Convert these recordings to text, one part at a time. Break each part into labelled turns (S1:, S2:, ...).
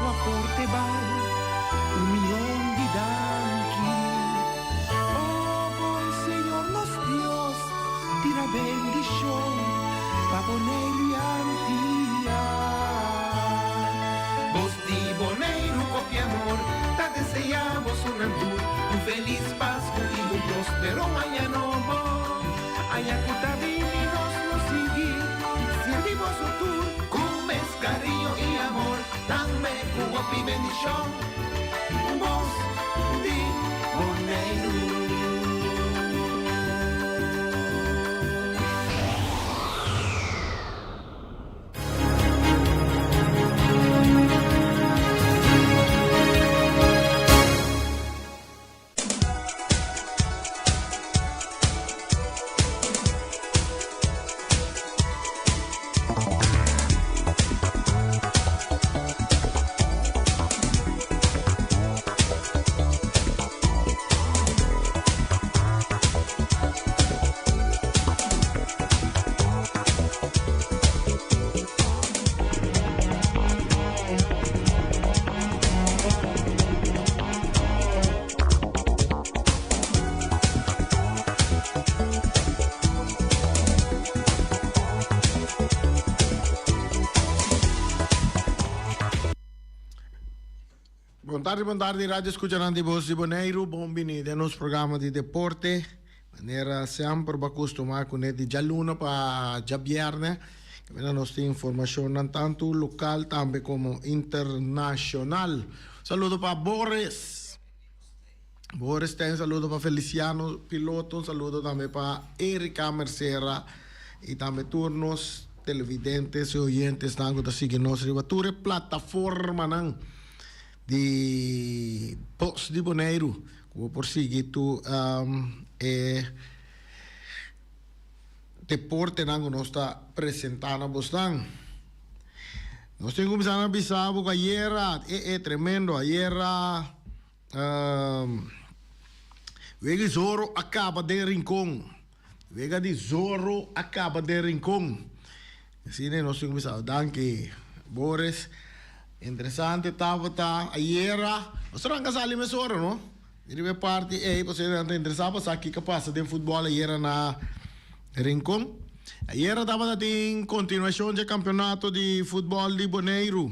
S1: Boso aporte bal un mion di danki. O bon Señor nos Dios, tira bendishon pa Boneiru i Antia. Bos di Boneiru kopi amor ta deseá boso nan tur un felis Pasku i un prospero aña nobo. Aña ku ta bini nos lo sigui sirbi boso tur ku mes kariño i amor, tambe ku hopi bendishon. Bos di Boneiru.
S2: Bon tardi, bon tardi, radio escuchanan di Voz di Boneiru. Bon bini den nos programa di deporte. Manera semper bo a costuma cu net di djaluna pa djabierne. Caminda nos tin informacionnan tanto local tambe como internacional. Saludo pa Boris. Boris ten saludo pa Feliciano Piloto, un saludo tambe pa Erika Mercera y tambe tur nos televidentes y oyentesnan cu ta sigui nos riba tur e plataformanan di Voz di Boneiru cu bo por sigui tur e deportenan cu nos ta presenta na bosnan. Nos tin cuminsa na bisa bo cu ayera, e e tremendo, ayera wega di Zorro a caba den Rincon. Wega di Zorro a caba den Rincon. Asina nos tin cuminsa. Danki Boris. Interesante tabata ayera. Nos ranca sali mesora no. Riba e parti ei pasobra nan ta interesá pa sa kiko a pasa den futbòl ayera na Rincon. Ayera tabata tin kontinuashon dje kampeonato di futbòl di Boneiru.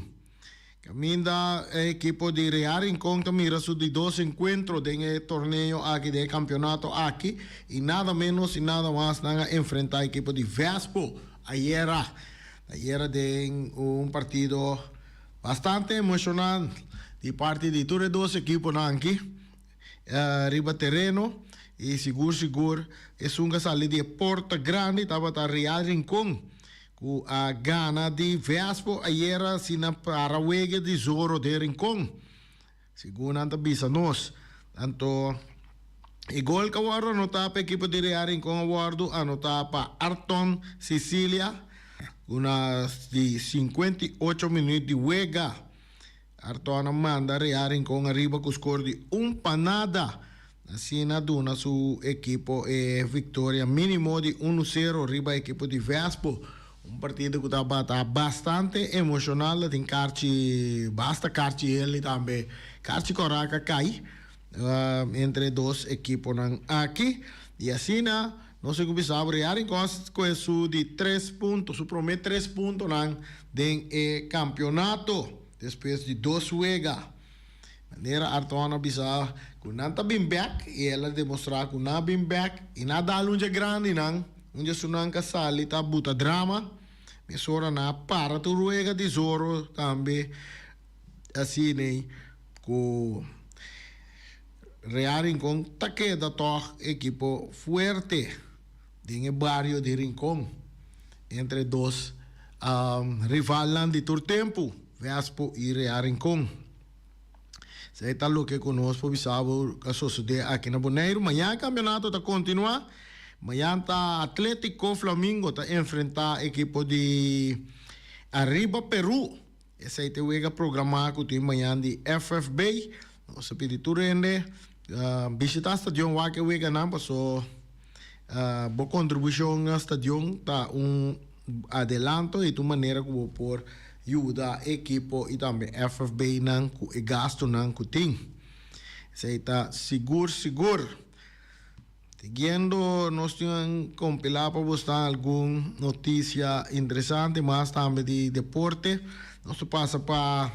S2: Kaminda e ekipo di Real Rincon ta mira su di dos enkuentro den e torneo aki, den e kampeonato aki. I nada ménos i nada mas nan a enfrentá ekipo di Vespo ayera. Ayera den un partido. Bastante emocional di parti di tur e dos ekiponan aki riba tereno y sigur sigur esun cu a sali di e porta grandi tabata Real Rincon cu a gana di Vespo ayera asina para wega di Zorro den Rincon segun nan ta bisa nos. Anto e gol cu a wordo anota pa ekipo di Real Rincon a wordo anota pa Arton Cecilia. Una di 58 minuut di wega, Arton a manda Real Rincon ariba cu score di un pa nada. Asina duna su ekipo e victoria minimo di uno sero riba ekipo di Vespo. Un partido cu tabata bastante emocional, tin karchi, basta karchi heli tambe, karchi cora a cay entre e dos ekiponan aki. Y asina Nos tin cu bisa bo Real Rincon a scoge su di tres punto, su prome tres puntonan den e campeonato despues di dos wega. Manera Arton a bisa cu nan ta bin bek y el a demostra cu nan a bin bek y nan a dal un dje grandinan, un dje sunan ca sali ta buta drama. Mesora nan a para tur wega di Zorro tambe asina cu. Real Rincon ta keda tòg ekipo fuerte den e bario di Rincon entre dos rivalnan di tur tempu, Vespo i Real Rincon. Esei ta loke ku nos por bisa bo a sosodé aki na Boneiru. Mañan e kampionato ta kontinuá. Mañan ta Atletico Flamingo ta enfrentá ekipo di Arriba Peru. Esei ta e wega programá ku tin mañan di FFB. Nos ta pidi tur hende bishitá stadion wak e weganan paso bo kontribushon na stadion ta un adelanto i ta un manera ku bo por. yuda e ekipo i tambe FFB nan ku e gastunan ku tin. Esei ta sigur sigur. Siguiendo nos tin kompilá pa bosta algun notisia interesante mas tambe di deporte. Nos ta pasa pa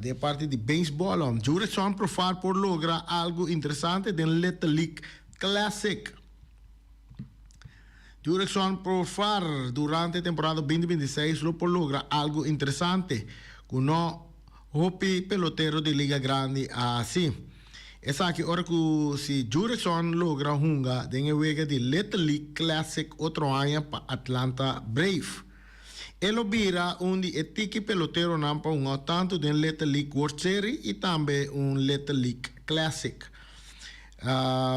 S2: den parti di beisbòl. Jurickson Profar por logra algu interesante den Little League Classic. Jurickson Profar durante temporada 2026 lo por logra algu interesante ku no hopi pelotero di Liga Grandi a hasi. Esaki ora ku si Jurickson logra hunga den e wega di Little League Classic otro aña pa Atlanta Brave. E lo bira un di e tiki peloteronan pa hunga tantu den Little League World Series i tambe un Little League Classic.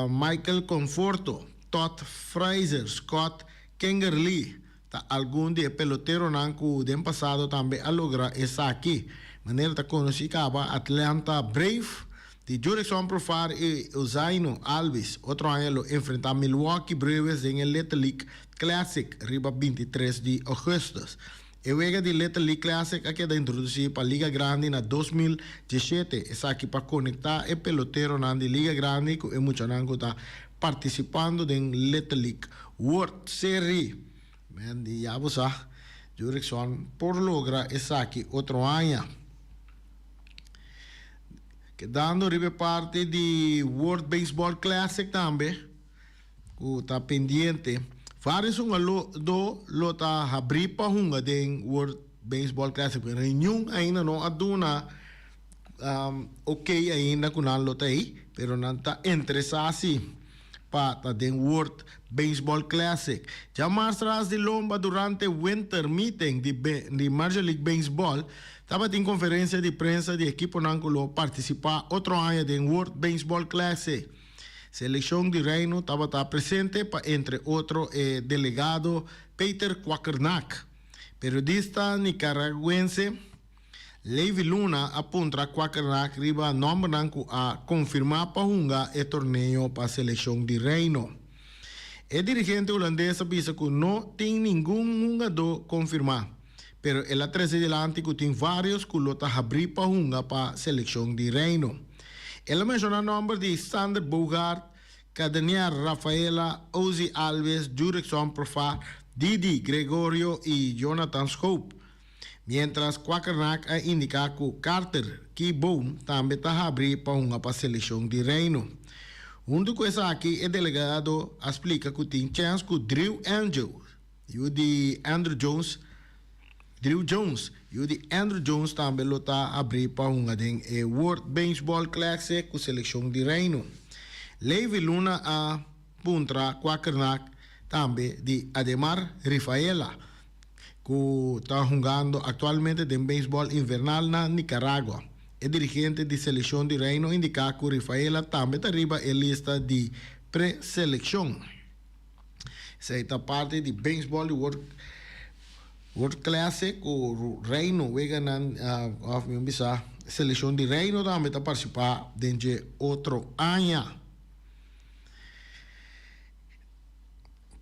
S2: Michael Conforto, Todd Frazier, Scott Kingerlee ta algun di e peloteronan ku den pasado tambe a logra esaki. Manera ta konosí kaba Atlanta Brave di Jurickson Profar i Ozhaino Albies otro aña lo enfrentá Milwaukee Brewers den e Little League Classic riba 23 di ougùstùs. E wega di Little League Classic a keda introdusí pa Liga Grandi na 2017, esaki pa konektá e peloteronan di Liga Grandi ku e muchanan ku ta partisipando den Little League World Series. Men di ya bo sa, Jurickson por logra esaki otro aña. Kedando riba e parti di World Baseball Classic tambe, ku ta pendiente. Varios hungadó lo ta habrí pa hunga den World Baseball Classic, pero niun ainda no a duna ok ainda ku nan lo ta ei, pero nan ta interesá si pa ta den World Baseball Classic. Djamars tras di lomba durante Winter Meeting di di Major League Baseball tabatin konferensia di prensa di ekiponan ku lo partisipá otro aña den World Baseball Classic. Selekshon di Reino tabata presente pa entre otro e delegado Peter Kwakernaak. Periodista nikaragüense Levy Luna a puntra Kwakernaak riba nòmbernan ku a konfirmá pa hunga e torneo pa selekshon di Reino. E dirigente hulandes a bisa ku no tin ningun hungadó konfirmá, pero el a trese dilanti ku tin vários ku lo ta habrí pa hunga pa selekshon di Reino. El a menshoná nòmber di Sander Bogaert, Cadenier Rafaela, Ozzie Albies, Jurickson Profar, Didi Gregorio i Jonathan Schoop. Miéntras Kwakernaak a indiká ku Carter Kieboom tambe ta habrí pa hunga pa selekshon di Reino. Huntu ku esaki e delegado a splika ku tin chèns ku Drew Andrew, yu di Andruw Jones, Drew Jones, yu di Andruw Jones tambe lo ta habrí pa hunga den e World Baseball Classic ku selekshon di Reino. Levy Luna a puntra Kwakernaak tambe di Ademar Rifaela, ku ta hungando aktualmente den beisbòl invernal na Nicaragua. E dirigente di selekshon di Reino indiká ku Rifaela tambe ta riba e lista di pre-selekshon. Esei ta parti di beisbòl di World World Classic ku Reino weganan òf mi bisa selekshon di Reino tambe ta partisipá den dje otro aña.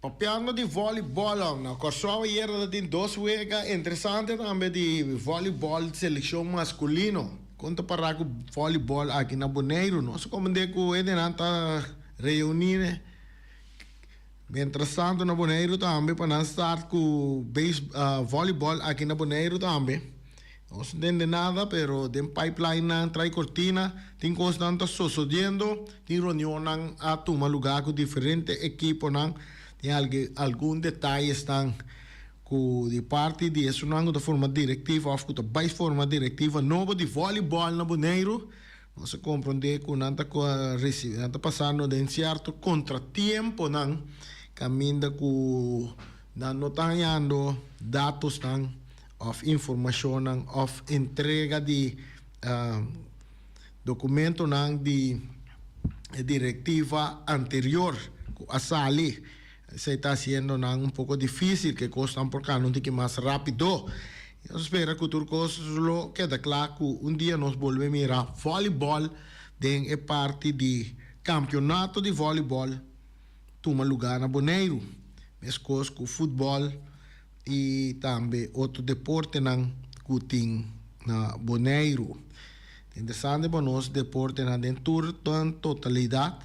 S2: Papiando di volleyball, na Kòrsou ayera ta tin dos wega interesante tambe di volleyball selekshon maskulino. Kon ta pará ku volleyball aki na Boneiru? Nos a komprendé ku hendenan ta reuní mientrastanto na Boneiru tambe pa nan start ku volleyball aki na Boneiru tambe. Nos no tende nada, pero den pipeline nan trai cortina, tin cosnan ta sosodiendo, tin reunionnan a tuma lugar cu diferente equiponan, tin algun detayesnan cu di parti di esunnan cu ta forma directiva of cu ta bay forma directiva nobo di volleyball na Boneiru, nos a comprende cu nan ta nan ta pasando den cierto contratiemponan caminda cu nan no ta hañando datosnan. Òf informashonnan òf entrega di dokumentonan di e direktiva anterior ku a sali. Esei ta hasiendo nan un poko difísil ku e kosnan por kanda un tiki mas rápido. Nos spera ku tur kos lo keda kla ku un dia nos bolbe mira vòlibòl den e parti di kampionato di vòlibòl tuma lugá na Boneiru, meskos ku futbòl. i tambe otro deportenan ku tin na Boneiru. Interesante pa nos deportenan den tur nan totalidat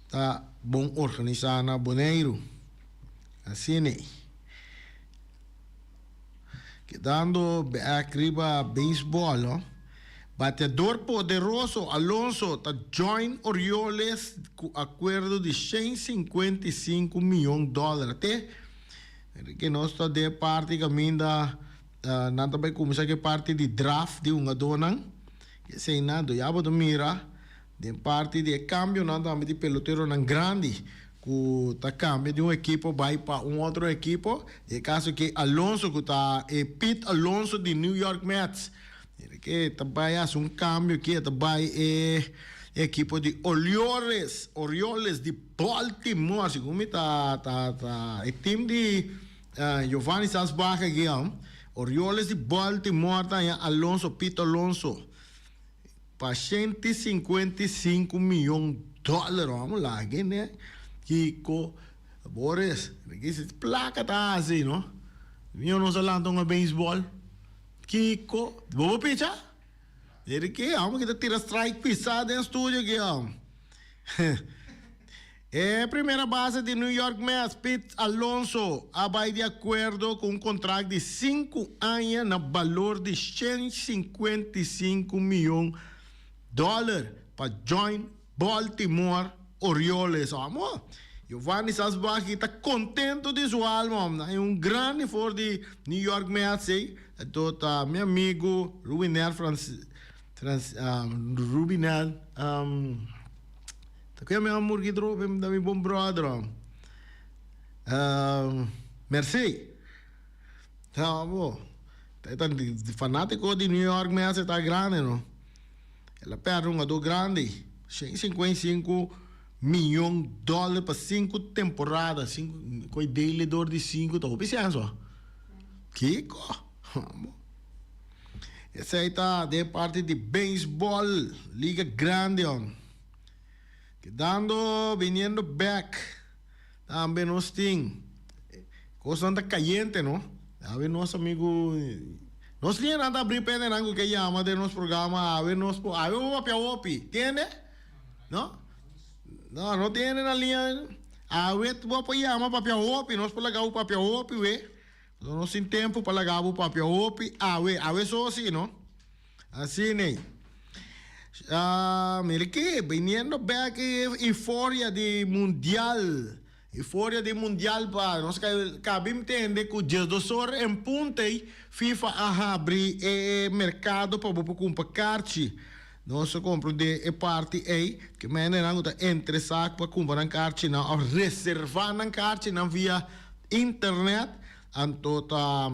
S2: ta bon organisá na Boneiru. Asina ei. Kedando bek riba beisbòl no. Bateador poderoso Alonso ta join Orioles ku akuerdo di 155 mion dòler. Te ke nos ta den e parti kaminda nan ta bai kuminsá ku e parti di draft di hungadónan. Eseinan do ya bo ta mira Den parti di e kambionan tambe di peloteronan grandi ku ta kambia di un ekipo bai pa un otro ekipo. Den e kaso aki Alonso ku ta e Pete Alonso di New York Mets. Mira ke ta bai hasi un kambio aki, e ta bai e ekipo di Oliores, Orioles di Baltimore. Segun mi ta ta ta e team di Giovanni Sasbach aki. Orioles di Baltimore ta haña Alonso, Pete Alonso. Pa 155 miyon dòler amo laga ne kiko Boris kisi plaka ta hasi no miyo nos a lanta un beisbòl kiko bo por picha deri ke amo kita tira strike pisa den studio aki amo E primera base di New York Mets, Pete Alonso, a bai di akuerdo ku un kontrakt di sinku aña na balor di 155 mion dòler pa join Baltimore Orioles. Amo, Giovanni Sasbach ta kontento di su alma. E un grandi for di New York Mets ei. Anto ta mi amigu Rubinel Francis, Rubinel, Ta kue mi amor ki trope mi ta mi bon brother om. Merci. Ta bo. Ta ta fanatico di New York Mets ta grande no. El a perde un jugador grande. 155 miyon dollar pa 5 temporada. Cinco, koi daily door di 5 ta hopi senso. Kiko? Amo. Esei ta den parti di baseball, liga grande om. Kedando biniendo bek tambe nos tin kosnan ta kayente no. Awe nos amigu nos lianan ta abri pendenan ku ke yama den nos programa awe nos por awe bo papia hopi tiende no no no tiende na lia awe bo por yama papia hopi nos por laga bo papia hopi we nos tin tempo pa laga bo papia hopi awe awe so si no. Asina. Ah, mira ki, biniendo bek e euforia di mundial. Euforia di mundial pa nos kabi mtende ku 12 or en punto ei FIFA a habri e merkado pa bo por kumpra karchi. Nos a komprende e parti ei, ke mendenan ku ta interesá pa kumpra nan karchinan òf reservá nan karchinan via internet, anto ta.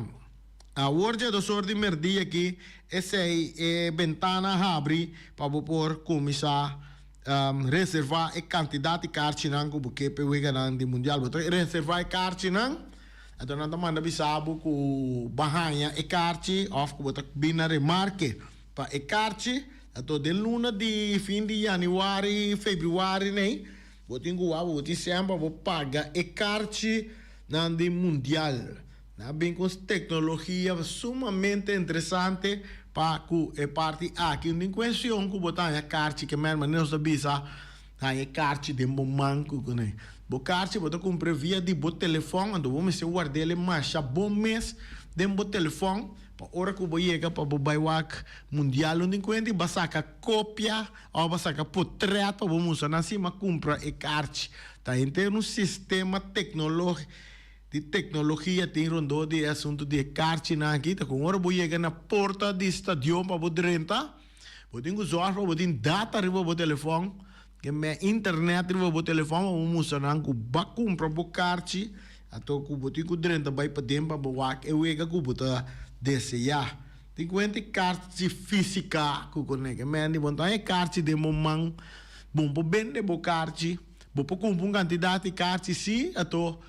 S2: Awor dje dos or di merdia aki, esei e bentana a habri pa bo por kuminsá reservá e kantidat di karchinan ku bo ke p'e weganan di mundial. Bo ta reservá e karchinan, anto nan ta manda bisa bo ku bo a haña e karchi òf ku bo ta bin na remarke pa e karchi. Anto den luna di fin di yanüari, febrüari nei, bo tin ku wak, bo tin sèn pa bo paga e karchinan di mundial. Nan a bin ku un teknologia sumamente interesante pa ku e parti aki. Un tin kuestion ku bo ta haña karchi ke mèn manera nos ta bisa haña e karchi den bo man ku kuné. Bo karchi bo ta kumpra via di bo telefòn anto bo mester ward'el masha bon mes den bo telefòn pa ora ku bo yega pa bo bai wak mundial un tin kuenta i bo a saka kopia òf bo a saka potrèt pa bo mustra nan si m'a kumpra e karchi. Ta henter un sistema teknologi. Di teknologia tin rondó di e asuntu di e karchinan aki ta ku ora bo yega na porta di stadion pa bo drenta, bo tin ku zòrg pa bo tin data riba bo telefòn, ke me internet riba bo telefòn pa bo mustra nan ku bo a kumpra bo karchi, anto ku bo tin ku drenta bai paden pa bo wak e wega ku bo ta deseá. Tin kuenta e karchi físika ku kuné ke men di bo no ta haña e karchi den bo man, bo por bende bo karchi. Bo por kumpra un kantidat di karchi si, ato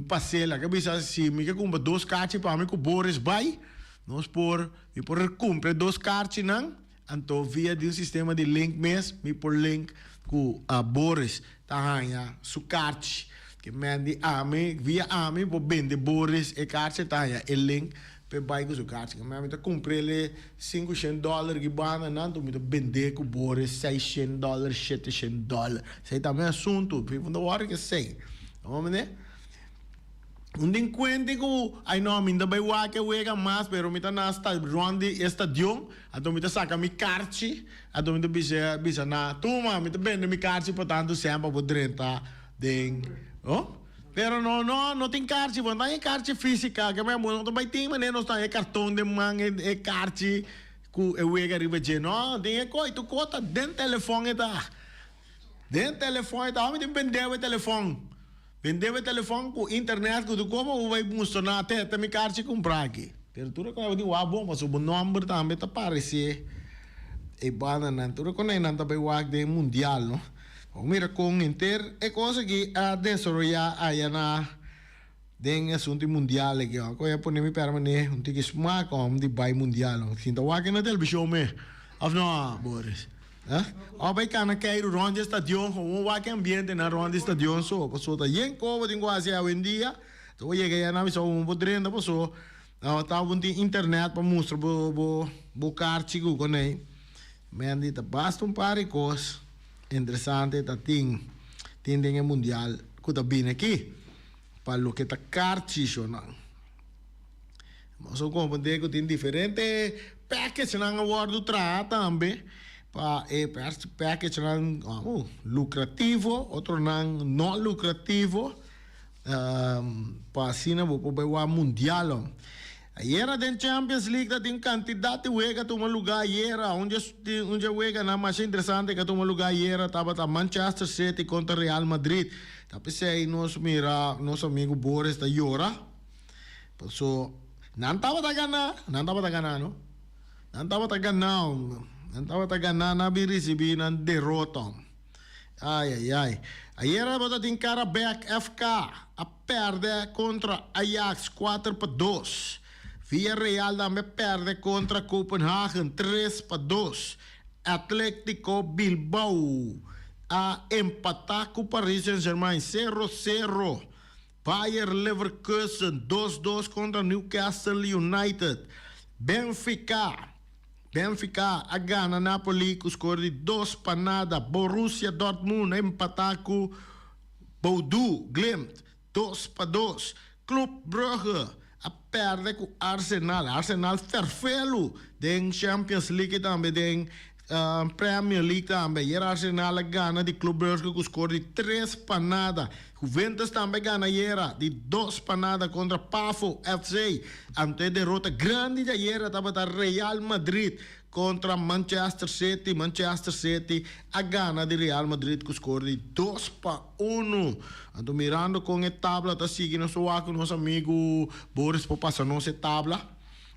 S2: pas'é laga bisa si mi ke kumpra dos karchi pa mi ku Boris bai, nos por mi por kumpra e dos karchinan, anto via di un sistema di link mes mi por link ku Boris ta haña su karchi. Ke men di ami, via ami por bende Boris e karchi ta haña e link p'e bai ku su karchi. Ke men mi ta kumpr'el sinku shen dòler ki banda nan, anto mi ta bend'é ku Boris seis shen dòler, shete shen dòler. Esei ta mi asuntu, mi no ta wòri ku esei. Bo mende? Un dinkuente ku, ai no, mi no ta bai wak e wega mas, pero mi ta na rònt di e stadion, anto mi ta saka mi karchi, anto mi ta bisa bisa nan, tuma, mi ta bende mi karchi pa tantu sèn pa bo drenta den, oh. Pero no, no, no tin karchi, bo no ta haña e karchi físika, ke bo no ta bai tin manera nos ta haña e karton den man, e karchi ku e wega riba dje, no, tin e koi, tur kos ta den telefòn e ta, den telefòn e ta, ora mi tin bendeu e telefòn. Bendebe telefòn ku internet ku tur komo bo bai mustra na te ta mi karchi kumprá aki. Pero tur e kos bo tin wak bon pasobra bo nòmber tambe ta paresé e bandanan. Tur e kos nan ta bai wak den mundial no. Bo mira kon henter e kos aki a desaroyá aya na den asuntu di mundial aki. Awor a pone mi pèrmané un tiki smak om di bai mundial. Sinta wak na televishon me òf no Boris? Ora bai kana keiru rond di e stadion, gewoon wak e ambientenan rond di stadion so, paso ta yen koba tin ku hasi awendia, ta bo yega ya nan bisa bo por drenta paso ta bo tin internet pa mustra bo bo bo karchi ku konei. Men di ta basta un par di kos interesante ta tin tin den e mundial ku ta bini aki pa loke ta karchi shonan. Nos a comprende cu tin diferente packagenan a wordo traha tambe pa e packagenan lucrativo, otronan no lucrativo, pa asina bo por bay wak mundial. Ayera den Champions League ta tin cantidad di wega a tuma luga ayera. Un dje weganan masha interesante cu a tuma luga ayera tabata Manchester City contra Real Madrid. Ta p'esey nos mira nos amigo Boris ta yora. Paso nan tabata gana, nan tabata gana no. Nan tabata gana, nan tabata gana, nan a bin ricibi nan derota. Ay ay ay. Ayer tabata tin Karabek FK a perde contra Ajax 4-2. Villarreal tambe a perde contra Copenhagen 3-2. Atletico Bilbao a empata cu Paris Saint-Germain 0-0. Bayer Leverkusen dos dos kontra Newcastle United. Benfica Benfica a gana Napoli ku skor di dos pa nada. Borussia Dortmund a empatá ku Bodø Glimt 2-2. Club Brugge a pèrdè ku Arsenal. Arsenal ferfelu den Champions League i tambe den Premier League tambe. Ayer Arsenal a gana di Club Brugge ku skor di 3-0. Juventus tambe a gana ayera di 2-0 kontra Pafo FC. Anto e derota grandi di ayera tabata Real Madrid kontra Manchester City. Manchester City a gana di Real Madrid ku skor di 2-1. Anto mirando kon e tabla ta sigui nos wak ku nos amigu Boris por pasa nos e tabla.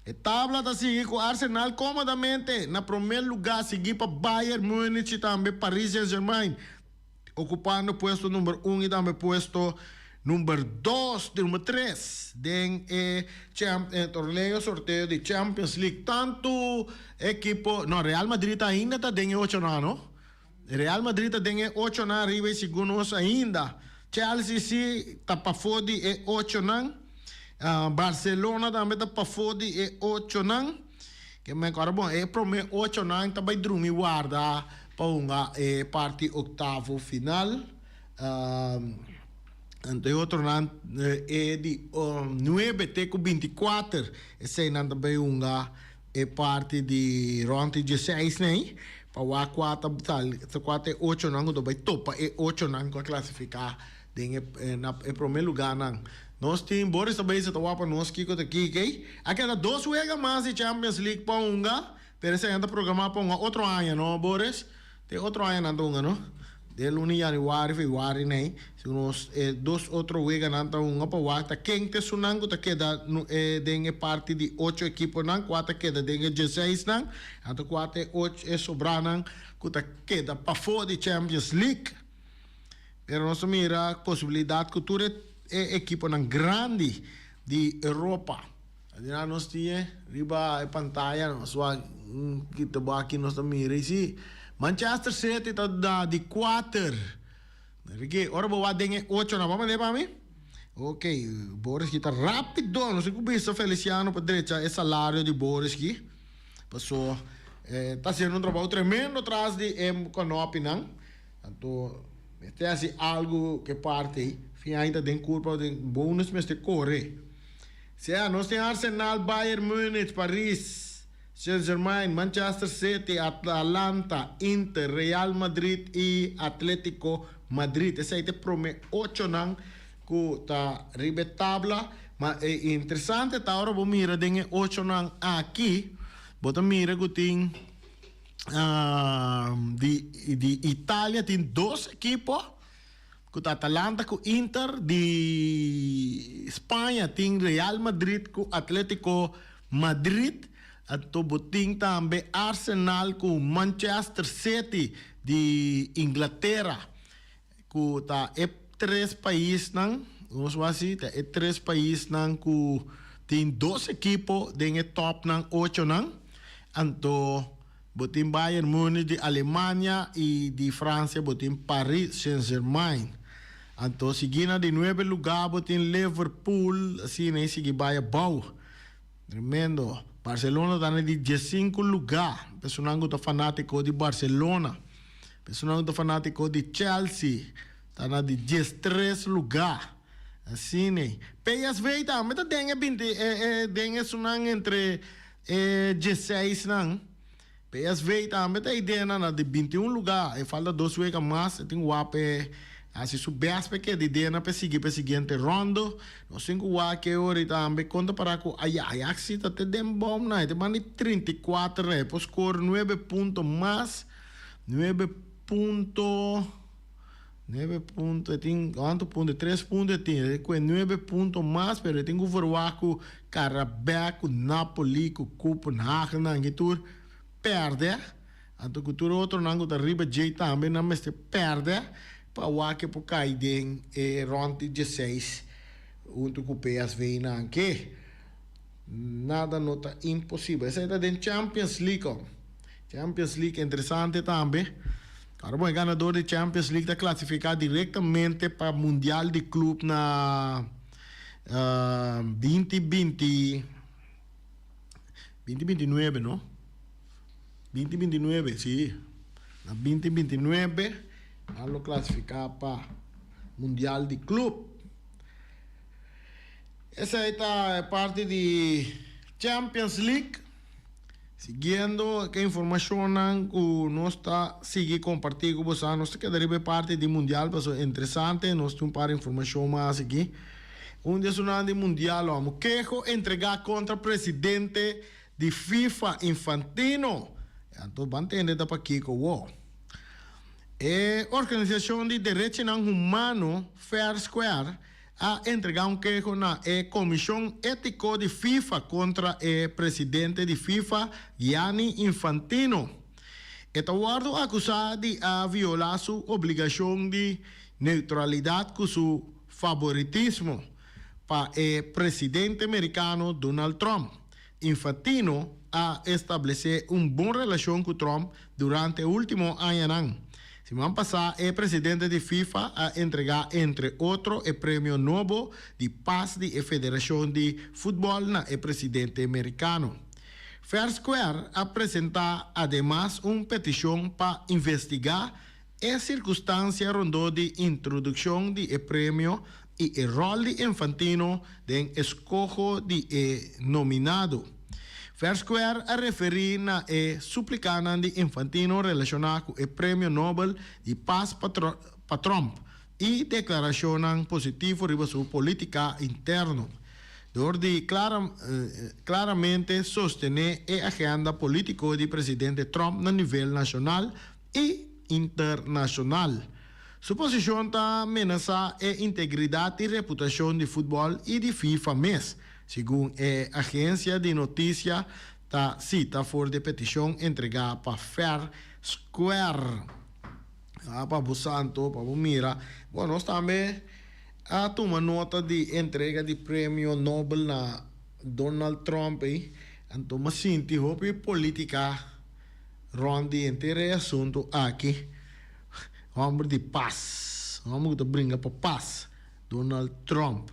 S2: E tabla ta sigui ku Arsenal komodamente na promé lugá sigui pa Bayern Munich i tambe Paris Saint-Germain okupando puesto number un i tambe puesto number dos, number tres den e torneo sorteo di Champions League. Tantu ekipo, no Real Madrid ainda ta den e ochonan no. Real Madrid ta den e ochonan ariba i segun nos ainda Chelsea si ta pafó di e ochonan. Barcelona tambe ta pafó di e ochonan. Ke men kòrda bon, e promé ochonan ta bai drumi warda pa hunga e parti oktavo final. Anto e otronan e di nuebe te ku binti kuater eseinan ta bai hunga e parti di rònt di dieseis nei pa wak kua ta sali kua ta e ochonan ku ta bai topa e ochonan ku a klasifiká den e na e promé lugánan. Nos tin Boris ta bezig ta wak pa nos kiko ta kiko. A keda dos wega mas di Champions League pa hunga, pero esei nan ta programá pa hunga otro aña no Boris? Te otro aña nan ta hunga no? Den luna di januari, februari nei, si nos e dos otro weganan ta hunga pa wak ta ken ta esunnan ku ta keda den e parti di ocho ekiponan, kua ta keda den e dieseisnan, anto kua ta e ocho e sobranan ku ta keda pafó di Champions League. Pero nos ta mira posibilidat ku tur e ekiponan grandi di Europa. Asina nos tin e riba e pantaya, nos wak kita bo aki nos ta mira i si Manchester City ta na di kuater. Ricky, ora bo wak den e ochonan, bo a mand'é pa mi? Ok, Boris ki ta rápido. No sé ku bisa Feliciano pa drecha e salario di Boris ki. Paso e ta hasiendo un trabou tremendo tras di e kanopinan. Anto mester hasi algu ku e parti ei. Fin aña ta den kurpa den bonus mester kore. Sea nos tin Arsenal, Bayern Munich, Paris Saint-Germain, Manchester City, Atalanta, Inter, Real Madrid y Atletico Madrid. Esey ta e prome ochonan cu ta riba e tabla. Ma e interesante ta ora bo mira den e ochonan aki, bo ta mira cu tin di di Italia tin dos ekipo cu ta Atalanta cu Inter, di Spaña tin Real Madrid cu Atletico Madrid, anto bo tin tambe Arsenal cu Manchester City di Inglatera, cu ta e tres paisnan, nos wak si, ta e tres paisnan cu tin dos ekipo den e topnan ochonan, anto bo tin Bayern Munich di Alemania y di Francia bo tin Paris Saint-Germain. Anto sigui na di nuebe lugar bo tin Liverpool, asina y sigui bay abao. Tremendo. Barcelona ta na di diesinku lugar. Personan cu ta fanatico di Barcelona. Personan cu ta fanatico di Chelsea ta na di diestres lugar. Asina. PSV tambe ta den e binti e e den esunnan entre E dieseisnan, PSV tambe ta idena na di bintiun lugá. E falta dos wega mas, e tin wak p'e hasi su bèst p'e keda idena p'e sigui p'e siguiente rondo. Nos tin ku wak e ora tambe kon ta para ku Ajax. Ajax si ta te den bòm nan, e ta banda di 34 nan, e por skor nuebe punto mas, nuebe punto. Nuebe punto, e tin cuanto punto? Tres punto e tin. E cu nuebe punto mas, pero e tin cu verwacht cu Qarabag, cu Napoli, cu Copenhagen nan ki tur perde. Anto cu tur otronan cu ta riba djey tambe nan mester perde pa wak e por cay den e rond di dieseis hunto cu PSV nan ke. Nada no ta imposibel. Esey ta den Champions League oh. Champions League interesante tambe. Ahora bon e ganador di Champions League ta clasifica directamente pa Mundial di Club na binti binti 2029 no? 2029 si. Na 2029 nan lo clasifica pa Mundial di Club. Esei ta e parti di Champions League. Siguiendo ke informashonnan ku nos ta sigui kompartí ku boso, nos ta keda riba e parti di Mundial pasobra interesante, nos tin un par informashon mas aki. Un di esunnan di Mundial amo keho entregá kontra presidente di FIFA Infantino. Anto ban tende ta pakiko wou. E organisashon di derechinan humano Fair Square a entregá un keho na e Komishon Étiko di FIFA kontra e presidente di FIFA, Gianni Infantino. E ta wòrdu akusá di a violá su obligashon di neutralidat ku su faboritismo pa e presidente merikano Donald Trump. Infantino a establesé un bon relashon ku Trump durante e último añanan. Siman pasá e presidente di FIFA a entregá entre otro e premio nobo di pas di e federashon di futbòl na e presidente merikano. Fair Square a presentá ademas un petishon pa investigá e sirkustansia rondó di introdukshon di e premio i e ròl di Infantino den eskoho di e nominado. Fair Square a referí na e suplikanan di Infantino relashoná ku e Premio Nobel di Pas pa Trump i deklarashonnan positivo riba su polítika interno, dor di klaramente sostené e agenda polítiko di presidente Trump na nivel nashonal i internashonal. Su posishon ta menasá e integridat i reputashon di futbòl i di FIFA mes, segun e agensia di notisia ta sita for di petishon entregá pa Fair Square. Ah, pa bo santo, pa bo mira. Bon, nos tambe a tuma nota di entrega di premio Nobel na Donald Trump ei. Anto mi a sinti hopi politica rond di henter e asunto aki. Homber di pas. Un hòmber ku ta bringa pa pas, Donald Trump.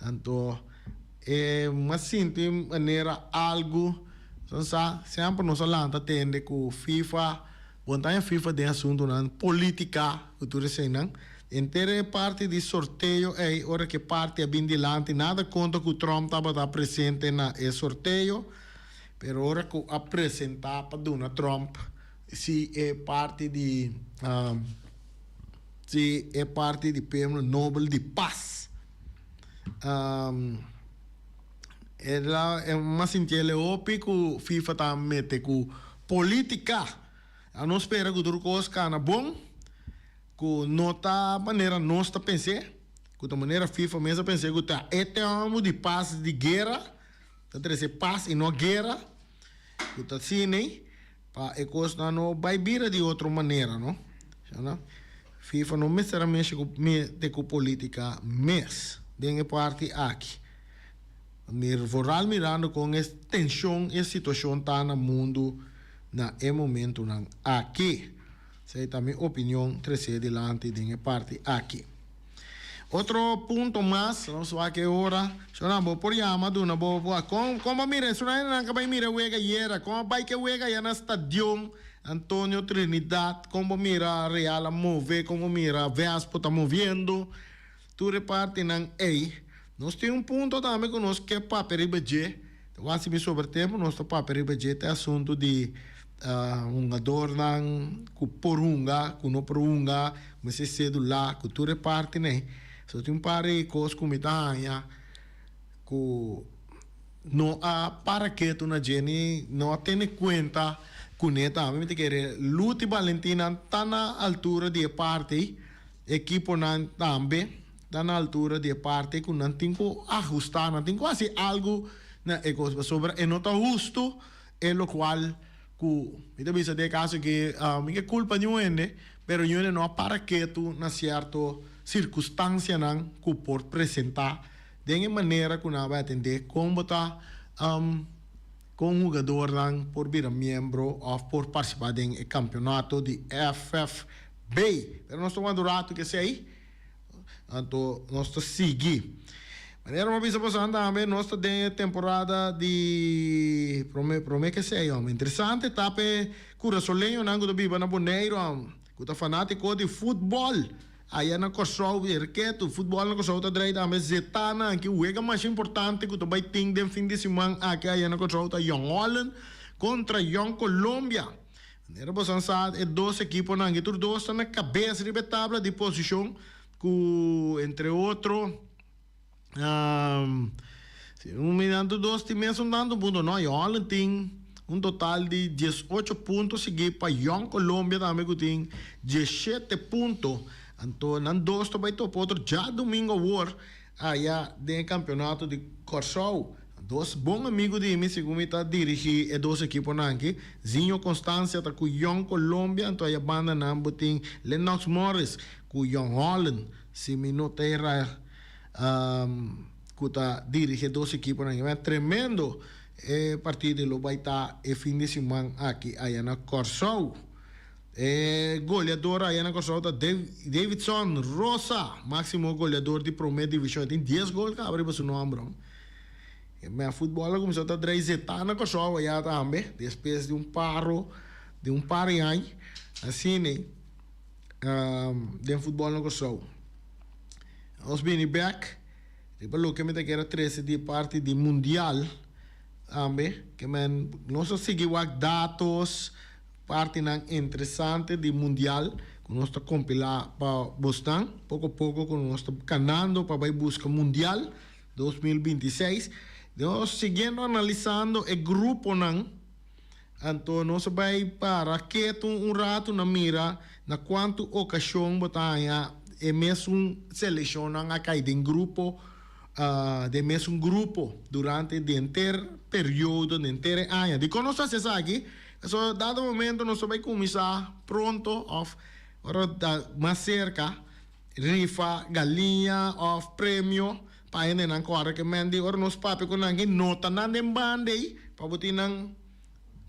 S2: Anto e m'a sinti manera algu, son sa, semper nos a lanta tende ku FIFA, bon ta haña FIFA den asuntunan politica ku tur eseinan. Henter e parti di sorteo ei, ora ku e parti a bin dilanti, nada kontra ku Trump tabata presente na e sorteo, pero ora ku a presentá pa duna Trump si e parti di si e parti di Premio Nobel di Pas, el a mas sinti el e hopi ku FIFA ta mete ku politica. A nos spera ku tur kos kana bon. Ku no ta manera nos ta pens'é, ku ta manera FIFA mes a pens'é ku ta e tèmpo di pas di guera, ta trese pas i no guera, ku ta asina pa e kosnan no bai bira di otro manera no. FIFA no mester a mesha ku mete ku politica mes den e parti aki. Vooral mirando kon e tenshon i e situashon ta na mundu na e momentunan aki. Esei ta mi opinion tresé dilanti den e parti aki. Otro punto mas, nos wak e ora, Shona, bo por yama duna bo kon kon bo mira esun nan ka bai mira wega ayera, kon a bai ke wega aya na stadion Antonio Trinidad, kon bo mira Real a move, kon bo mira Vespo ta moviendo, tur e partinan ei. Nos tin un punto tambe ku nos ke papia riba dje, ta wak si mi sobra tempu nos ta papia riba dje, ta e asuntu di hungadornan ku por hunga, ku no por hunga, mester sedula, ku tur e partinan ei. So tin un par di kos ku mi ta haña ku no a para ketu na dje ni no a tene kuenta kuné tambe. Mi ta kere Luti Balentinnan ta na altura di e parti ei, ekiponan tambe. Ta na altura di e parti ku nan tin ku ahustá, nan tin ku hasi algu na e kos pasobra e no ta hustu e lokual ku mi ta bisa den e kaso aki mi ke kulpa niun hende pero niun hende no a para ketu na sierto sirkunstansianan ku por presentá den e manera ku nan a bai atendé kon bo ta kon hugadornan por bira miembro òf por partisipá den e kampeonato di FFB pero nos ta wanta un ratu kesei. Anto nos ta sigui. Manera mi a bisa boso tambe, nos ta den e temporada di prome prome ke sei hom. Interesante ta p'e kurasoleñonan ku ta biba na Boneiru hom, ku ta fanátiko di futbòl aya na Kòrsou. E reketu futbòl na Kòrsou ta drei tambe zetá nan aki. Wega mas importante ku ta bai tin den fin di siman aki aya na Kòrsou ta Jong Holland kontra Jong Colombia. Manera boso a sa e dos ekiponan aki tur dos ta na kabes riba e tabla di posishon ku entre otro si un miran tur dos tin mesun tantu punto no Jong Holland tin un total di diesocho punto sigui pa Jong Colombia tambe ku tin diesshete punto anto nan dos ta bai topa otro djadumingo awor aya den e kampeonato di Kòrsou. Dos bon amigu di mi, segun mi ta dirigí e dos ekiponan aki, Zinho Constancia ta ku Jong Colombia, anto aya banda nan bo tin Lennox Morris ku Jong Holland, si mi no ta erá, ku ta dirigí e dos ekiponan aki. Mira, tremendo e partido lo bai ta e fin di siman aki aya na Kòrsou. E goleador aya na Kòrsou ta Davidson Rosa, máksimo goleador di promé divishon. E tin dies gol kaba riba su nòmber. E mea futbòl a kuminsá ta drei zetá na Kòrsou aya tambe, despues di un paro di un par di aña asina den futbòl na Kòrsou. Nos bini bèk riba loke mi ta kere trese di parti di mundial tambe, ke men nos a sigui wak datos. Partinan interesante di Mundial ku nos ta kompilá pa bosnan poko poko ku nos ta kanando pa bai buska Mundial 2026. Nos siguiendo analisando e gruponan, anto nos a bai para ketu un ratu na mira na kuantu okashon bo ta haña e mesun selekshonnan a kai den grupo den mesun grupo durante di henter periodo, den henter e aña. Dikon nos ta hasi esaki? Pasobra dado momento nos ta bai kuminsá pronto òf ora ta mas serka rifa galiña òf premio pa hendenan kòrda ke men di ora nos papia ku nan ke nota nan den banda ei pa bo tin nan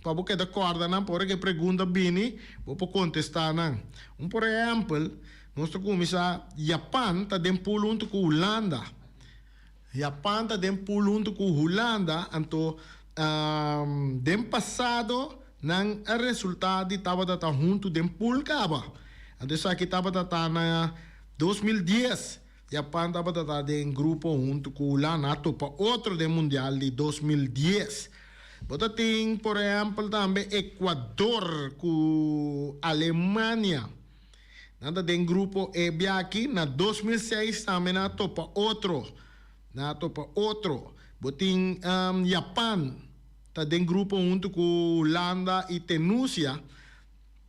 S2: pa bo keda kòrda nan pa ora ke pregunta bini bo por kontestá nan. Un por ehèmpel. Nos ta kuminsá, Japan ta den pool huntu ku Hulanda. Japan ta den pool huntu ku Hulanda, anto den pasado nan a resultá di tabata ta huntu den pool kaba. Anto esaki tabata ta na 2010. Japan tabata ta den grupo huntu ku Hulanda, a topa otro den mundial di 2010. Bo ta tin por ehèmpel tambe Ecuador ku Alemania. Nan ta den grupo E biaha na 2006 tambe nan a topa otro. Nan a topa otro. Bo tin Japan ta den grupo huntu ku Hulanda i Tenusia,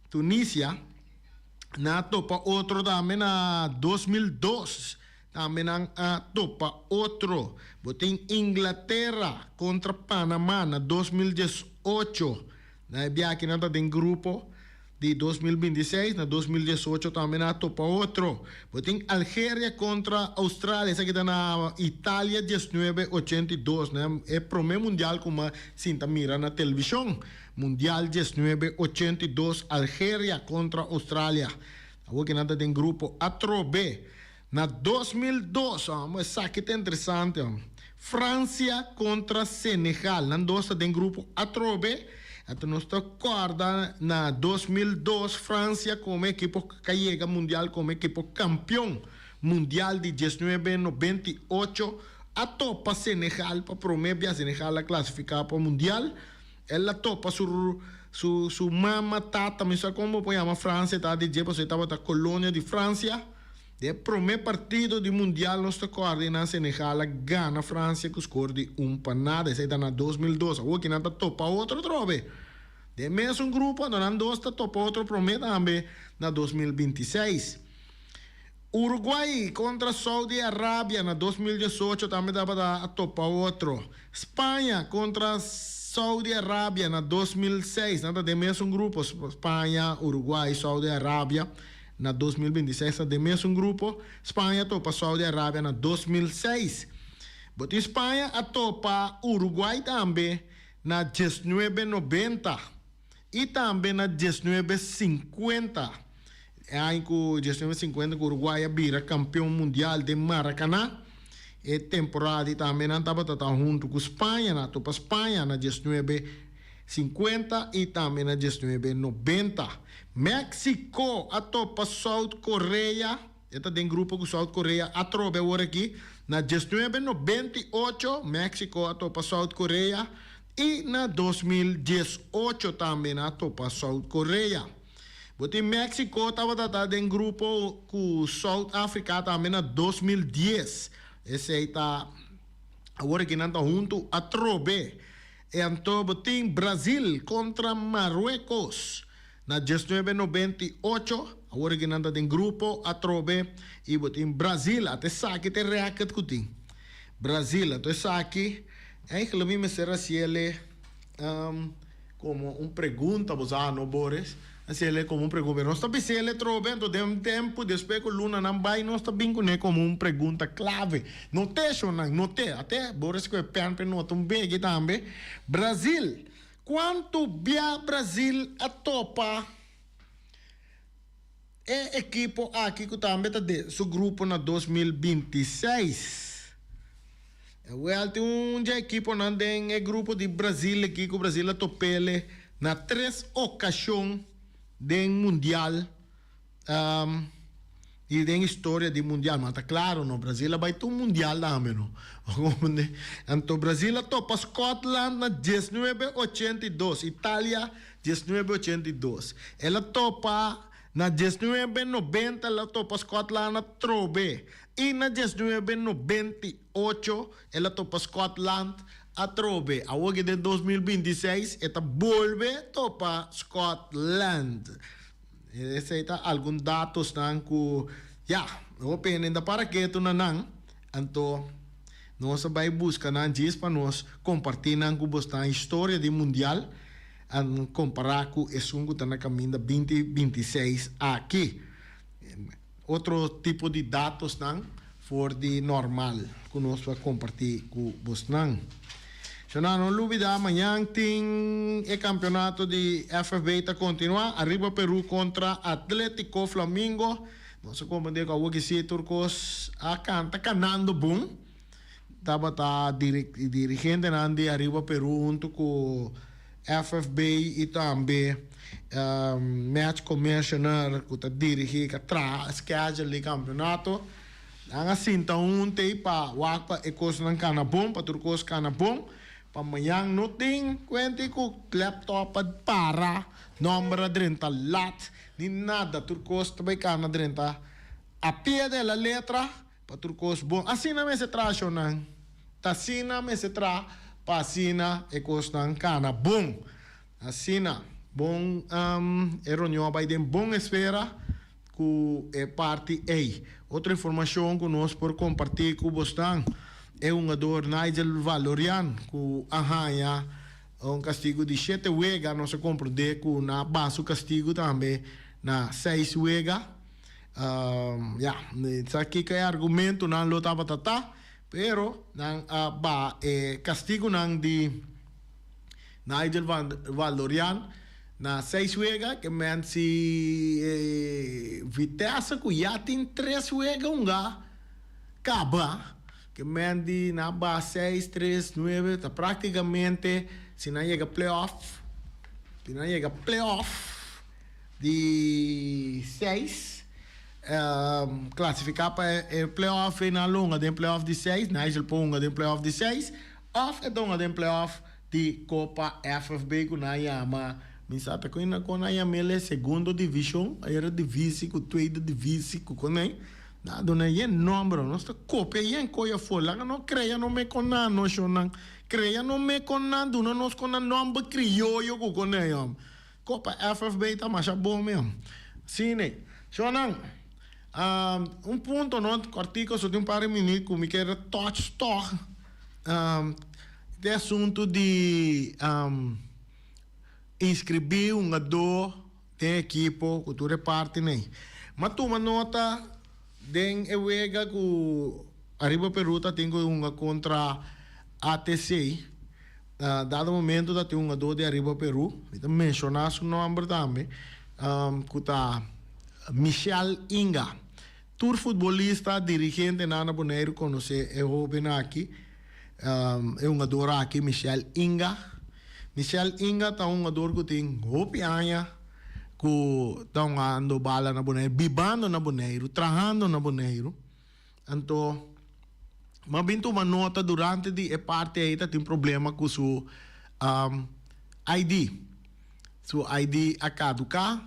S2: Tunisia. Nan a topa otro tambe na 2002. Tambe nan a topa otro. Bo tin Inglatera kontra Panama na 2018. Na e biaha nan ta den grupo di 2026. Na 2018 tambe nan a topa otro. Bo tin Algeria kontra Australia. Esaki ta na Italia 1982. Na e promé mundial ku mi a sinta mira na televishon. Mundial 1982, Algeria kontra Australia. Awor ku nan ta den grupo atrobe. Na 2002, esaki ta interesante. Fransia kontra Senegal. Nan dos ta den grupo atrobe. Anto nos ta kòrda na 2002 Fransia komo ekipo ku a yega mundial komo ekipo kampion mundial di 1998 a topa Senegal pa promé bia Senegal a klasifiká pa mundial. El a topa su su su mama, tata, mi sa kon bo por yama Fransia ta di dje pasobra e tabata kolonia di Fransia. Den e promé partido di mundial nos ta kòrda i nan Senegal a gana Fransia ku skor di 1-0. Esei ta na 2002. Awor ki nan ta topa otro atrobe. Den e mesun grupo anto nan dos ta topa otro promé tambe na 2026. Uruguay kontra Saudi Arabia na 2018 tambe tabata a topa otro. Spaña kontra Saudi Arabia na 2006, nan ta den mesun grupo, Spaña, Uruguay, Saudi Arabia na 2026 ta den mesun grupo. Spaña topa Saudi Arabia na 2006. Bo tin Spaña a topa Uruguay tambe na 1990 i tambe na 1950. E aña ku 1950 ku Uruguay a bira kampion mundial den Maracaná. E temporada ei tambe nan tabata ta huntu ku Spaña, nan a topa Spaña na 1950 i tambe na 1990. Mexico a topa South Korea, e ta den grupo ku South Korea atrobe awor aki. Na 1998 Mexico a topa South Korea i na 2018 tambe nan a topa South Korea. Bo tin Mexico tabata ta den grupo ku South Africa tambe na 2010. Esei ta awor aki nan ta huntu atrobe. E anto bo tin Brazil kontra Marruecos na 1998. Awor aki nan ta den grupo atrobe i bo tin Brazil. Ata esaki ta e rèkert ku tin. Brazil anto esaki eigenlijk mi mester hasiel komo un pregunta, bo sa no, Boris? Hasiel komo un pregunta. Pero nos ta bisel atrobe anto den un tempu despues ku lunanan bai nos ta bin kuné komo un pregunta klave. Not'é shonnan, not'é. Ate Boris ku e pèn p'e nota un begi tambe. Brazil, Kuantu bia Brazil a topa e ekipo aki ku tambe ta den su grupo na 2026? Wèl, tin un dje ekiponan den e grupo di Brazil aki ku Brazil a top'ele na tres okashon den mundial i den historia di mundial. Ma ta klaro no, Brazil a bai tur mundial tambe no. Anto Brazil a topa Scotland na 1982, Italia 1982. El a topa na 1990 el a topa Scotland atrobe i na 1998 el a topa Scotland atrobe. Awor ki den 2026 e ta bolbe topa Scotland. Esei ta algun datosnan ku ya, hopi hende ta para ketu na nan, anto nos a bai buska nan djis pa nos kompartí nan ku bosnan historia di mundial an kompará ku esun ku ta na kaminda 2026 aki. Otro tipo di datosnan for di normal ku nos por kompartí ku bosnan. Shona, no lubidá mañan tin e kampeonato di FFB ta kontinuá, Arriba Peru kontra Atletico Flamingo. Nos a komprendé ku awor si tur kos a kanta kanando bon. Tabata dirigentenan di Ariba Peru huntu ku FFB i tambe match commissioner ku ta dirigí ku a traha schedule di kampionato. Nan a sinta huntu ei pa wak pa e kosnan kana bon, pa tur kos kana bon. Pa mañan no tin kuenta ku laptop a para, nòmber a drenta lat, ni nada. Tur kos ta bai kana drenta a pie de la letra pa tur kos bon. Asina mester traha shownan. Ta asina mester traha pa asina e kosnan kana bon. Asina bon e reunion a bai den bon esfera ku e parti ei. Otro informashon ku nos por kompartí ku bosnan, e hungador Nigel Valorian ku a haña un kastigu di shete wega, nos a komprondé ku nan a baha su kastigu tambe na seis wega. Ya, sa kiko e argumentunan lo tabata ta, pero nan a baha e kastigunan di Nigel Valdorian na seis wega, ke men si Vitesse ku ya tin tres wega hunga kaba, ke men di nan ba seis, tres, nuebe, ta praktikamente si nan yega playoff, si nan yega playoff di seis, klasifiká pa e playoff ei nan lo hunga den playoff di seis, Nigel por hunga den playoff di seis, Of e donga den playoff di Copa FFB ku nan yama, mi sa ta kon kon nan yam'el e segundo division, Eredivisie ku tweede divisie ku kon ei, nan a duna yen nomber, nos ta kopia yen koe afó, laga nos krea nos me kon nan no shonnan, krea nos me kon nan, duna nos kon nan nomber krioyo ku kon ei hòm. Copa FFB ta masha bon mi hòm. Asina, shonnan, un punto no kòrtiku so tin un par di minüt ku mi kier touch tòg. E asuntu di inskribí hungadó den ekipo ku tur e partinan ei. Mi a tuma nota den e wega ku Ariba Peru ta tin ku hunga kontra ATC. Dado momento ta tin hungadó di Ariba Peru, mi ta menshoná su nòmber tambe, ku ta Michel Inga. Tur futbolista, dirigentenan na Boneiru konosé e hóben aki, e hungador aki, Michel Inga. Michel Inga ta un hungador ku tin hopi aña ku ta hungando bala na Boneiru, bibando na Boneiru, trahando na Boneiru. Anto, mi a bin tuma nota durante di e parti ei ta tin problema ku su ID. Su ID a kaduká.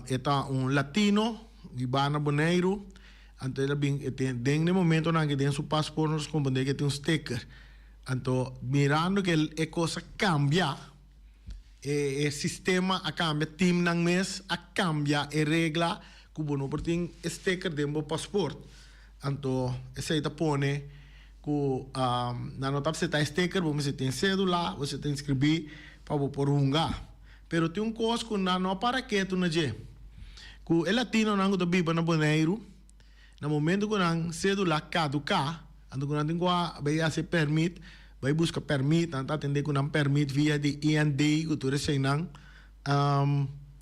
S2: E ta un latino bibá na Boneiru, anto el a bin e tin den e momentonan ke den su pasport nos komprendé ke tin un sticker. Anto mirando ke e kos a kambia, e sistema a kambia, teamnan mes a kambia e regla ku bo no por tin e sticker den bo pasport. Anto esei ta pone ku nan no ta aseptá e sticker, bo mester tin sédula, bo mester ta inskribí pa bo por hunga. Pero tin un kos ku nan no a para ketu na dje, ku e latinonan ku ta biba na Boneiru, na momento ku nan sédula kaduká, anto ku nan tin ku a bai hasi e pèrmit, bai buska pèrmit, nan ta atendé ku nan pèrmit via di IND ku tur eseinan,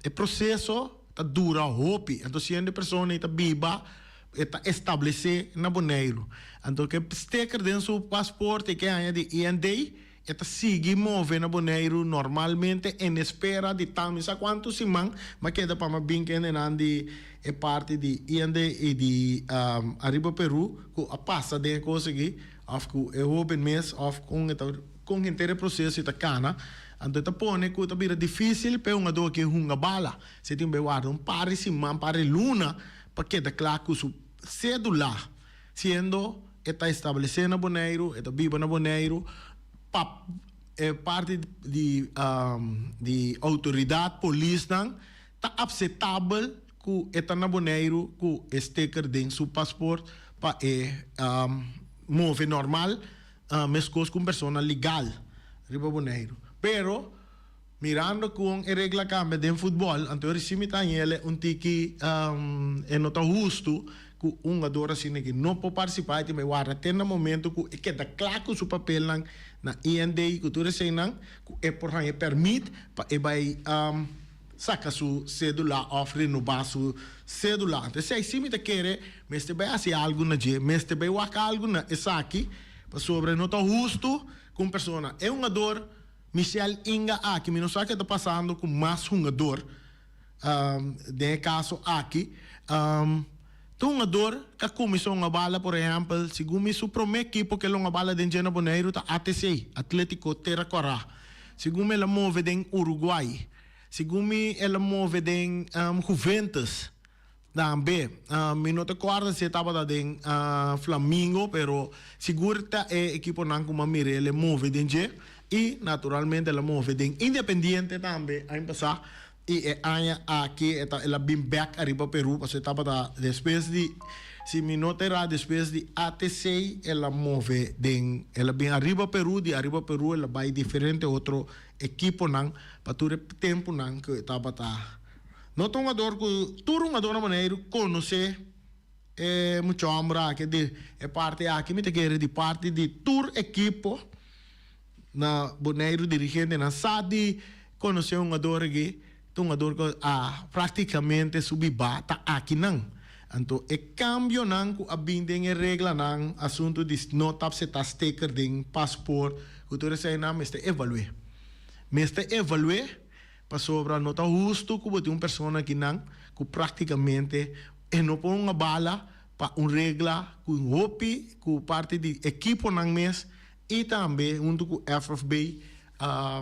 S2: e proseso ta dura hopi. Anto siendo e persona ei ta biba, e ta establesé na Boneiru. Anto ku e steker den su pasport e ke haña di IND, E ta sigui move na Boneiru normalmente en espera di tan mi sa cuanto siman ma keda pa ma bin kendenan di e parti di IND y di Ariba Peru cu a pasa den e cos aki of cu e hoben mes of con e ta con henter e proceso ta cana anto e ta pone cu ta bira dificil pa e hungador aki hunga bala si e tin bay warda un par di siman par di luna pa keda cla cu su cedula. Siendo e ta establesé na Boneiru, e ta biba na Boneiru, pa e parti di di outoridat, polisnan, ta apsetabel ku e ta na Boneiru ku e sticker den su pasport pa e move normal meskos ku un persona legal riba Boneiru. Pero mirando kon e regla kambia den futbòl, anto e risibi ta hañ'el un tiki e no ta hustu ku un hungador asina ki no por partisipá, e tin bai warda te na momento ku e keda kla ku su papelnan na IND ku tur eseinan ku e por haña pèrmit pa e bai. saka su sédula òf renobá su sédula. Anto esei sí mi ta kere mester bai hasi algu na dje, mester bai wak algu na esaki, pasobra no ta hustu ku un persona, e hungador Michel Inga aki, mi no sa ke ta pasando ku mas hungador den e kaso aki, ta hungador ku a kuminsá hunga bala, por ehèmpel, segun mi su promé ekipo ku el hunga bala den dje na Boneiru ta ATC, Atlético Tera Kòrá. Segun mi el a move den Uruguay. Segun mi el a move den Juventus tambe. Mi no ta kòrda si e tabata den Flamingo, pero sigur ta e ekiponan ku mi a mira el e move den dje. I naturalmente el a move den Independiente tambe aña pasá. I e aña aki e ta el a bin bèk ariba Peru pasobra e tabata despues di, si mi no ta erá, despues di ATC el a move den, el a bin ariba Peru, di ariba Peru el a bai diferente otro ekiponan pa tur e tempunan ku e tabata. No ta un hungador ku tur hungador na Boneiru konosé e mucha hòmber aki di e parti aki, mi ta kere di parti di tur ekipo. Na Boneiru dirigentenan sa di konosé hungador aki, ta hungador ku a práktikamente su bibá ta akinan. Anto e kambionan ku a bin den e reglanan, asuntu di no ta apseptá sticker den pasport, ku tur eseinan mester evalu'é. Mester evalu'é pasobra no ta hustu ku bo tin un persona akinan ku práktikamente e no por hunga bala pa un regla ku hopi ku parti di ekiponan mes I tambe huntu ku FFB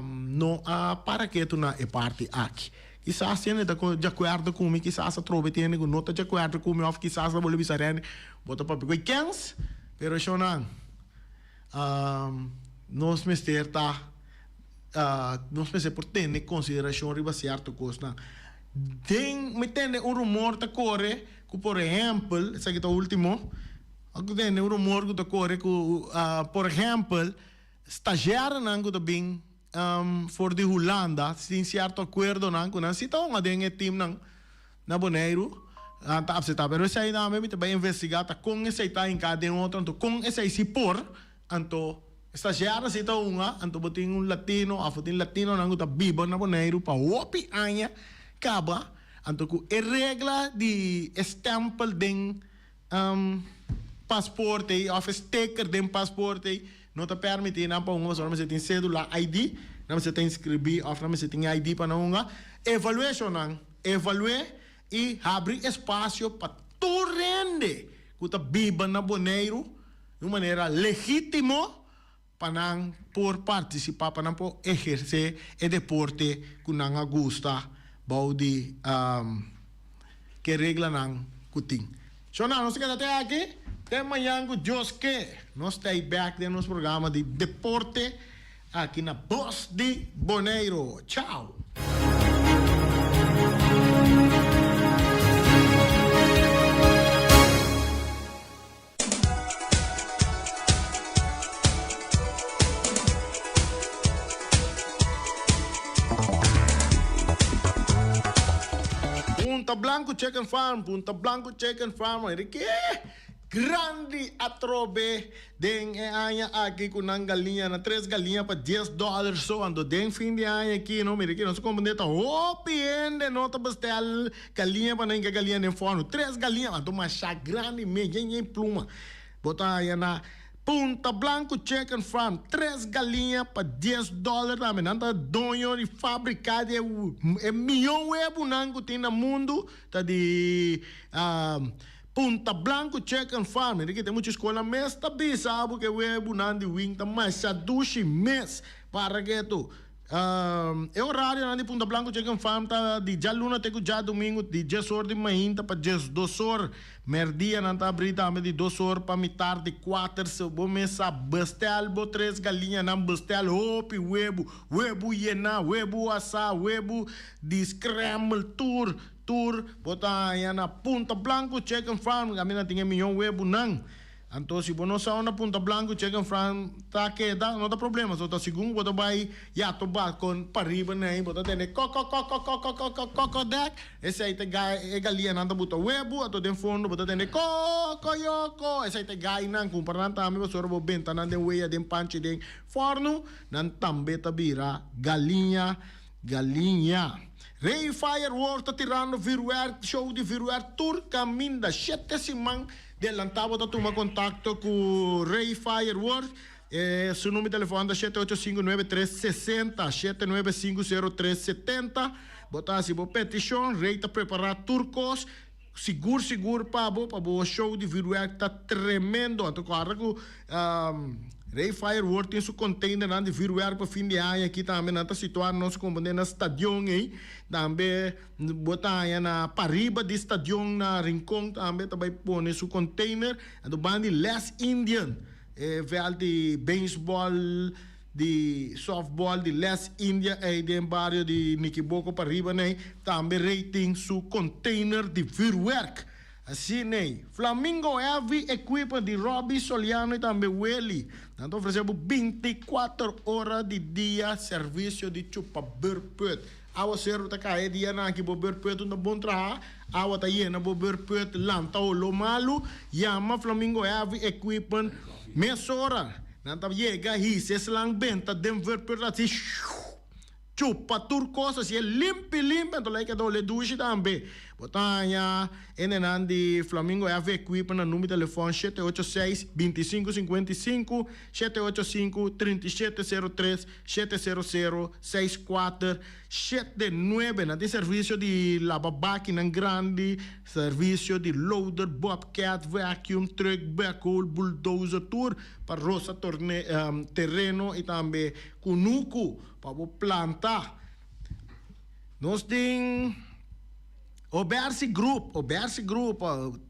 S2: no a para ketu na e parti aki. Kisas hende ta di akuerdo ku mi, kisas atrobe tin hende ku no ta di akuerdo ku mi òf kisas ta bolbe bisa Renny bo ta papia ku e kens, pero shownan nos mester ta nos mester por tene konsiderashon riba sierto kosnan. Den mi tende un rumor ta kore ku por ehèmpel, esaki ta ultimo. Aku tende un rumor ku ta kore ku, por ehèmpel, stazjèrenan ku ta bin for di Hulanda tin sierto akuerdonan ku nan si ta hunga den e timnan na Boneiru, nan ta apseptá. Pero esei tambe mi ta bai investigá ta kon esei ta hinká den otro, anto kon esei si por, anto stazjèr si ta hunga, anto bo tin un latino òf bo tin latinonan ku ta biba na Boneiru pa hopi aña kaba, anto ku e regla di e stèmpel den. Paspoort ei of e sticker den paspoort ei no ta permiti nan pa hunga pasobra nan mester tin cedula ID, nan mester ta inscribi of nan mester tin ID pa nan hunga. Evaluation nan evalue y habri espacio pa tur hende cu ta biba na Boneiru di un manera legitimo pa nan por participa, pa nan por eherce e deporte cu nan a gusta bou di ke reglanan cu tin. Shona, nos ta keda te aki, te mañan cu Dios ke, nos ta ei bek den nos programa di deporte aki na Bos di Boneiro. Chao! Punta Blanco Chicken Farm, Punta Blanco Chicken Farm, Enrique grandi atrobe den e aña aki ku nan galiña na tres galiña pa dies dòler so, anto den fin di aña aki no mira aki nos a komprende ta hopi hende no ta bestel Galiña pa nan hinka galiña den fòrnu. Tres galiña anto masha grandi mes, yen yen pluma. Bo ta haña na Punta Blanco Chicken Farm tres galiña pa dies dòler tambe. Nan ta doño di fabrika di e miyon webunan ku tin na mundu ta di Punta Blanco Chicken Farm. Mira ki tin mucha skola mes ta bisa bo ku e webunan di wing ta masha dushi mes. Para ketu. E orarionan di Punta Blanco Chicken Farm ta di djaluna te ku djadumingu di djes or di mainta pa djesdos or. Merdia nan ta abri tambe di dos or pa mitar di kuater. Si bo mes sa bestel bo tres galiñanan, bestel hopi webu, webu yená, webu asá, webu di scramble, tur, tur bo ta haña na Punta Blanco Chicken Farm. Kaminda tin e miyon webunan. Anto si bo no sa unda Punta Blanco Chicken Farm ta keda, no ta problema, so ta segun bo ta bai yato balkon pariba nei bo ta tende kokokokokokokokokokokdek, esei ta gai e galianan ta buta webu, anto den fondo bo ta tende kokoyoko, esei ta e gainan, kumpra nan tambe pasobra bo benta nan den wea den panchi den fòrnu, nan tambe ta bira galiña. Galiña. Rey Fireworks ta tirando vuurwerk, show di vuurwerk tur caminda. Shete siman delanta bo ta tuma contacto cu Rey Fireworks. E su numero di telefon ta 785 9360, 795 0370. Bo ta haci bo peticion, Rey ta prepara tur cos. Sigur sigur pa bo, pa bo show di vuurwerk ta tremendo. Anto corda cu Rey Firework tin su containernan di vuurwerk pa fin di aña aki tambe. Nan ta situa nos componde na stadion ey. Tambe bo ta haña na pariba di stadion na Rincon tambe ta bay pone su container. Anto ban di Les Indian, e veld di baseball, di softball di Les India ey den bario di Nikiboko pariba ney tambe Rey tin su container di vuurwerk. Asina Flamingo Heavy Equipment di Robbie Soliano y tambe Willy nan ta ofrece bo 24 ora di dia servicio di chupa beurput. Awaceru ta cay e dianan aki bo beurput no ta bon traha, awa ta yena bo beurput lanta olo malu, yama Flamingo Heavy Equipment mesora. Nan ta yega hisa e slang benta den verput asi shuuw chupa tur cos asi e limpi limpi anto lei keda ole dushi tambe. Bo ta haña e nenan di Flamingo FV Equipa na number di telefon 786 25 55, 785 37 03, 700 64 79. Nan tin servicio di laba bakinan grandi, servicio di loader, bobcat, vacuum, truck, backhoe, bulldozer, tur pa rosa torne tereno y tambe cunucu pa bo planta. Nos tin Obersi Group, Obersi Group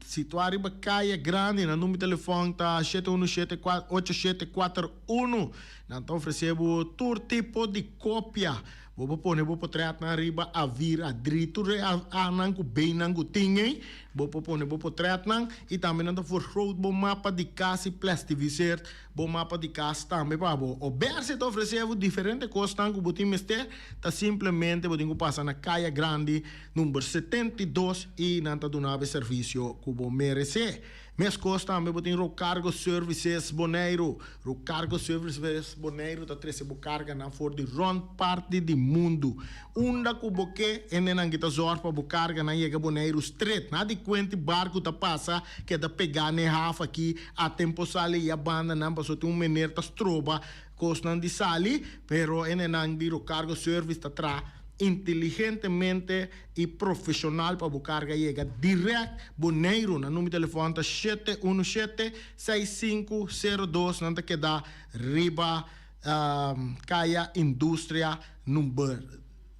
S2: situa riba Kaya Grandi, nan number di telefon ta 717 8741. Nan ta ofrece bo tur tipo di copia. Bo por pone bo potretnan riba A4, A3, tur e Anan ku Bnan ku tin ei, bo por pone bo potretnan i tambe nan ta vergroot bo mapa di kas i plastifiseert bo mapa di kas tambe pa bo. Obersi ta ofresé bo diferente kosnan ku bo tin mester, ta simplemente bo tin ku pasa na Kaya Grandi number 72 i nan ta duna bo e servisio ku bo meresé. Meskos tambe bo tin Rocargo Services Boneiru. Rocargo Services Boneiru ta trese bo karganan for di rònt parti di mundu. Unda ku bo ke, hendenan ki ta zòrg pa bo karganan yega Boneiru stret. Na di kuenti barku ta pasa keda pegá n'e haf aki, a tempo sali i a bandanan pasobra tin un mener ta stroba kosnan di sali, pero hendenan di Rocargo Service ta traha inteligentemente i profesional pa bo karga yega direct Boneiru. Nan number di telefòn ta 717 6502. Nan ta keda riba Kaya Industria number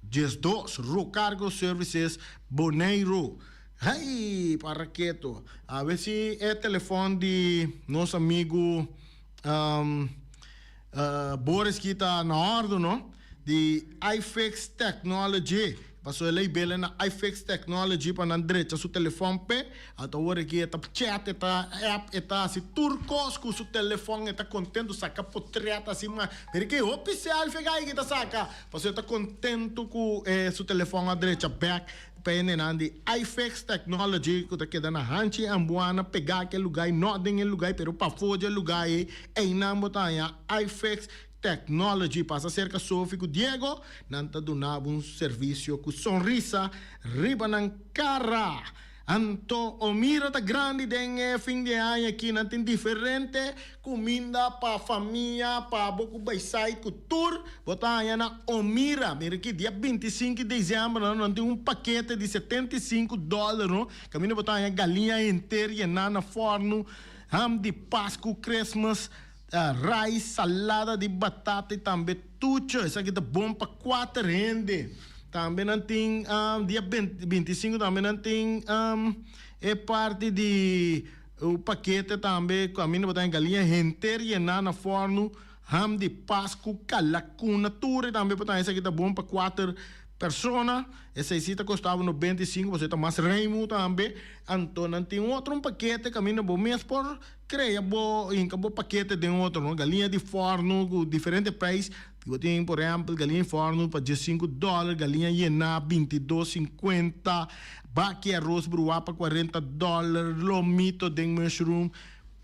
S2: 12. Rocargo Services Boneiru. Hey, para keto. Awe si e telefòn di nos amigu Boris ki ta na òrdu no, di iFix Technology. Pasobra el a ibele na iFix Technology pa nan drecha su telefòn p'e. Anto awor aki e ta chat, e ta app, e ta hasi tur kos ku su telefòn. E ta kontentu saka potrèt asi ma. Mira ki hopi selfie gai ki ta saka. Pasobra e ta kontentu ku su telefòn a drecha bèk. Pa e nenan di iFix Technology ku ta keda na Hanchi Ambuana pegá ku e lugá ei, no den e lugá ei pero pafó dje lugá ei, einan bo ta haña iFix Technology. Pasa serka Sophie ku Diego, nan ta duna bo un servisio ku sonrisa riba nan kara. Anto Omira ta grandi den e fin di e aña aki. Nan tin diferente kuminda pa famia, pa bo ku bai sait ku tur. Bo ta haña na Omira. Mira aki dia 25 di dezèmber nan tin un pakete di 75 dòler no. Kaminda bo ta haña galiña henter yená na fòrnu, ham di Pasku, Christmas, rice, salada di batata i tambe tucho. Esaki ta bon pa kuater hende. Tambe nan tin dia 25 tambe nan tin e parti di un pakete tambe ku aminda bo ta haña galiña henter yená na fòrnu, ham di Pasku, kalakuna, tur e tambe bo ta haña. Esaki ta bon pa kuater persona. Esei si ta kosta bo 95 pasobra e ta mas reimu tambe. Anto nan tin otro un pakete kaminda bo mes por Crea bo hinca bo pakete den otro no, galiña di forno cu diferente prijs, bo tin por ehempel galiña di forno pa 15 dollar, galiña yena 22.50, baki arroz bruá pa 40 dollar, lomito den mushroom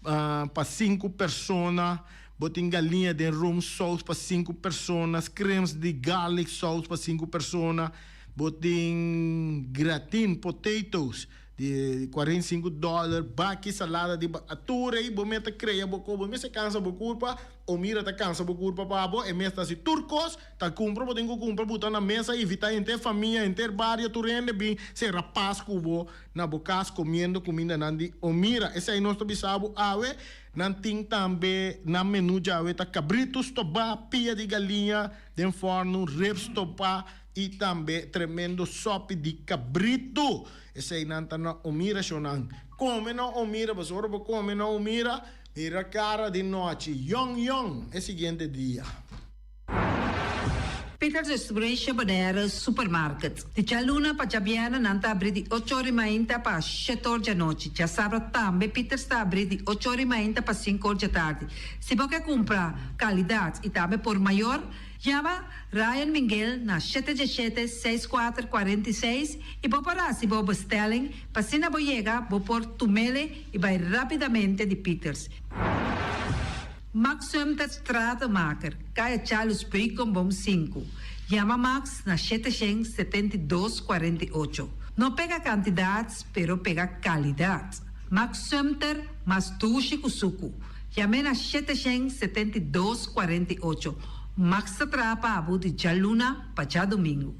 S2: pa 5 persona. Bo tin galiña den roomsaus pa sinku persona, scrimps di garlic saus pa sinku persona. Bo tin gratin potatoes di 45 dollar, baki salada di tur ei bo mes ta crea bo ko, bo mes ta cansa bo curpa, o mira ta cansa bo curpa pa bo, e mes ta haci tur cos, ta cumpra bo tin cu cumpra buta na mesa, invita henter famia, henter bario, tur hende bin cera pas cu bo na bo cas comiendo cumindanan di Omira. Esei nos ta bisa bo awe. Nan tin tambe nan menu djawe ta cabrito stobá, pia di galiña den fòrnu, ribs stobá i tambe tremendo sòpi di cabrito. Eseinan ta na Omira shownan. Come na Omira pasobra ora bo come na Omira mira cara di nochi yong yong e siguiente dia.
S3: Peters Restauration Bonaire Supermarket. Di djaluna pa djabièrnè nan ta abrí di ocho or i mainta pa shete or djanochi. Djasabra tambe Peters ta abrí di ocho or i mainta pa sinku or djatardi. Si bo ke kumpra kalidat i tambe por mayor, yama Ryan Minguel na shete djeshete, seis kuater, 46 i bo por hasi bo bestelling pa asina bo yega bo por tumele i bai rápidamente di Peters. Max Sumter Stratenmaker, Kaya Charles Beukenboom sinku. Yama Max na 772 48. No pega kantidat, pero pega kalidat. Max Sumter, mas dushi ku suku. Yam'é na 772 48. Max ta traha pa bo di djaluna pa djadumingu.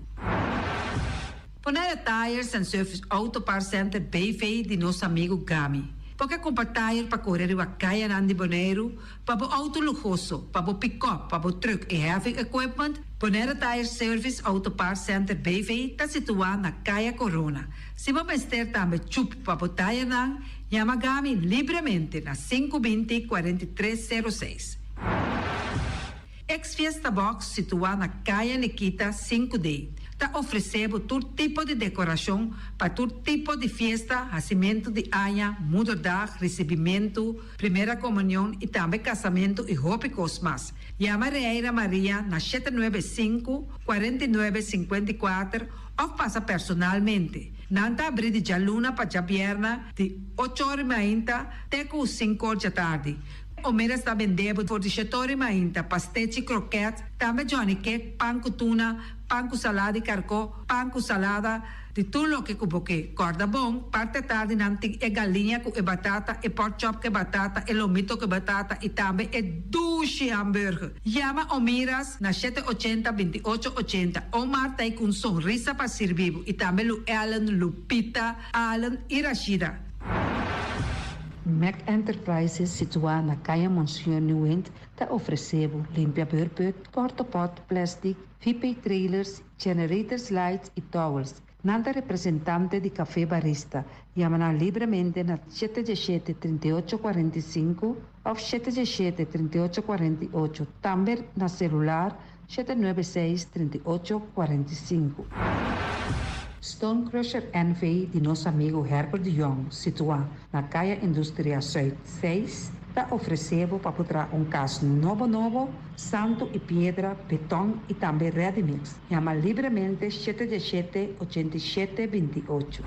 S3: Bonaire Tires and Service Auto Parts Center BV di nos amigu Gami. Bo ke kumpra tire pa kore riba kayanan di Boneiru, pa bo outo luhoso, pa bo pikòp, pa bo trùk i heavy equipment? Bonaire Tire Service Auto Parts Center BV ta situá na Kaya Corona. Si bo mester tambe chup pa bo tirenan, yama Gami libremente na 520 43 06. Ex Fiesta Box situá na Kaya Nikita 5D ta ofresé bo tur tipo di dekorashon pa tur tipo di fiesta, hasimentu di aña, moederdag, risibimentu, primera komunion i tambe kasamentu i hopi kos mas. Yama Reira Maria na 795, 49, 54 òf pasa personalmente. Nan ta abrí di djaluna pa djabièrna di ocho or i mainta te ku sinku or djatardi. Omera sta bende bo for di shetori mainta, pastechi, kroket, tambe johnny cake, pan ku tuna, pan ku salada di karkó, pan ku salada, di tur loke ku bo ke. Kòrda bon, parti atardi nan tin e galiña ku e batata, e pork chop ku e batata, e lomito ku e batata i tambe e dushi hamburger. Yama Omiras na shete ochenta, 28 ochenta. Omar ta ei ku un sonrisa pa sirbi bo i tambe Lu Ellen, Lupita, Allen i Rashida.
S4: Mac Enterprises situá na Kaya Monseñor Nieuwind ta ofresé bo limpia beurput, portapot, plèstik, VP trailers, generators lights i towels. Nan ta representante di Café Barista. Yama nan libremente na 717 38 45 òf 717 38 48, tambe na selular 796 38 45. Stone Crusher NV di nos amigu Herbert de Jong, situá na Kaya Industria Zuid 6, ta ofresé bo pa por traha un kas nobo nobo, santu i piedra, beton i tambe ready mix. Yama libremente 717 87 28.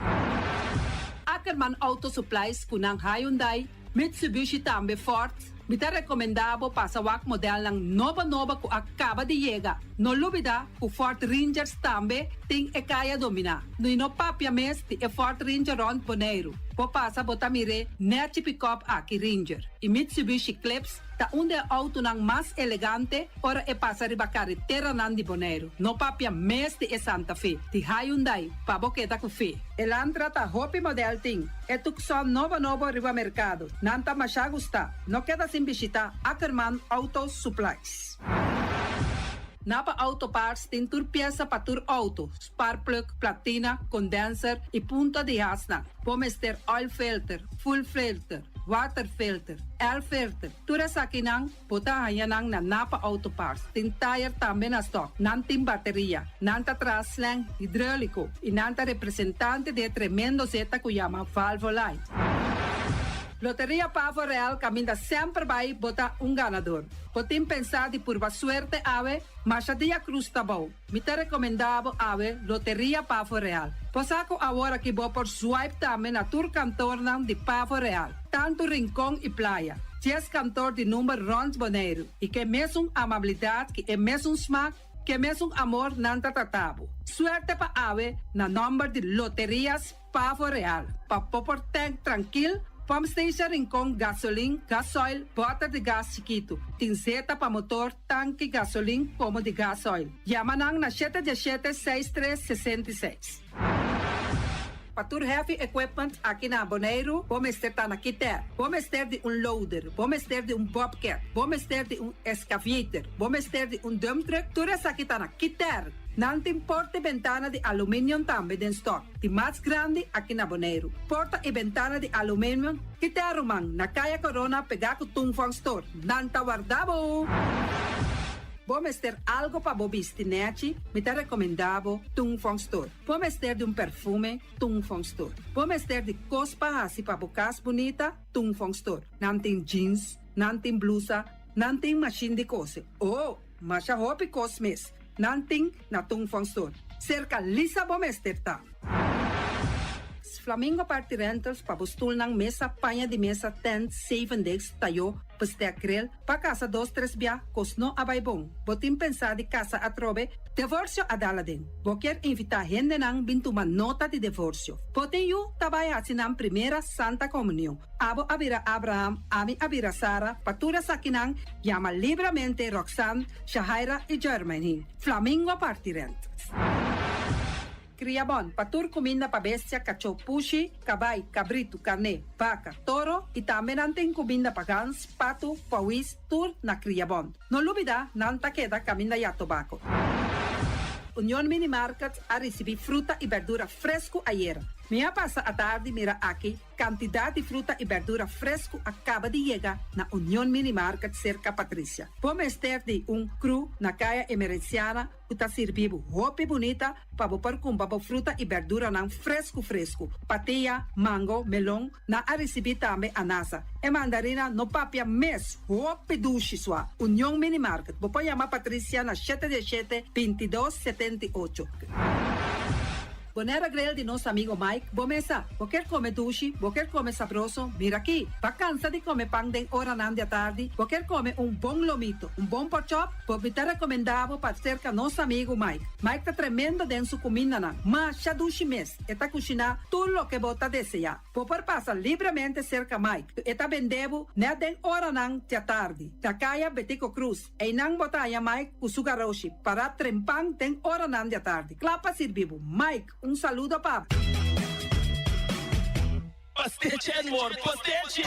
S3: Ackerman Auto Supplies ku nan Hyundai, Mitsubishi tambe Ford. Mi ta rekomendá bo pasa wak modelnan nobo nobo ku a kaba di yega. No lubidá ku Ford Rangers tambe tin e kaya dominá. I no papia mes di e Ford Ranger rònt Boneiru. Bo pasa bo ta mir'é nèchi pikòp aki Ranger. I Mitsubishi Eclipse ta un di e outonan mas elegante ora e pasa riba kareteranan di Boneiru. No papia mes di e Santa Fe, di Hyundai, pa bo keda ku fe. Elantra ta hopi modèl tin. E Tucson nobo nobo riba merkado. Nan ta mashá gustá. No keda sin bishitá Ackerman Auto Supplies. Napa Auto Parts tin tur piesa pa tur outo, spark plug, platina, condenser i punta di hasnan. Bo mester oil filter, fuel filter, water filter, air filter. Tur esakinan bo ta haña nan na Napa Auto Parts. Tin tire tambe na stock. Nan tin bateria. Nan ta traha slang hidráuliko i nan ta representante di e tremendo zeta ku yama Valvoline. Loteria Pavo Real kaminda semper bai bo ta un ganador. Bo tin pensá di purba suerte awe? Masha dia krus ta bou. Mi ta rekomendá bo awe Loteria Pavo Real. Bo sa ku awor aki bo por swipe tambe na tur kantornan di Pavo Real, tantu Rincon i Playa. Dies kantor di number rònt Boneiru i ku e mesun amabilidat, ku e mesun smak, ku e mesun amor nan ta trata bo. Suerte pa awe na nòmber di Loterias Pavo Real. Pa bo por tènk trankil, Pump Station Rincon gasolin, gasoil, bòter di gas chikitu. Tin zeta pa motor, tanki gasolin komo di gasoil. Yama nan na shete diesshete seis tres 66. Pa tur heavy equipment aki na Boneiru bo mester ta na Kiter. Bo mester di un loader, bo mester di un bobcat, bo mester di un excavator, bo mester di un dump truck, tur esaki ta na Kiter. Nan tin porta i bentana di aluminium tambe den stock, di mas grandi aki na Boneiru. Porta i bentana di aluminium Kiter ruman, na Kaya Corona pegá ku Tung Fong Store. Nan ta warda bo! Bo mester algo pa bo bisti nechi? Mi ta rekomendá bo Tung Fong Store. Bo mester di un perfume? Tung Fong Store. Bo mester di kos pa hasi pa bo kas bunita? Tung Fong Store. Nan tin jeans, nan tin blusa, nan tin mashin di kose. Oh, masha hopi kos mes nan tin na Tung Fong Store. Serka Lisa bo mester ta. Flamingo Party Rentals pa bo stulnan, mesa, paña di mesa, tent, zevendegs, tayó, bestek, grill, pa kasa dos tres bia, kos no a bai bon. Bo tin pensá di kasa atrobe? Devorsio a dal aden. Bo kier invitá hendenan bin tuma nota di devorsio. Bo tin yu ta bai haci nan primera Santa Comunion. Abo a bira Abraham, ami a bira Sara, pa tur esakinan yama libramente Roxanne, Shahaira y Jermaine. Flamingo parti rent. Kriabon, pa tur kuminda pa bestia, kachó, pushi, kabai, kabritu, karné, baka, toro i tambe nan tin kuminda pa gans, patu, pòwis, tur na Kriabon. No lubidá, nan ta keda kaminda ya tobako. Union Mini Market a risibí fruta i bèrdura fresku ayera. Mi a pasa atardi mira aki Kantidat di fruta i bèrdura fresku a kaba di yega na Union Mini Market serka Patricia. Bo mester di un kru na Kaya Emerenciana ku ta sirbi bo hopi bunita pa bo por kumpra bo fruta i bèrduranan fresku fresku. Patia, mango, melon, nan a risibí tambe anasa. E mandarina no papia mes, hopi dushi sua. Union Mini Market, bo por yama Patricia na shete diesshete, 22, 78. Bonaire Grill di nos amigo Mike, bo mesa. Bo kier come dushi, bo kier come sabroso, mira aki. Ba cansa di come pan den oranan di atardi, bo kier come un bon lomito, un bon porkchop, bo mi ta recomenda bo pa cerca nos amigo Mike. Mike ta tremendo den su cumindanan, masha dushi mes, e ta cushina tur loke bo ta desea. Bo por pasa libremente cerca Mike, e ta bende bo net den oranan di atardi, na caya Betico Croes. Einan bo ta haña Mike ku su garoshi pará trempan den oranan di atardi, kla pa sirbi bo. Mike, un saludo pa bo.
S5: Pastechi and more pastechi!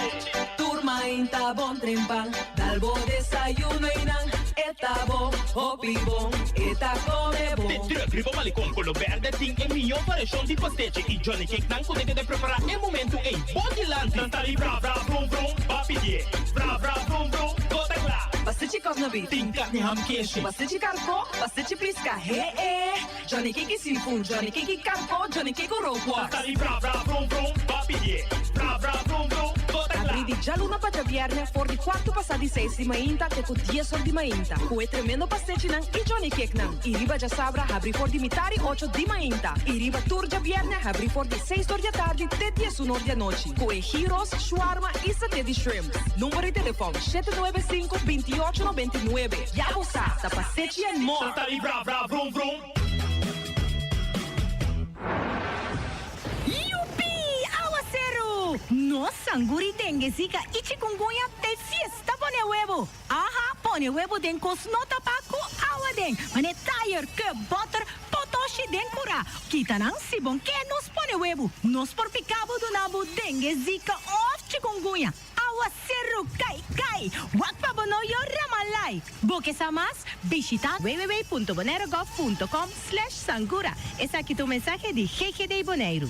S6: Tur mainta bon trempan, dal bo desayuno einan e ta bo hopi bon, e ta come bon.
S5: De truck riba Malecon Colo Berde tin e mihó variashon di pastechi y Johnny Cake nan ku ta keda prepará e momentu ei bo dilanti. Nan ta di bra bra brum brum, ba pidié bra bra brum brum. Bo ta kla.
S6: Pastechi kòsnabí.
S5: Tin karni ham keshi.
S6: Pastechi karkó, pastechi piska, he e. Johnny Cake seafood, Johnny Cake karkó, Johnny Cake rookworst.
S5: Ta di bra bra brum brum, ba pidié bra bra brum brum. Bo ta kla.
S6: Abrí di djaluna pa djabièrnè for di kuartu pasá di seis di mainta te ku dies or di mainta ku e tremendo pastechinan i Johnny Cakenan. I riba djasabra habrí for di mitari ocho di mainta i riba tur djabièrnè habrí for di seis or di atardi te diesun or di anochi ku e gyros, shawarma i saté di shrimp. Number di telefòn, 795 28 99. Ya bo sa, ta Pasechi and More!
S5: Santa di bra bra vrum vrum.
S7: Yupi! Awaseru! Nos sanguri dengue, zika i chikungunya te fiesta pone webu! Aha, pone webu den kos no tapá ku awa den, mane tayer, cup, boter, potoshi den kurá. Kita nan si bon ke nos pone webu. Nos por pika bo duna bo dengue, zika òf chikungunya. Awaseru kai kai! Wak pa bo no yora malai! Bo ke sa mas? Bishita www.bonairegov.com slash sangura. Esaki ta un mensahe di GGD Boneiru.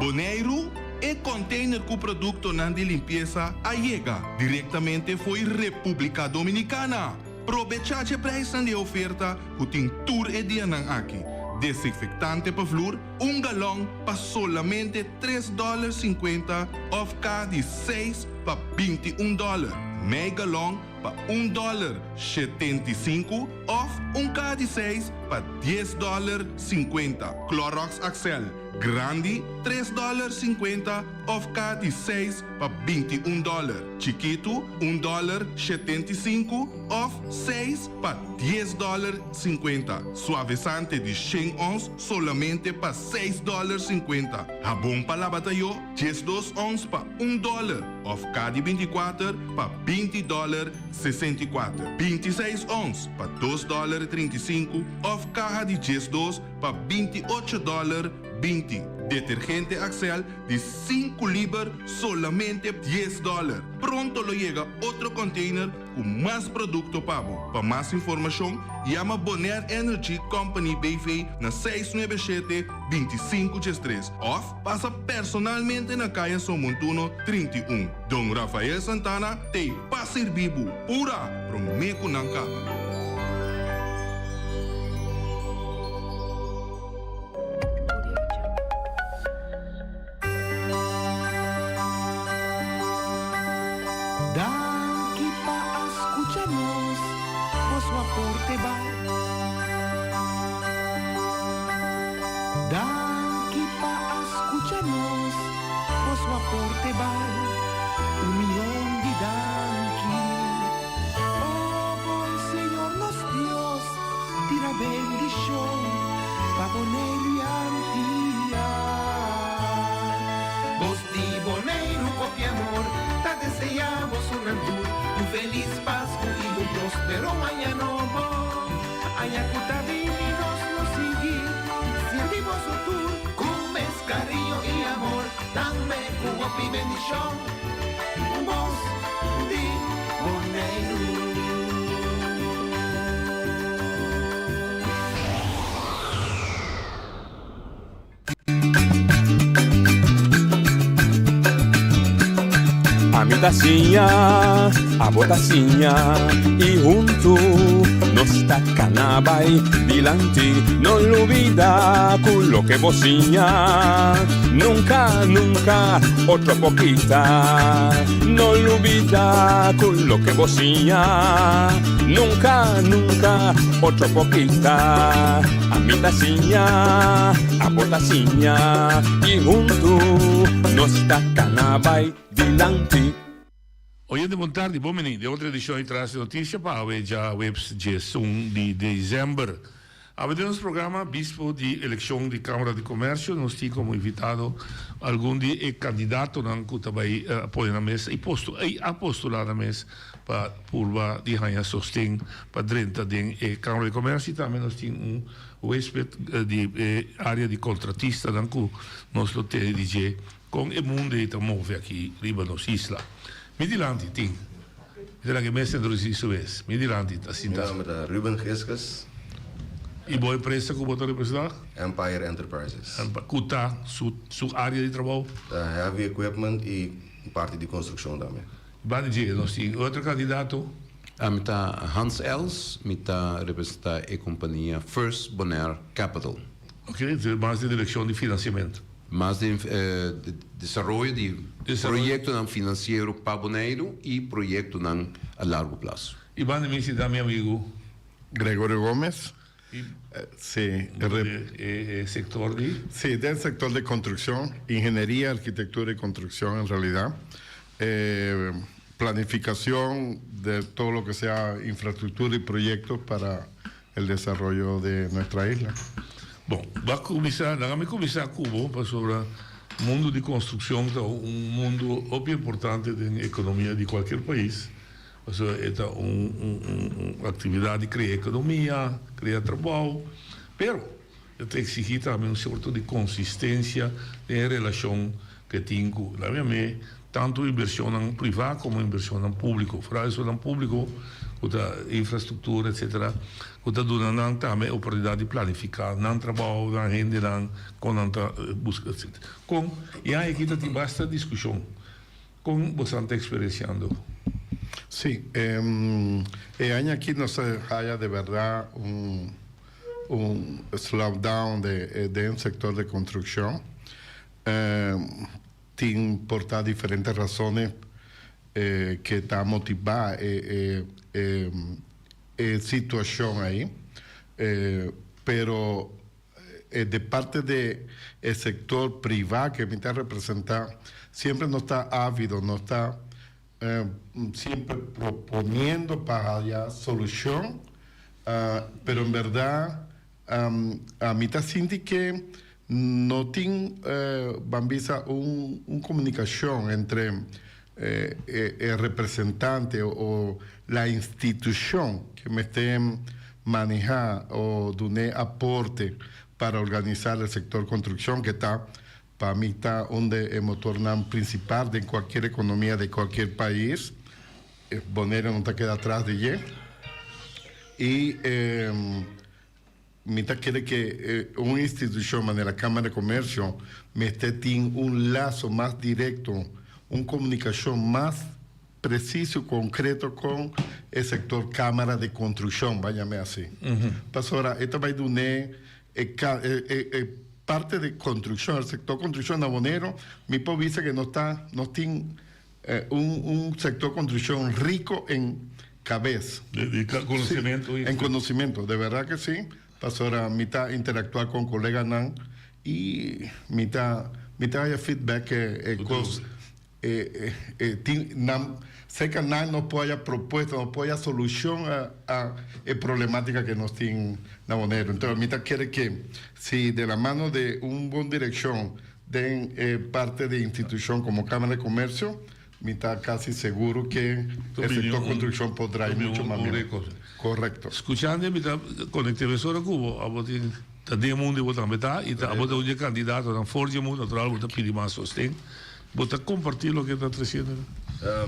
S1: Boneiru, E kònteiner ku produktonan di limpiesa a yega direktamente fo'i Repúblika Dominikana. Probechá dje preisnan di e oferta ku tin tur e dianan aki, desinfektante pa vlur, un galòn pa solamente tres dòler sinkuenta òf ka di seis pa 21 dòler, mei galòn pa un dòler 75 òf un kaha di seis pa dies dòler 50. Clorox Axel.
S8: Grandi, tres dòler sinkuenta òf kaha di seis pa 21 dòler. Chikitu, un dòler 75 òf seis pa dies dòler sinkuenta. Suavisante di shen ons solamente pa seis dòler sinkuenta. Habon pa laba tayó, 12 ons pa un dòler òf kaha di 24 pa 20 dòler 64. 26 ons pa dos dòler 35 òf kaha di 12 pa 28 dòler 20. Detergente Axel di sinku liber solamente dies dòler. Pronto lo yega otro container ku mas produkto pa bo. Pa mas informashon yama Bonaire Energy Company BV na seis nuebe shete, 25 diestres òf pasa personalmente na Kaya Somontuno 31. Don Rafael Santana t'ei pa sirbi bo. Pura promé ku nan kaba.
S1: Danki pa a scucha nos, boso aporte bai. Danki pa a scucha nos, boso aporte bai. Un miyon di danki. Oh bon Señor nos Dios, tira bendicion pa Boneiru y Antia. Bos di Boneiru hopi amor ta desea bosonan tur un felis Pasku y un prospero aña nobo. Aña cu ta bini nos lo sigui sirbi boso tur cu mes cariño y amor, tambe cu hopi bendicion. Bos di Boneiru.
S9: Ami ta siña, abo ta siña y huntu nos ta cana bay dilanti. No lubida cu loke bo siña nunca, nunca otro por kita. No lubida cu loke bo siña nunca, nunca otro por kita. Ami ta siña, abo ta siña y huntu nos ta cana bay dilanti.
S10: Oyente bon tardi, bon bini den otro edicion di Tras di Noticia pa awe djaweps 11 di december. Awe den nos programa bispo di eleccion di Camara di Comercio nos tin como invitado algun di e candidatonan cu ta bay pone nan mes y a postula nan mes pa purba di haña sosten pa drenta den e Cámara di Comercio y tambe nos tin un huésped di e área di contratistanan cu nos lo tene di dje con e mundo ei ta move aki riba nos isla. Mi dilanti tin, mi ta laga e mes introduci su mes. Mi dilanti ta sinta.
S11: Mi nomber ta Ruben Giskus.
S10: Y bo empresa cu bo ta representa?
S11: Empire Enterprises.
S10: Cu ta su área di trabou?
S11: Ta heavy equipment y parti di construccion tambe.
S10: Banda dje nos tin otro kandidato.
S12: Ami ta Hans Els, mi ta representá e kompania First Bonaire Capital.
S10: Ok, entonces mas den direkshon di finansiamentu.
S12: Mas den desaroyo di proyektonan finansiero pa Boneiru i proyektonan a largo plaso.
S10: I banda mi si ta mi amigu.
S13: Gregorio Gomez. Sí.
S10: E sector di?
S13: Sí, den sector di construccion, ingenieria, arquitectura y construccion en realidad. Planificacion de todo lo que sea infraestructura y proyectos para el desarrollo de nuestra isla.
S10: Bon, ba cuminsa, laga mi cuminsa cu bo pasobra mundo di construccion ta un mundo hopi importante den economia di cualkier pais. Pasobra e ta un actividad di crea economia, crea trabao, pero e ta exigi tambe un cierto di consistencia den e relacion cu e tin cu, laga mi yam'e, tanto inversionnan priva como inversionnan publico. Vooral esunnan publico cu ta infrastructura etcetera, cu ta duna nan tambe e oportunidad di planifica nan trabao, nan hendenan, con nan ta busca etcetera. Con e aña aki ta tin basta discusion. Kon bosan ta eksperensiando?
S13: Sí, e aña aki nos a haya de berdad un un slowdown de den sector de construccion. Tin por ta diferente razones ke ta motiva e e e situacion ayi, pero. De parte di e sector priva cu mi ta representa, semper nos ta avido, nos ta semper proponiendo pa haya solucion, pero en berdad ami ta sinti cu no tin, ban bisa, un comunicacion entre e representante o la institucion cu mester maneha o dune aporte para organisa el sector construccion cu ta pa mi ta un de e motornan principal den cualkier economia de cualkier pais. Bonaire no ta keda atras di dje y Mi ta kere ke un institushon manera Kámara di Komersio mester tin un laso mas direkto, un komunikashon mas presiso i konkreto kon e sektor Kámara di Konstrukshon, ban yam'é asi. Pasobra e ta bai dun'é e e parti di konstrukshon, e sektor konstrukshon na Boneiru, mi por bisa ke nos ta nos tin Un un sector construcción rico en cabez.
S10: Di conocimiento.
S13: Sí, en conocimiento, de verdad que sí. Pasobra mi ta interactua con coleganan y mi ta mi ta haya feedback ke e cos e e tin nan cerca nan nos por haya propuesta, nos por haya solucion a a e problematica ke nos tin na Boneiru. Entonces mi ta kere ke si de la mano de un bon direccion Den e parte di institucion como Camara de Comercio, mi ta casi seguro ke e sector construccion por draai mucho mas mihor. Correcto.
S10: Scuchando mi ta conecta mesora cu bo, abo tin ta den mundo y bo tambe ta y ta abo ta un di e candidatonan for di e mundo, natural bo ta pidi mas sosten. Bo ta comparti loke ta treciendo?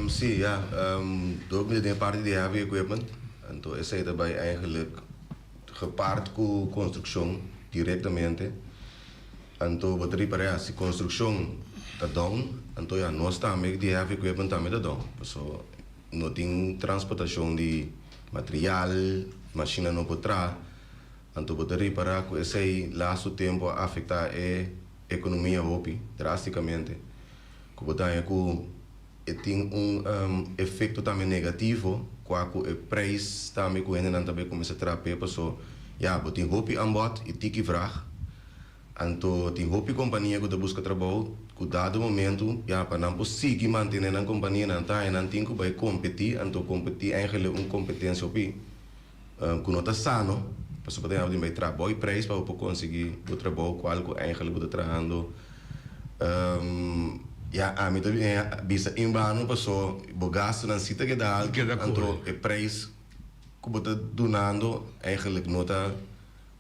S11: Si, ya. Door mi ta den e parti di heavy equipment, anto esey ta bay eigenlijk gepaard cu construccion directamente. Anto bo ta ripará si konstrukshon ta down, anto ya nos tambe di heavy equipment tambe ta down. Paso no tin transportashon di material, mashina no por traha. Anto bo ta ripará ku esei lastu tempu a afektá e ekonomia hopi drástikamente. Ku bo ta haña ku e tin un efekto tambe negativo kua ku e preis tambe ku hendenan ta bai kuminsá traha p'e paso ya bo tin hopi anbòt i tiki vrag. Anto tin hopi kompania ku ta buska trabou ku dado momentu ya pa nan por sigui mantené nan kompania nan ta haña nan tin ku bai kompetí anto kompetí eigenlik un kompetensia hopi ku no ta sano pasobra bo ta tin bai traha bou preis pa bo por konsiguí bo trabou kual ku eigenlik bo ta trahando ya ami ta bisa enbano paso bo gastunan si ta keda altu anto e preis ku bo ta dunando eigenlik no ta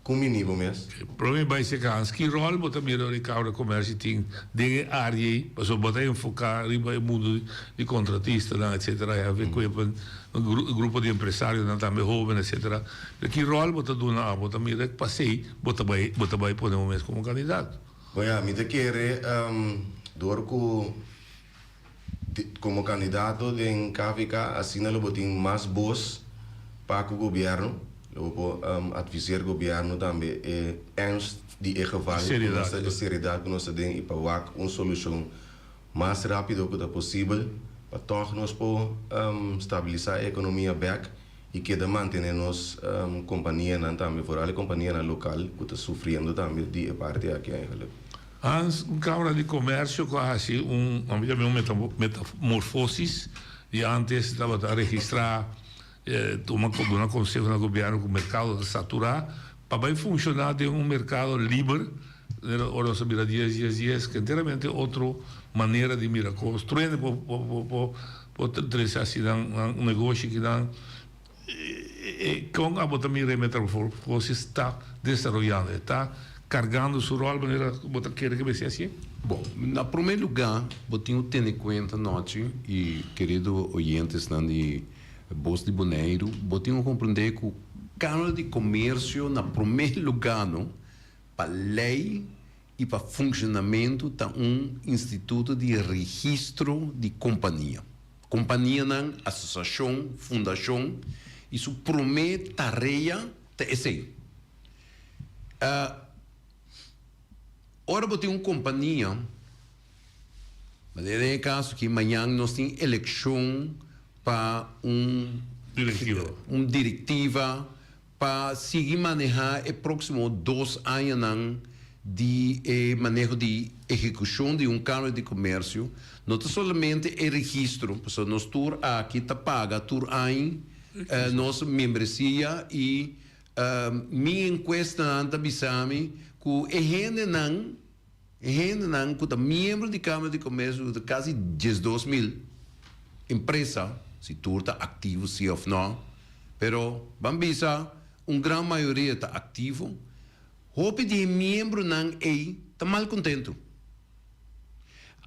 S11: Ku mini bo mes.
S10: Prome bai seka Hans, ki ròl bo ta mira ora e Kámara di Komèrsio tin den e área ei? Pasobra bo ta enfoká riba e mundu di kontratistanan etsetera, heavy equipment, grupo di empresarionan tambe hóben etsetera. Pero ki ròl bo ta duna abo? Bo ta mira pasei bo ta bai bo ta bai pone bo mes komo kandidato?
S11: Bon ya, mi ta kere dor ku komo kandidato den KVK asina lo bo tin mas bos pa ku gobièrnu, lo bo por adviseer gobièrnu tambe e ernst di e geval ku nos ta, e seriedat ku nos ta den i pa wak un solushon mas rápido ku ta posibel pa tòg nos por stabilisá e ekonomia bèk i keda mantené nos kompanianan tambe, vooral e kompanianan lokal ku ta sufriendo tambe di e parti aki eigenlijk.
S10: Hans, un Kámara di Komèrsio ku a hasi un, a mi ta un metamorfosis di antes tabata registrá, tuma, duna konseho na gobièrnu ku merkado ta saturá, pa bai funshoná den un merkado liber, ora nos a bira dies dies dies, ku enteramente otro manera di mira kos. Tur hende por por por trese hasi nan nan negoshi kinan. Kon abo ta mira e metamorfosis ta desaroyando? E ta kargando su ròl manera ku bo ta kere ku mester hasié?
S12: Bon, na promé lugá bo tin ku tene kuenta nochi i kerido oyentesnan di Bos di Boneiru, bo tin ku komprendé ku Kámara di Komersio na promé lugá no pa lei i pa funshonamentu ta un instituto di registro di kompania. Kompanianan, asosiashon, fundashon i su promé tarea ta esei. Ora bo tin un kompania, manera den e kaso aki mañan nos tin elekshon pa un un direktiva pa sigui manehá e próksimo dos añanan. di e maneho di ehekushon di un Kámara di Komersio no ta solamente e registro, pasobra nos tur aki ta paga tur aña nos membresia i mi enkuestanan ta bisa mi ku e hendenan, e hendenan ku ta miembro di Kámara di Komersio ku ta kasi 12.000 empresa, si tur ta aktivo si òf nò, pero ban bisa un gran mayoria ta aktivo. Hopi di e miembronan ei ta malkontentu.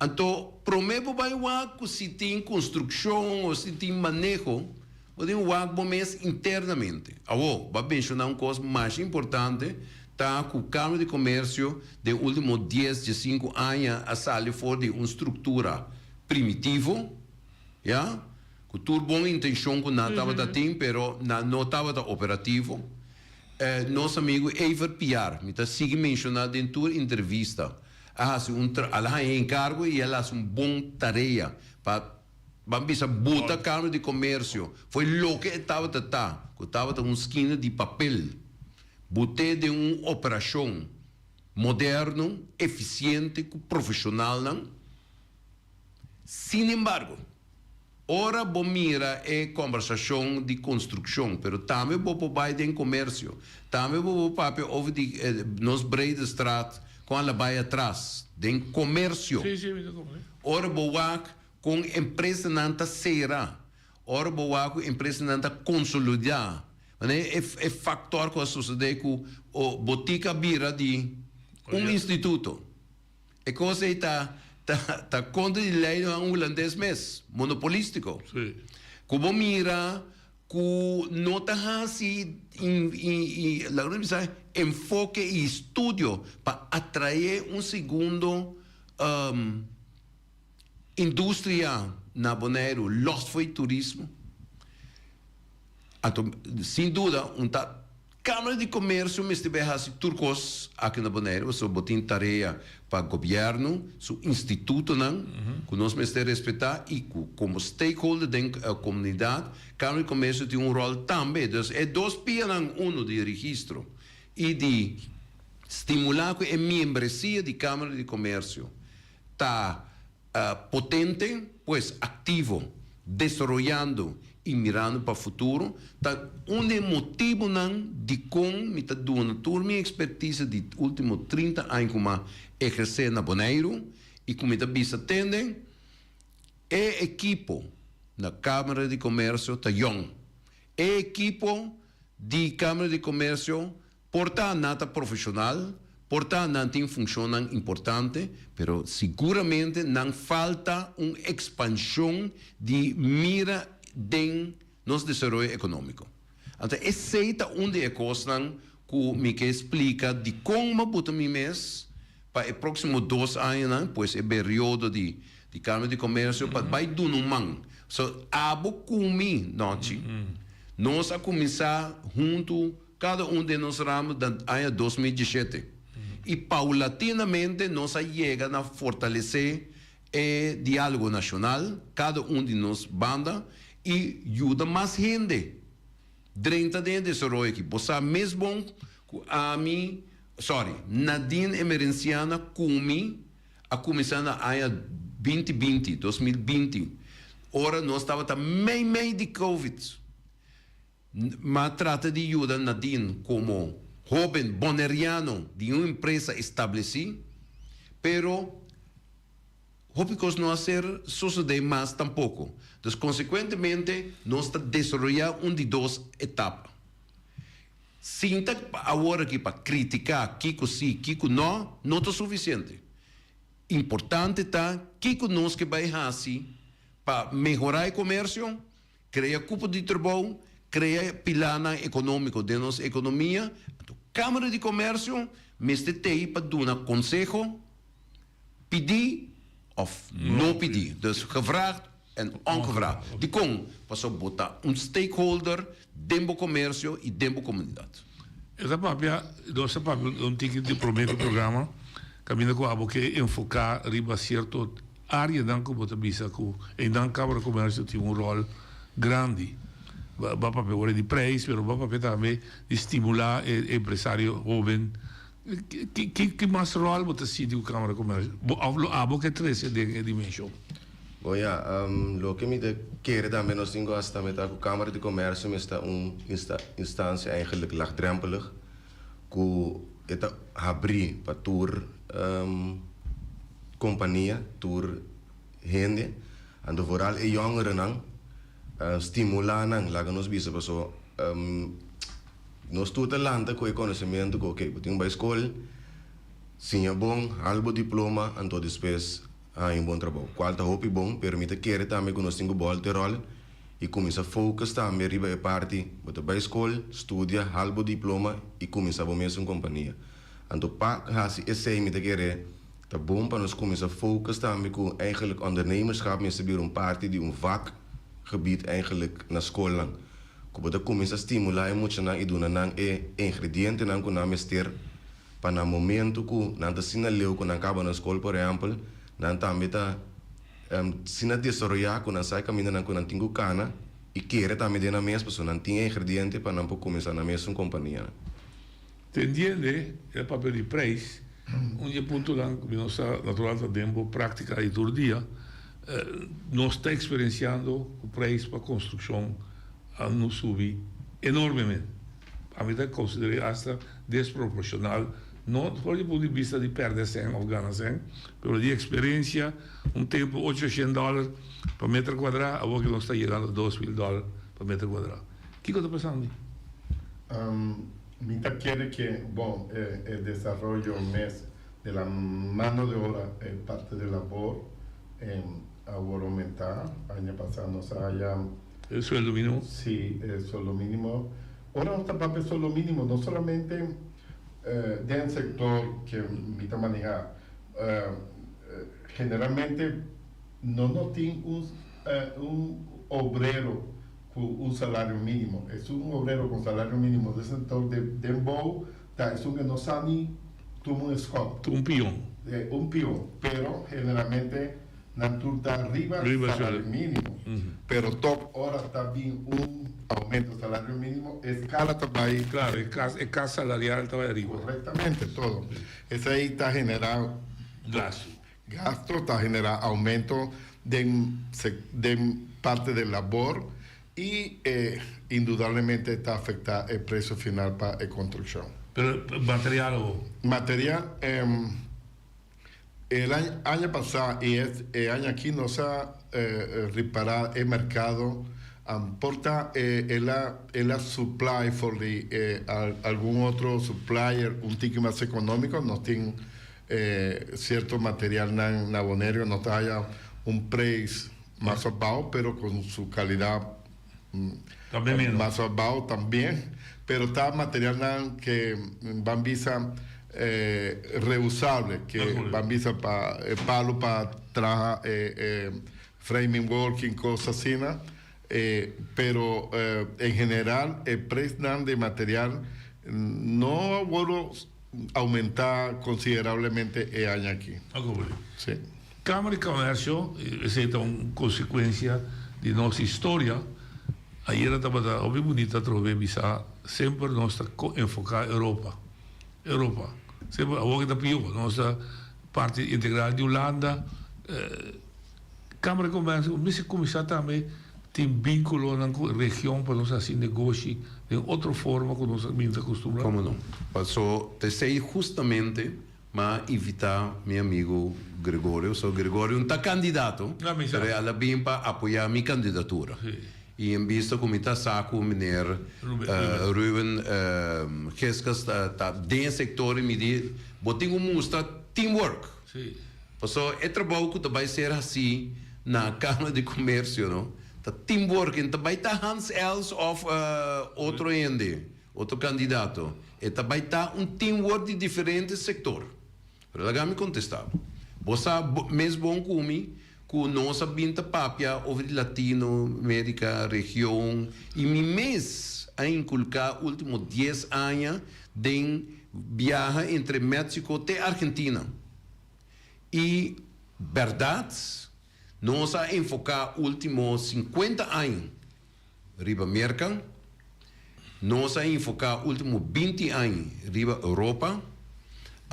S12: Anto, promé bo bai wak ku si tin konstrukshon o si tin maneho, bo tin wak bo mes internamente. Awor, bo a menshoná un kos masha importante, ta ku Kámara di Komersio den último dies, diesinku aña a sali for di un struktura primitivo, ya, ku tur bon intenshon ku nan tabata tin, pero nan no tabata operativo. Nos amigu Evert Piar, mi ta sigui menshoná den tur entrevista, a hasi un tra, al haña e enkargo i el a hasi un bon tarea pa, ban bisa, buta Kámara di Komersio fo'i loke e tabata ta, ku tabata un skina di papel, but'é den un operashon moderno, efisiente ku profeshonalnan. Sinembargo. Ora bo mira e kombersashon di konstrukshon, pero tambe bo por bai den komersio, tambe bo por papia over di nos Breedestraat kon a la bai atras den komersio. Ora bo wak kon empresanan ta sera, ora bo wak ku empresanan ta konsolidá, manera e faktor ku a sosodé ku botika a bira di un instituto. E kos ei ta ta ta kontra di leinan hulandes mes, monopolistiko. Ku bo mira ku no ta hasi laga nos bisa enfoke i estudio pa atraé un segundo industria na Boneiru lòs fo'i turismo. Anto sin duda un ta. Kámara di Komersio mester bai hasi tur kos aki na Boneiru pasobra bo tin tarea pa gobièrnu, su institutonan ku nos mester respetá i ku komo stakeholder den komunidat Kámara di Komersio tin un ròl tambe. Dus e dos pianan unu di registro i di stimulá ku e miembresia di Kámara di Komersio ta Potente, pues aktivo, desaroyando i mirando pa futuro, ta un di e motibunan dikon mi ta duna tur mi ekspertise di ultimo 30 aña ku m'a ehersé na Boneiru i ku mi ta bisa tende, e ekipo na Kámara di Komersio ta yòn. E ekipo di Kámara di Komersio Por ta nan ta profesional, por ta nan tin funcionnan importante, pero siguramente nan falta un expansion di mira den nos desaroyo economico. Anto esey ta un di e cosnan cu mi ke splica dicon m'a buta mi mes pa e proximo dos añanan, pues e beriodo di di Camera di Comercio pa bay duna un man. So abo cu mi, Nochi, nos a cuminsa hunto. Kada un den nos ramo den aña 2017 i paulatinamente nos a yega na fortalesé e diálogo nashonal, kada un di nos banda, i yuda mas hende drenta den e desaroyo aki. Bo sa mes bon ku ami, sorry, Nadine Emerenciana ku mi a kuminsá na aña 2020, 2020, ora nos tabata mei mei di covid. M'a trata di yuda Nadine komo hóben boneriano di un empresa establesí, pero hopi kos no a ser sosodé mas tampoko. Dus konsekuentemente nos ta desaroyá un di dos etapa. Sinta awor aki pa kritiká kiko sí, kiko nò, no ta sufisiente. Importante ta kiko nos ke bai hasi pa mehorá e komersio, Krea kupo di trabou, krea pilanan ekonómiko den nos ekonomia. Anto Kámara di Komèrsio mester t'ei pa duna konseho, pidí òf no pidí. Dus gevraagd en ongevraagd. Dikon? Pasobra bo ta un stakeholder den bo komersio i den bo komunidat.
S10: E ta papia, nos a papia un tiki di promé ku programa, kaminda ku abo ke enfoká riba sierto Áreanan ku bo ta bisa ku einan Kámara di Komèrsio tin un ròl grandi. Bo a papia ora di preis, pero bo a papia tambe di stimulá e empresario hóben. Ki ki mas ròl bo ta sinti ku Kámara di Komèrsio bo òf lo abo ke trese den e dimenshon?
S11: Bon ya, loke mi ta kere tambe nos tin ku hasi tambe ta ku Kámara di Komèrsio mester ta un instansia eigenlijk laagdrempelig ku e ta habrí pa tur kompania, tur hende, anto vooral e yòngerennan, stimulá nan, laga nos bisa paso Nos tur ta lanta ku e konosementu ku oke, bo tin bai skol, siña bon, hal bo diploma, anto despues haña un bon trabou. Kual ta hopi bon, pero mi ta kere tambe ku nos tin ku bòlta e ròl i kuminsá focus tambe riba e parti, bo ta bai skol, studia, hal bo diploma i kuminsá bo mesun kompania. Anto pa hasi esei mi ta kere ta bon pa nos kuminsá focus tambe ku eigenlijk ondernemerschap mester bira un parti di un vakgebied eigenlijk na skolnan. Ku bo ta kuminsá stimulá e muchanan i duna nan e ingredientenan ku nan mester pa na momentu ku nan ta asina leu ku nan kaba na skol, por ehèmpel, nan tambe ta asina desaroyá ku nan sa e kamindanan ku nan tin ku kana i kere tambe den nan mes pasobra nan tin e ingrediente pa nan por kuminsá nan mesun kompanianan.
S10: Tendiende e papia di preis, un di e puntonan ku mi no sa natural ta den bo práktika di tur dia, nos ta eksperensiando ku preis pa konstrukshon a no subi enormemente. Ami ta konsider'é asta desproporshonal, no for di punto di bista di pèrdè sèn òf gana sèn, pero di eksperensia, un tempu ocho shen dòler pa meter kuadrá, awor ke nos ta yegando 2000 dòler pa meter kuadrá. Kiko ta pasando?
S13: Mi ta kere ke, bon, e desaroyo mes de la mano de obra, e parte de labor, a wòrdu oumentá. Aña pasá nos a haya.
S10: E sueldo mínimo?
S13: Sí, e sueldo mínimo. Ora nos ta papia sueldo mínimo, no solamente den sektor ke mi ta manehá. Generalmente no no tin un obrero ku un salario mínimo. Esun obrero ku un salario mínimo den sektor de den bou ta esun ke no sa ni tuma un skòp.
S10: Ta un pion.
S13: Un pion, pero generalmente nan tur ta riba salario mínimo. Pero tòg ora ta bin un oumento salario mínimo e skala ta bai.
S10: Klaro, e kas e kas salarial ta bai ariba.
S13: Korektamente, todo. Esei ta generá.
S10: Gastu.
S13: Gasto ta generá aumento den den parte den labor i indudablemente ta afektá e presio final pa e konstrukshon.
S10: Pero material awor?
S13: Material, el aña pasá i e aña aki nos a ripará e merkado por ta el a el a supply for di algun otro supplier un tiki mas ekonómiko nos tin E cierto materialnan na Bonaire no ta haya un prijs mas abao pero con su calidad mas abao tambien pero ta materialnan ke ban bisa reusable ke ban bisa pa e palo pa traha e framing working cos asina pero en general e prijsnan di material no a worde Aumentá konsiderablemente e aña aki.
S10: Sí. Kámara di Komersio, esei ta un konsekuensia di nos historia. Ayera tabata hopi bunita atrobe bisa semper nos ta enfoká Europa. Europa. Semper awor ke ta pió. Nos ta parti integral di Hulanda. Kámara di Komersio mester kuminsá tambe tin vínkulonan ku region pa nos hasi negoshi den otro forma ku nos a bin ta kustumbrá.
S12: Komo no? Paso t'esei hustamente m'a invitá mi amigu Gregorio. So Gregorio no ta kandidato, pero el a bin pa apoyá mi kandidatura. I en bista ku mi ta sa ku meneer Ruben Giskus ta den e sektor i mi di, bo tin ku mustra teamwork. Pasobra e trabou ku ta bai ser hasí na Kámara di Komersio no ta teamwork, e no ta bai ta Hans Els òf otro hende, otro kandidato. E ta bai ta un teamwork di diferente sektor. Pero laga mi kontestá bo. Bo sa mes bon ku mi ku nos a bin ta papia over di Latino Amerika, region, i mi mes a inkulká último dies aña den biaha entre Mexico te Argentina. I bèrdat, nos a enfoká último sinkuenta aña riba Merka, nos a enfoká último binti aña riba Europa.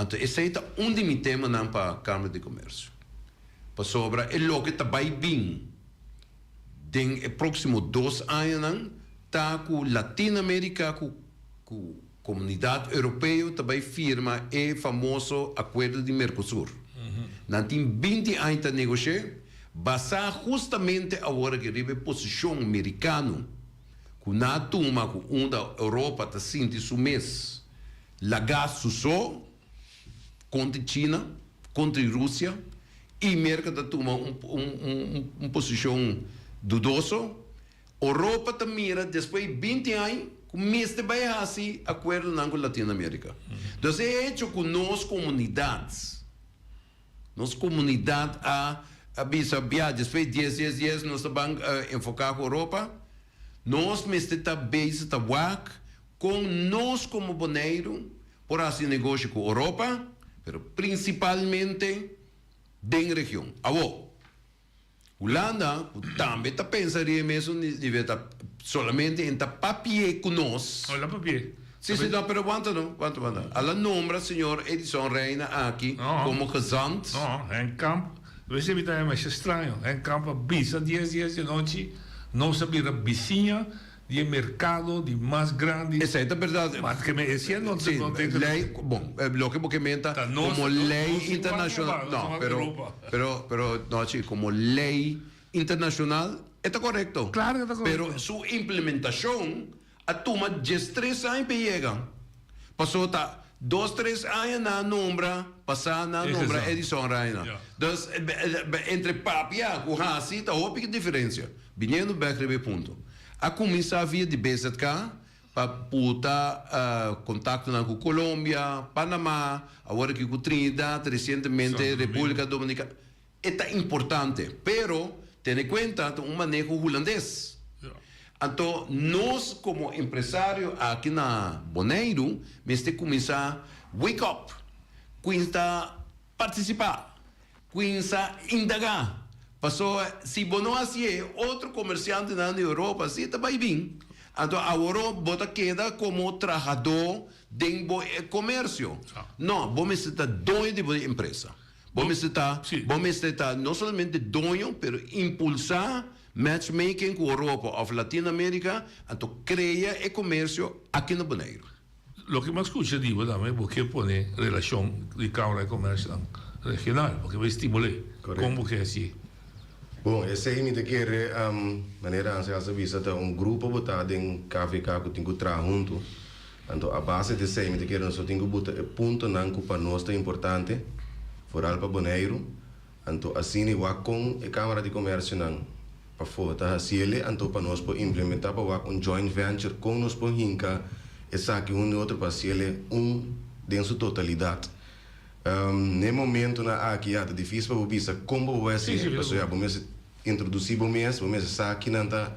S12: Anto esei ta un di mi temanan pa Kámara di Komersio. Pasobra e loke ta bai bin den e próksimo dos añanan ta ku Latinoamérika ku ku Komunidat Europeo ta bai firma e famoso Akuerdo di Mercosur. Nan tin binti aña ta negosh'é, basá hustamente awor aki riba e posishon merikano ku nan a tuma ku unda Europa ta sinti su mes lagá su so kontra China, kontra Rusia, i Merka ta tuma un posishon dudoso. Oropa ta mira despues di binti aña ku mester bai hasi akuerdonan ku Latinoamerika. Dus e hecho ku nos komunidat, nos komunidat a a bisa bia despues di dies dies dies nos ta ban enfoká ku Oropa, nos mester ta bezig ta wak kon nos komo Boneiru por hasi negoshi ku Oropa, pero prinsipalmente den region. Awor. Hulanda cu tambe ta pensa riba e mesun nivel ta solamente en ta papie cu nos.
S10: No, el a papie.
S12: Si, si, no, pero wanta no, wanta, wanta. Al a nombra señor Edison Reina aki como gezant.
S10: No, Henk Kamp, wese mi ta haya masha straño. Henk Kamp a bisa dies dies di anochi, nos a bira bisiña di e mercado di mas grandi.
S12: Esei ta berdad.
S10: Ma ke me esia no
S12: Sí,
S10: no te
S12: ley, bon, loke bo ke menta
S10: Ta nos
S12: como
S10: nos
S12: ley
S10: nos igual
S12: internacional,
S10: ke
S12: no,
S10: nos
S12: pero,
S10: Europa.
S12: pero, pero, no, sí, como ley internacional e ta corecto.
S10: Claro ke ta corecto.
S12: Pero su implementacion a tuma diestres aña pa e yega. Pasobra ta dos tres aña nan a nombra, pasá nan a nombra Edison Reina. Dus entre papia ku hasi ta hopi diferensia. Biniendo bèk riba e punto. A kuminsá via di BZK pa puta kontaktonan ku Colombia, Panamá, awor aki ku Trinidad, resientemente Repúblika Dominikana. E ta importante, pero tene kuenta ta un maneho hulandes. Anto nos komo empresario aki na Boneiru mester kuminsá wake up, kuinsa partisipá, kuinsa indagá. Pasobra si bo no hasié, otro komersiantenan di Europa si ta bai bin. Anto aworó bo ta keda komo trahadó den bo komersio. No, bo mester ta doño di bo empresa. Bo mester ta, bo mester ta no solamente doño, pero impulsá matchmaking ku Oropa òf Latinoamérika, anto krea e komersio aki na Boneiru.
S10: Loke mi a skucha di bo tambe, bo ke pone relashon di Kámara di Komersionan regional, bo ke bai stimul'é. Kon bo ke hasié?
S11: Bon, esei mi ta kere, manera Ansel a bisa, ta un grupo bo ta den KVK ku tin ku traha huntu. Anto a base di esei mi ta kere nos lo tin ku buta e puntonan ku pa nos ta importante, foral pa Boneiru. Anto asina wak kon e Kámara di Komersionan pafó ta hasiele, anto pa nos por implementá pa wak un joint venture kon nos por hinka esaki un di otro pa hasiele un den su totalidat. N'e momentonan aki ya ta difísil pa bo bisa kon bo por bai hasié, pasobra ya bo mester Introdusí bo mes, bo mester sa ki nan ta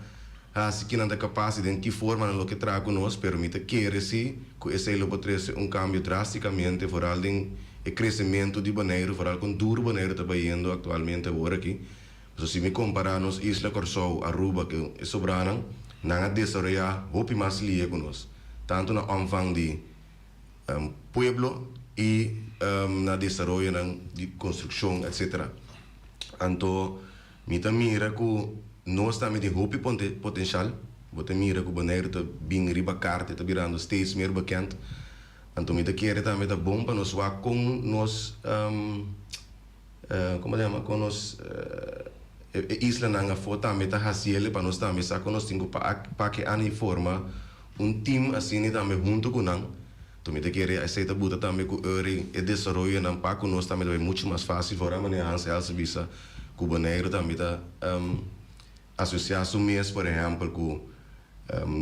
S11: hasi, ki nan ta kapas i den ki forma nan lo ke traha ku nos, pero mi ta kere si ku esei lo por trese un kambio drástikamente, foral den e kresementu di Boneiru, foral kon duru Boneiru ta bayendo aktualmente awor aki. Pasobra si mi kompará nos isla Kòrsou, Aruba ku e sobranan, nan a desaroyá hopi mas lia ku nos, tantu na òmvang di pueblo i na desaroyonan di konstrukshon etsetera. Anto mi ta mira ku nos tambe tin hopi potenshal. Bo ta mira ku Boneiru ta bin riba karta, e ta birando steeds meer bekend. Anto mi ta kere tambe ta bon pa nos wak kon nos, komo ta yama, kon nos e islanan afó tambe ta hasiel pa nos tambe sa kon nos tin ku pake an i forma un team asina tambe hunto ku nan. To mi ta kere esei ta buta tambe ku ori e desaroyonan pa ku nos tambe ta bai muchu mas fásil for a manera Hans Els a bisa ku Boneiru tambe ta asosiá su mes por ehèmpel ku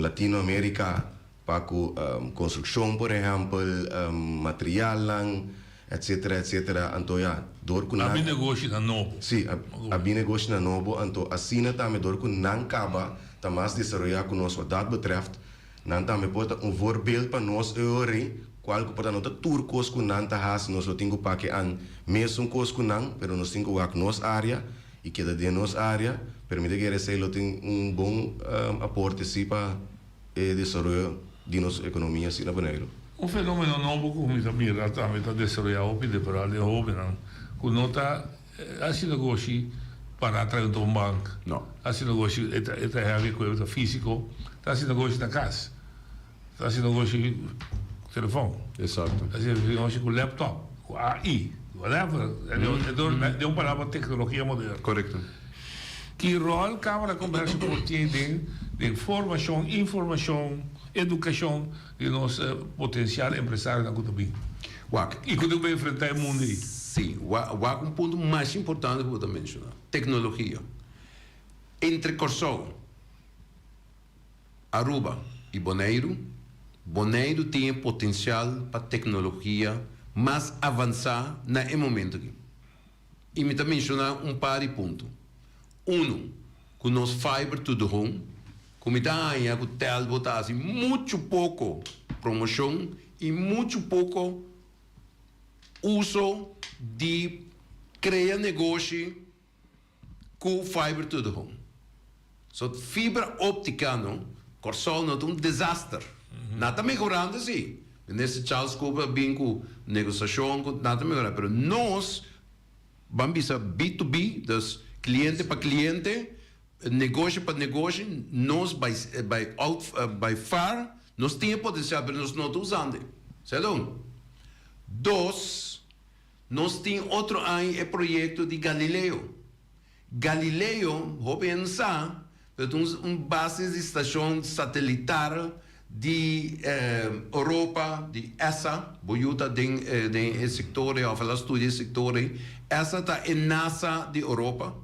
S11: Latinoamerika pa ku konstrukshon por ehèmpel materialnan etsetera etsetera anto ya dor ku nan
S10: A bin negoshinan nobo.
S11: Si a bin negoshinan nobo anto asina tambe dor ku nan kaba ta mas desaroyá ku nos wat dat betreft Nan tambe por ta un voorbeeld pa nos eori, cual cu por ta no ta tur cos cu nan ta haci nos lo tin cu pake an mesun cos cu nan, pero nos tin cu wak nos area y keda den nos area, pero mi ta kere esey lo tin un bon aporte si pa e desaroyo di nos economia si na Boneiru.
S10: Un fenomeno nobo ku mi ta mira tambe ta desaroyá hopi liberal den hóbennan ku no ta hasi negoshi para trae un bank.
S12: No.
S10: Hasi negoshi e ta e ta heavy ku e ta físiko, ta hasi negoshi na kas. Ta hasi negoshi ku telefòn.
S12: Esakto.
S10: Ta hasi negoshi ku laptop, ku AI, whatever. Den un palabra teknologia moderno.
S12: Korekto.
S10: Ki ròl Kámara di Komèrsio por tin den den formashon, informashon, edukashon di nos potensial empresarionan ku ta bin?
S12: Wak.
S10: I ku ta bin enfrentá e mundu ei?
S12: Sí. Wak un punto mas importante ku bo ta menshoná, teknologia. Entre Kòrsou, Aruba i Boneiru, Boneiru tin e potensial pa teknologia mas avansá na e momento aki. I mi ta menshoná un par di punto. Unu, ku nos fiber to the home, ku mi ta haña ku Telbo ta hasi muchu poko promoshon i muchu poko uso di krea negoshi ku fiber to the home. So fibra optica no, Kòrsou no ta un desaster. Nan ta mehorando si. Minister Charles Cooper a bin ku negosiashon ku nan ta mehorando, pero nos ban bisa B to B, dus kliente pa kliente, negoshi pa negoshi, nos by by out by far nos tin e potensial pero nos no ta usando e. Sèrdon? Dos, nos tin otro aña e proyekto di Galileo. Galileo, hopi hende sa, pero ta un base di stashon satelitar di Europa, di ESA, bo yu ta den den e sektor ei òf el a studia e sektor ei. ESA ta e NASA di Europa.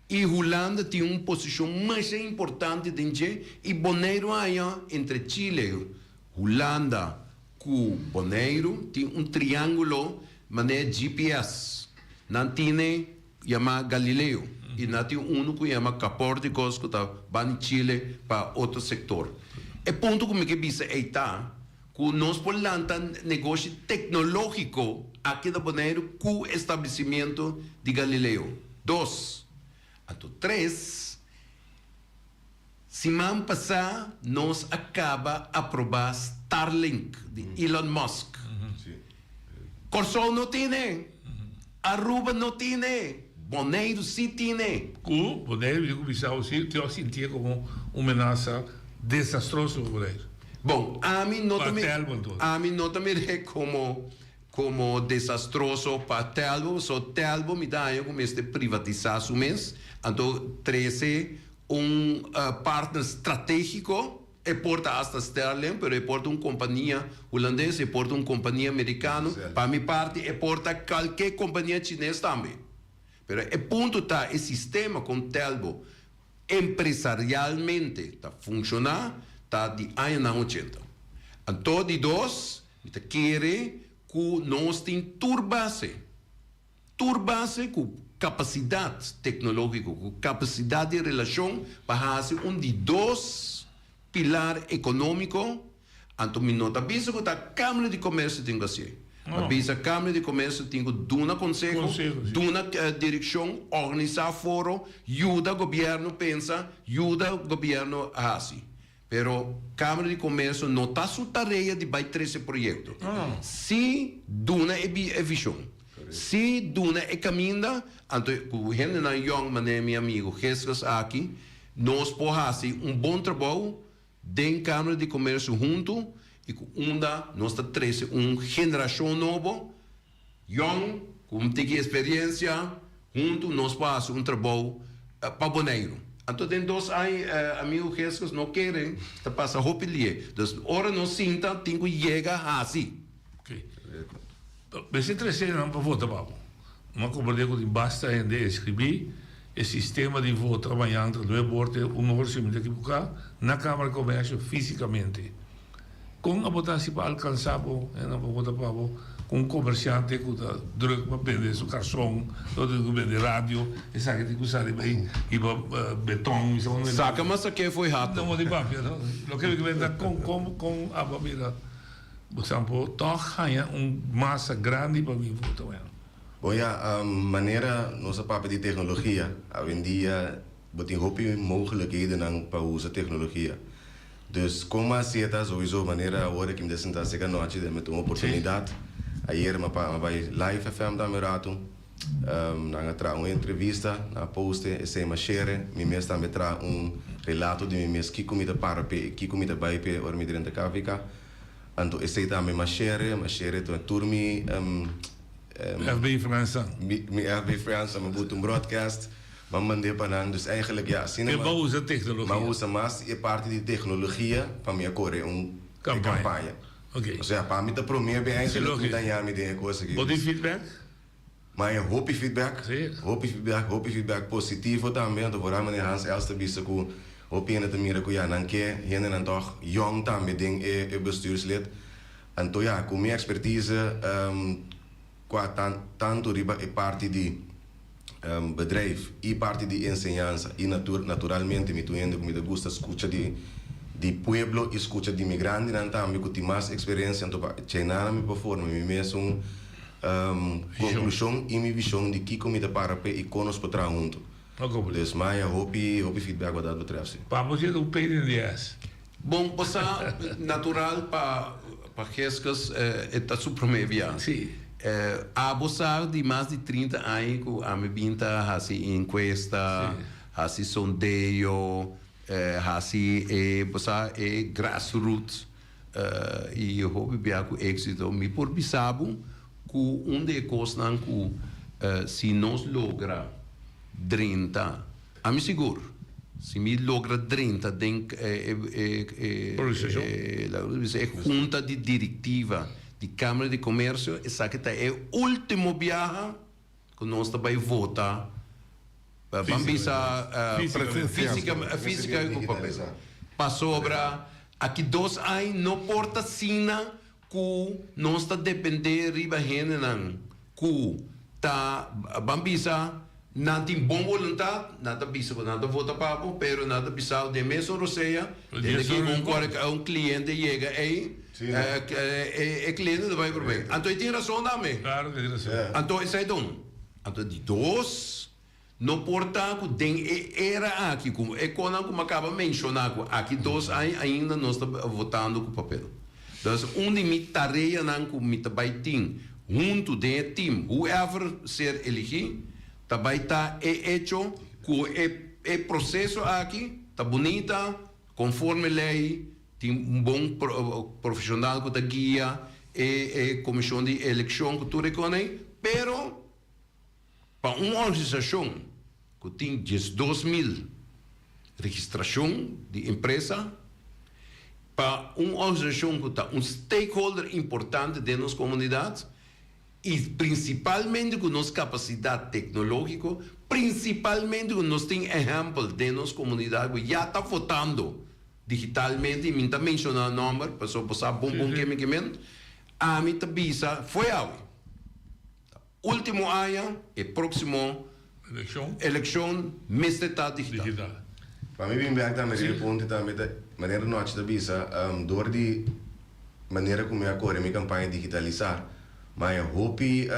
S12: I Hulanda tin un posishon masha importante den dje i Boneiru haña entre Chile, Hulanda ku Boneiru tin un triángulo manera GPS. Nan tine yamá Galileo i nan tin unu ku yama Capordicos ku ta ban Chile pa otro sektor. E punto ku mi ke bisa ei ta ku nos por lanta negoshi teknológiko aki na Boneiru ku establesimentu di Galileo. Dos. Anto tres, siman pasá nos a kaba aprobá Starlink di Elon Musk. Kòrsou no tine, Aruba no tine, Boneiru sí tine.
S10: Ku Boneiru di kuminsá si tin a sintié komo un menasa desastroso pa Boneiru.
S12: Bon, ami no ta
S10: Pa Telbo entonces.
S12: ami no ta mir'é komo komo desastroso pa Telbo, pasobra Telbo mi ta haña ku mester privatisá su mes, anto trese un partner stratégiko. E por ta hasta Sterling, pero e por ta un kompania hulandes, e por ta un kompania merikano, pa mi parti e por ta kalke kompania chines tambe. Pero e punto ta e sistema kon Telbo empresarialmente ta funshoná ta di añanan ochenta. Anto di dos, mi ta kere ku nos tin tur base. Tur base ku kapasidat teknológiko, ku kapasidat di relashon pa hasi un di dos pilar ekonómiko, anto mi no ta bisa ku ta Kámara di Komersio tin ku hasié. Mi a bisa Kámara di Komersio tin ku duna konseho, duna direkshon, organisá foro, yuda gobièrnu pensa, yuda gobièrnu hasi. Pero Kámara di Komersio no ta su tarea di bai trese proyekto. Si duna e e vishon, si duna e kaminda, anto ku hendenan yòn manera mi amigu Jesús aki, nos por hasi un bon trabou den Kámara di Komersio huntu i ku unda nos ta trese un generashon nobo, yòn, ku un tiki esperiensia, huntu nos por hasi un trabou pa Boneiru. Anto den dos aña, amigu Jesús, no kere ta pasa hopi lie. Dus ora nos sinta tin ku yega hasi.
S10: Ok. Mester trese nan pa vota pa bo. No a komprende ku tin basta hende eskribí e sistema di vota mañan ta nuebe or te un or si mi ta ekiboká na Kámara di Komersio físikamente. Kon abo ta hasi pa alkansá bo hendenan pa vota pa bo ku un komersiante ku ta drùk pa bende su karson, otro tin ku bende radio, esaki tin ku sali bai hiba beton mi sa unda.
S12: Saka mas ake fo'i hato.
S10: No di papia no. Loke mi ke benta kon kon kon abo a bira bo san por tòg haña un masa grandi pa bin vota mañana.
S11: Bon ya, manera nos a papia di teknologia, awendia bo tin hopi mogelijkhedennan pa usa teknologia. Dus kon m'a hasié ta souiso manera awor aki mi ta sintá seka nochi den mi ta un oportunidat. Ayer m'a pa m'a bai Live FM tambe un ratu. Nan a traha un entrevista, nan a poste esei m'a shere. Mi mes tambe traha un relato di mi mes kiko mi ta para p'e i kiko mi ta bai p'e ora mi drenta KVK. Anto esei tambe m'a shere, m'a shere tur mi
S10: FB friends nan.
S11: Mi FB friends nan m'a buta un broadcast. M'a mand'é pa nan, dus eigenlijk ja, asina
S10: m'a. Bo usa tecnologia.
S11: M'a usa mas e parti di tecnologia pa mi a core un campaña.
S10: Oké.
S11: Osea, pa mi ta promé be eigenlijk mi ta ñami den e cos aki.
S10: Bo tin feedback?
S11: M'a haña hopi feedback.
S10: Sí.
S11: Hopi feedback, hopi feedback positivo tambe, anto vooral meneer Hans Els ta bisa cu hopi hende ta mira cu ya nan ke hendenan toch jong tambe den e bestuurslid. Anto ja, cu mi expertise cua tanto riba e parti di. Bedrijf i parti di enseñansa i natur naturalmente mi tur hende ku mi ta gusta skucha di di pueblo i skucha di mi grandinan tambe ku tin mas eksperensia anto pa cheinana mi por forma mi mes un konklushon i mi vishon di kiko mi ta para p'e i kon nos por traha huntu. Dus maya hopi hopi feedback wat dat betreft si.
S10: Papo si ta un pain in the ass.
S12: Bon bo sa natural pa pa Geskus e ta su prome bia.
S10: Si.
S12: Abo sa di mas di 30 aña ku ami bin ta hasi enkuesta, hasi sondeo, hasi e bo sa e grassroots i hopi bia ku éksito. Mi por bisa bo ku un di e kosnan ku si nos logra drenta. Ami sigur, si mi logra drenta den e e hunta di directiva di Camara di Comercio, esaki ta e ultimo biaha cu nos ta bay vota, ban bisa fisica y cu papel. Pasobra aki dos aña no por ta asina cu nos ta depende riba hendenan cu ta, ban bisa, nan tin bon voluntad, nan ta bisa cu nan ta vota pa bo, pero nan ta bisao den mesun rosea, desde cu un un cliente yega ey, e cliente ta bay probé. Anto e tin razon tambe.
S10: Claro cu e tin razon.
S12: Anto esey ta un. Anto di dos, No por ta ku den e era aki ku e konan ku mi a kaba menshoná ku aki dos aña ainda nos ta votando ku papel. Dus un di mi tareanan ku mi ta bai tin huntu den e team, whoever ser eligí, ta bai ta e echo ku e e proseso aki ta bunita, konforme lei, tin un bon profeshonal ku ta guia e e komishon di elekshon ku tur e konan ei, pero. Pa un organisashon ku tin 12.000 registrashon di empresa, pa un organisashon ku ta un stakeholder importante den nos komunidat i prinsipalmente ku nos kapasidat teknológiko, prinsipalmente ku nos tin ehèmpel den nos komunidat ku ya ta votando digitalmente i mi ta menshoná nòmber pasobra bo sa bon bon keme kemen, ami ta bisa fo'i awe. Ultimo aña, e proximo eleccion mester ta digital.
S11: Pa mi bin bek tambe riba e punto tambe ta manera Nochi ta bisa dor di manera ku mi a kore mi kampaña digitalisa mi a hopi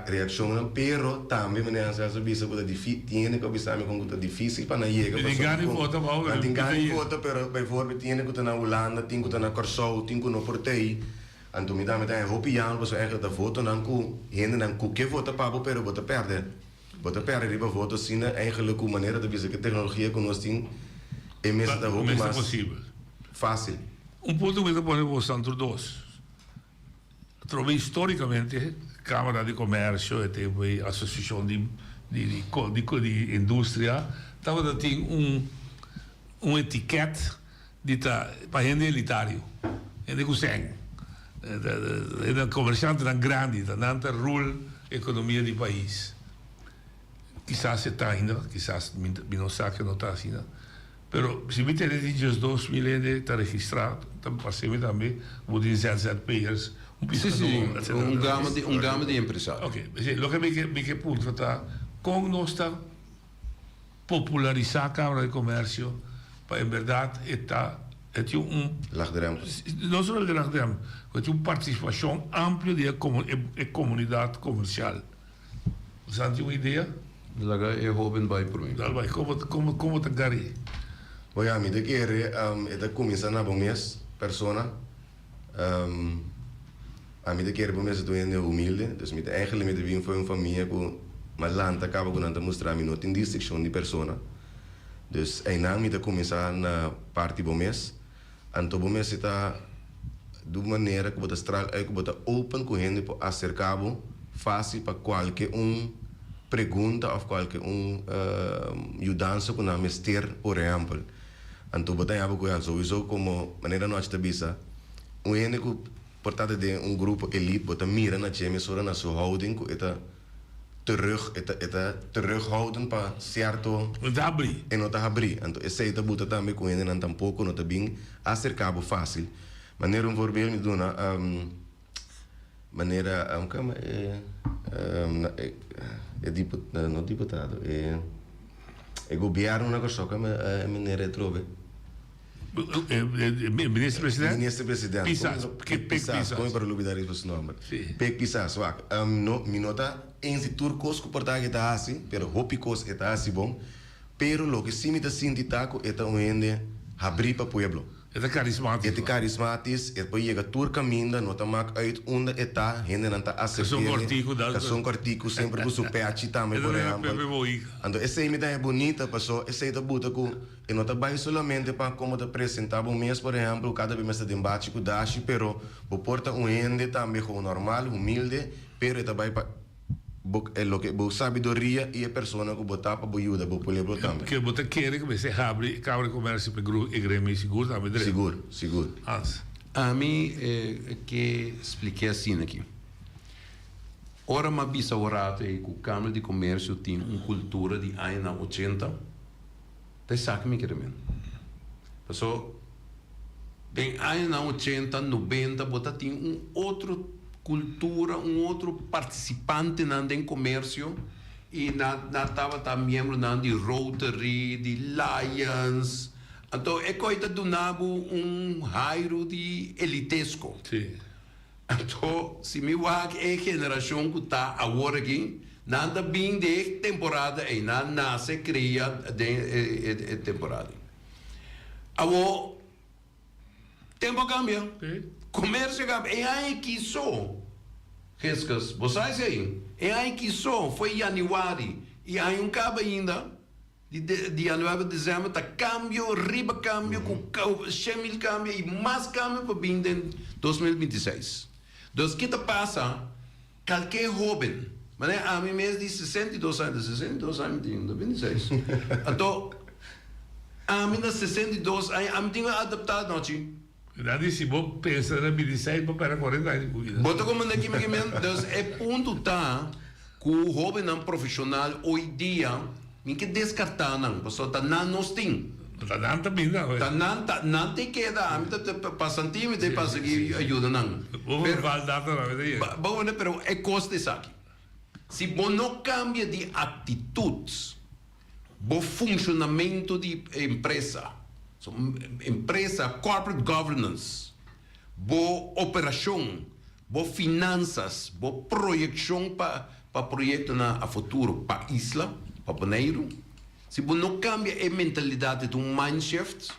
S11: reakshonnan pero tambe manera Anselmo a bisa ku ta tin hende ku a bisa mi kon ku ta difisil pa nan yega pasobra nan tin gana di vota pero bijvoorbeeld tin hende ku ta na Hulanda tin ku ta na Kòrsou tin ku no por ta ei. Anto mi tambe ta haña hopi yama pasobra eigenlijk ta votonan ku hendenan ku ke vota pa bo pero bo ta pèrdè. Bo ta pèrdè riba voto asina eigenlijk ku manera ta bisa ku e teknologia ku nos tin e mester ta hopi mas fásil.
S10: Un punto ku mi ta pone boso tur dos. Atrobe histórikamente Kámara di Komèrsio e tempu ei Asosiashon di di di Industria tabata tin un un etikèt di ta pa hende elitario, hende ku sèn, hende komershantenan grandi, ta nan ta rul ekonomia di pais. Kisas e ta ainda, kisas mi no sa ke no ta asina, pero si mi tende di 12.000 hende ta registrá, ta parse mi tambe ku bo tin ZZP'ers, un piskadó, etcetera.
S12: Un gama di, un gama di empresario.
S10: Oke, loke mi ke mi ke puntra ta kon nos ta. Popularisá Kámara di Komèrsio pa en bèrdat e ta e tin un.
S11: Lagdrèmpel.
S10: No solamente lagdrèmpel, pero e tin un partisipashon amplio di e komunidat komersial. Boso tin un idea?
S12: Laga e hóben bai promé.
S10: Dal bai. Komo komo ta gar'é?
S11: Bo ya, mi ta kere e ta kuminsá na bo mes persona. Ami ta kere bo mester ta un hende humilde. Dus mi ta eigenlijk mi ta bin for un famia ku mi a lanta kaba ku nan ta mustra mi no tin distinshon di persona. Dus einan mi ta kuminsá na parti bo mes. Anto bo mester ta di un manera ku bo ta stral uit ku bo ta open ku hende por aserká bo fásil pa kualke un pregunta òf kualke un yudansa ku nan mester por ehèmpel. Anto bo ta haña bo ku ya souiso komo manera nochi ta bisa un hende ku por ta den un grupo elite bo ta mira na dje mesora na su houding ku e ta terug e ta e ta terughoudend pa cierto.
S10: No ta habrí.
S11: E no ta habrí. Anto esei ta buta tambe ku hendenan tampoko no ta bin aserká bo fásil. Manera un voorbeeld mi duna, manera un kama e e e dipu no diputado e e gobièrnu na Kòrsou kama e meneer atrobe?
S10: Minister president?
S11: Minister president.
S10: Pisas. Pik
S11: Pisas. Kon mi por lubida riba su nomber? Pik Pisas. Wak, no, mi no ta eens di tur kos ku por ta ke ta hasi, pero hopi kos e ta hasi bon. Pero loke si mi ta sinti ta ku e ta un hende habrí pa pueblo.
S10: E ta karismatis.
S11: E ta karismatis, e por yega tur kaminda, no ta mak uit unda e ta, hendenan ta
S10: asert'é. Kason kòrtiku.
S11: Kason kòrtiku, semper ku su pèchi tambe, por ehèmpel. Anto esei mi ta haña bunita, paso esei ta buta ku. E no ta bai solamente pa como ta presenta bo mes, por ehempel, cada bes mester den bachi cu dashi, pero bo por ta un hende tambe gewoon normal, humilde, pero e ta bai pa bo e loke bo sabiduria y e persona cu bo ta pa bo yuda bo pueblo tambe.
S10: Ke bo ta kere cu mester habri e Camara di Comercio pa e gru e gremio sigur tambe drenta?
S11: Sigur, sigur.
S10: Hans.
S12: Ami ke spliké asina aki. Ora m'a bisa un rato ei cu Camara di Comercio tin un cultura di añanan ochenta, Ta esaki mi kere men. Paso den añanan ochenta, nobenta bo ta tin un otro cultura, un otro participantenan den comercio y nan nan tabata miembronan di Rotary, di Lions. Anto e coy ta duna bo un hairu di elitesco. Anto, si mi wak e generacion cu ta awor aki, nan ta bin den e temporada ey, nan nace, cria den e temporada ey. Awor, tempo a cambia, comercio a cambia, e aña aki so, Giscus, bo sa esey? E aña aki so, foi januari, y aña un caba ainda. Di di januari pa december ta cambio riba cambio cu 100.000 cambio y mas cambio pa bin den 2026. Dus ki ta pasa calke hoben, manera ami mes di 62 aña, ta 62 aña mi tin, no 26, anto ami na 62 aña ami tin cu adapta nochi.
S10: Nan di si bo pensa na 26 bo pera 40 aña di bo vida.
S12: Bo ta comprende ki mi ke men? Dus e punto ta ku hobennan profesional hoy dia mi ke deskarta nan pasobra ta nan nos tin.
S10: Ta nan ta bin nan.
S12: Ta nan ta nan tin keda ami ta pasanti mi ta pasa ki ayuda nan.
S10: Bo por val data nan mi ta yega.
S12: Bo comprende pero e kos ta esaki si bo no kambia di aktitut. Bo funcionamento di empresa, so empresa, corporate governance, bo operacion, bo finanzas, bo proyeccion pa pa proyectonan a futuro pa isla, pa Boneiru. Si bo no cambia e mentalidad di un mindshift,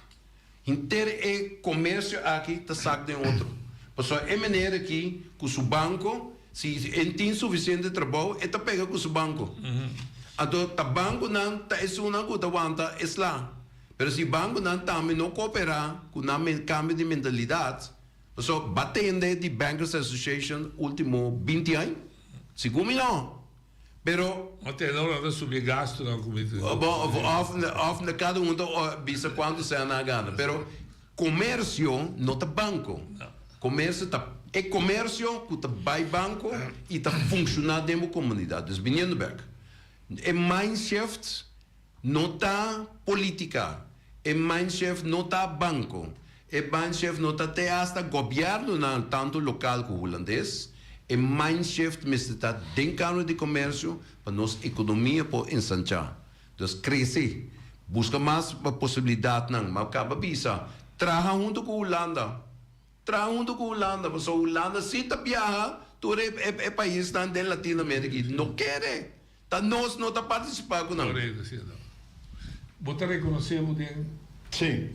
S12: henter e comercio aki ta sak den otro. Pasobra e meneer aki cu su banco, si e tin suficiente trabou, e ta pega cu su banco. Anto ta banconan ta esunnan cu ta wanta e sla. Pero si banconan tambe no coopera cu nan cambio di mentalidad, pasobra batende di Bankers Association ultimo binti aña, sigur mi no. Pero.
S10: Ma te no lo ta subi e gastunan ku mi
S12: tin. Bon, of of kada un ta bisa kuantu sèn nan a gana. Pero komersio no ta banko. Komersio ta e komersio ku ta bai banko i ta funshoná den bo komunidat. Dus biniendo bèk, e mindshift no ta polítika, e mindshift no ta banko, E mindshift no ta te hasta gobièrnunan tantu lokal ku hulandes. E mindshift mester ta den Kámara di Komersio pa nos ekonomia por ensanchá. Dus krese, buska mas posibilidatnan. Ma kaba bisa, traha huntu ku Hulanda. Traha huntu ku Hulanda, pasobra Hulanda si ta biaha tur e paisnan den Latinoamérika i no kere. Ta nos no ta partisipá ku nan.
S10: Korekto, si. Bo ta rekonosé bo den.
S13: Sí,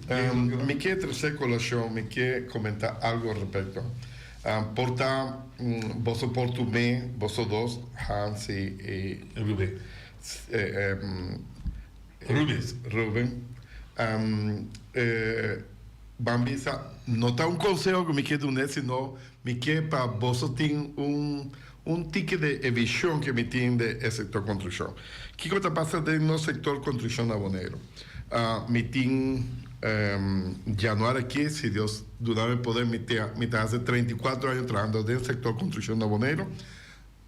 S13: mi ke trese kolashon, mi ke komentá algu al repekto. Por ta boso por tum'é, boso dos, Hans i
S10: Ruben.
S13: Ruben. Ban bisa, no ta un konseho ku mi ke dun'é, sino mi ke pa boso tin un un tiki di e vishon ku mi tin di e sektor konstrukshon. Kiko ta pasa den nos sektor konstrukshon na Boneiru? Mi tin januari aki, si Dios duna mi poder, mi ta mi ta hasi 34 aña trahando den sektor konstrukshon na Boneiru.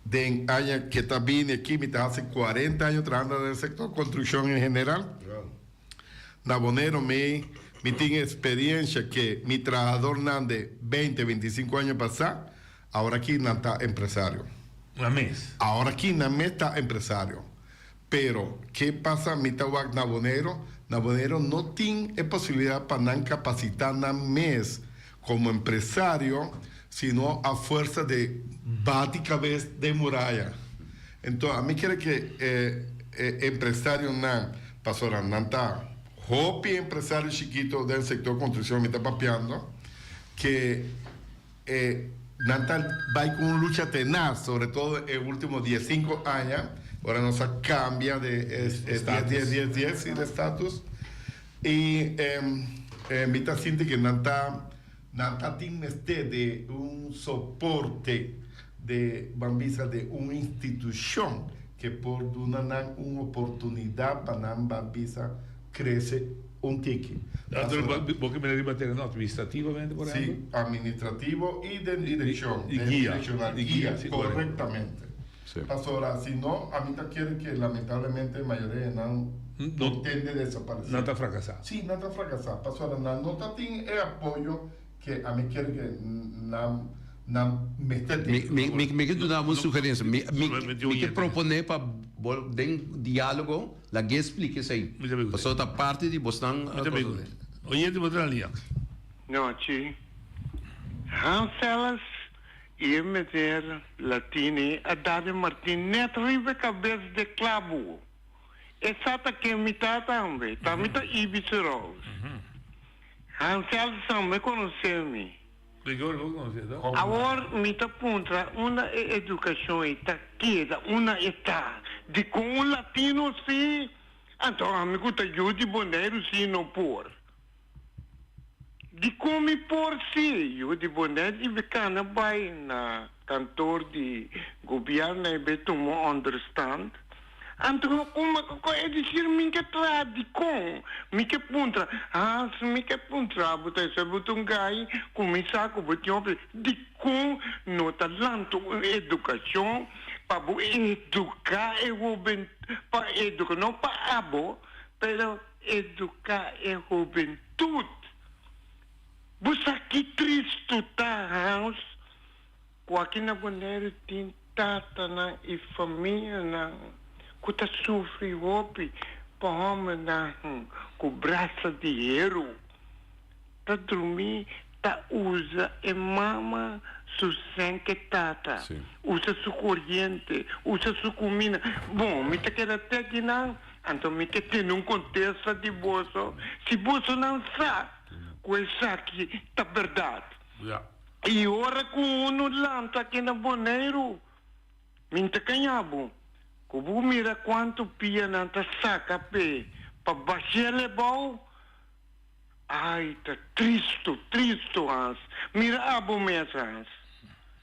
S13: Den aña ke ta bini aki mi ta hasi 40 aña trahando den sektor konstrukshon en general. Na Boneiru mi mi tin experiencia ke mi trahadornan de 20, 25 aña pasá, awor aki nan ta empresario.
S10: Nan mes?
S13: Awor aki nan mes ta empresario. Pero, ke pasa mi ta wak na Boneiru? Na Boneiru no tin e posibilidad pa nan capacita nan mes como empresario, sino a fuerza de bati cabes den muraya. Enton, ami kere ke e e empresarionan, pasobra nan ta hopi empresario chikito den sector construccion mi ta papiando, ke e nan ta bai ku un lucha tenaz, sobre todo e ultimo diesinco aña, ora nos a cambia de e dies dies dies dies si de status, y e mi ta sinti ke nan ta nan ta tin mester de un soporte de ban bisa de un institucion ke por duna nan un oportunidad pa nan ban bisa crece un tiki.
S10: Bo ke mira riba tereno administrativamente por ehempel?
S13: Si, administrativo y den direccion, den direccional, guia, correctamente. Pasobra si no, ami ta kere ke lamentablemente mayoria di nan por tende desaparece.
S10: Nan ta fracasa.
S13: Si, nan ta fracasa, pasobra nan no ta tin e apoyo ke ami kere ke nan nan mester tin.
S12: Mi mi ke duna bo un sugerencia. Mi mi ke propone pa bo den dialogo lag'é splika esei. Pasobra ta parti di bosnan.
S10: Oyente bo ta na lia.
S14: Nochi. Hans Selles i e meneer Latini a dal e martin net riba e kabes de klabu. E sa ta ken mi ta tambe. Ta mi ta Ibis Rose. Hans Selles tambe konosé mi. Awor mi ta puntra unda e edukashon ei ta keda, unda e ta? Dikon un latino si, anto ami ku ta yu di Boneiru si no por? Dikon mi por si, yu di Boneiru i be kana bai na kantor di gobièrnu i be tuma onderstand? Anto kuma ku e disir mi ke traha dikon? Mi ke puntra, Hans mi ke puntra bo ta esei bo ta un gai ku mi sa ku bo tin hopi dikon no ta lanta un edukashon pa bo eduka e hoben pa eduka no pa abo pero eduka e hobentut bo sa ki tristu ta Hans Ku aki na Boneiru tin tatanan i famianan ku ta sufri hopi pa hòmbernan ku brasa di heru ta drumí ta usa e mama su sèn k'e tata, usa su koriente, usa su kuminda. Bon, mi ta keda te akinan, anto mi ke tene un kontesta di boso si bosonan sa ku esaki ta bèrdat. I ora ku unu lanta aki na Boneiru, mi ta kaña bo, ku bo mira kuantu pia nan ta saka p'e pa bash'é lebou. Ai, ta tristu, tristu, Hans. Mira abo mes, Hans.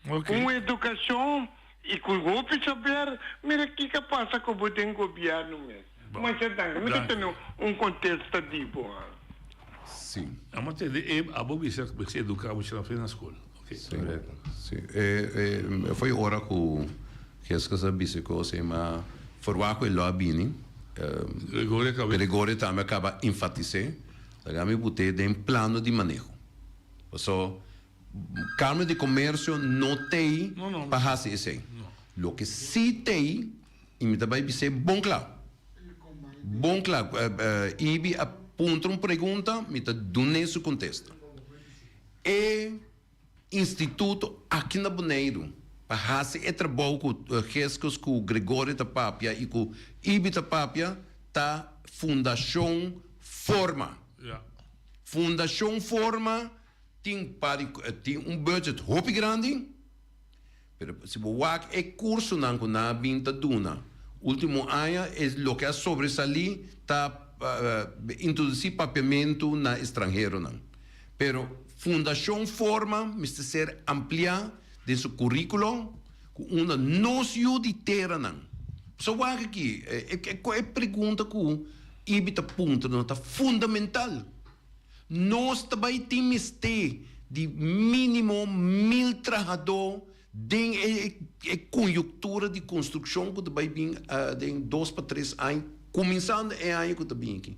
S14: Ku un edukashon i ku hopi saber, mira kiko a pasa ku bo den gobièrnu mes. Masha danki. Mi ta tene un kontesta di bo, Hans.
S12: Sí.
S10: Amo tende e abo bisa ku mester eduká mucha nan fe na skol. Ok.
S12: Sí. Sí. E e foi ora ku Jeskus a bisa kos ei ma forwak ku e lo a bini.
S10: Gregorio a kaba.
S12: Gregorio tambe a kaba enfatis'é. Laga mi but'é den plano di maneho. Paso Kamer di Komersio no t'ei pa hasi esei. Loke sí t'ei i mi ta bai bis'é bon kla. Bon kla, Ibi a puntra un pregunta, mi ta dun'é su kontesta. E instituto aki na Boneiru pa hasi e trabou ku Jeskus ku Gregorio ta papia i ku Ibi ta papia ta Fundashon Forma. Fundashon Forma tin pari tin un budget hopi grandi, pero si bo wak e kursonan ku nan a bin ta duna ultimo aña e loke a sobresalí ta introdusí papiamentu na estranheronan. Pero Fundashon Forma mester ser ampliá den su kuríkulo ku unda nos yu di teranan. Pasobra wak aki e pregunta ku Ibi ta puntra no ta fundamental. Nos ta bai tin mester di mínimo mil trahadó den e e konyuktura di konstrukshon ku ta bai bin den dos pa tres aña, kuminsando e aña ku ta bin aki.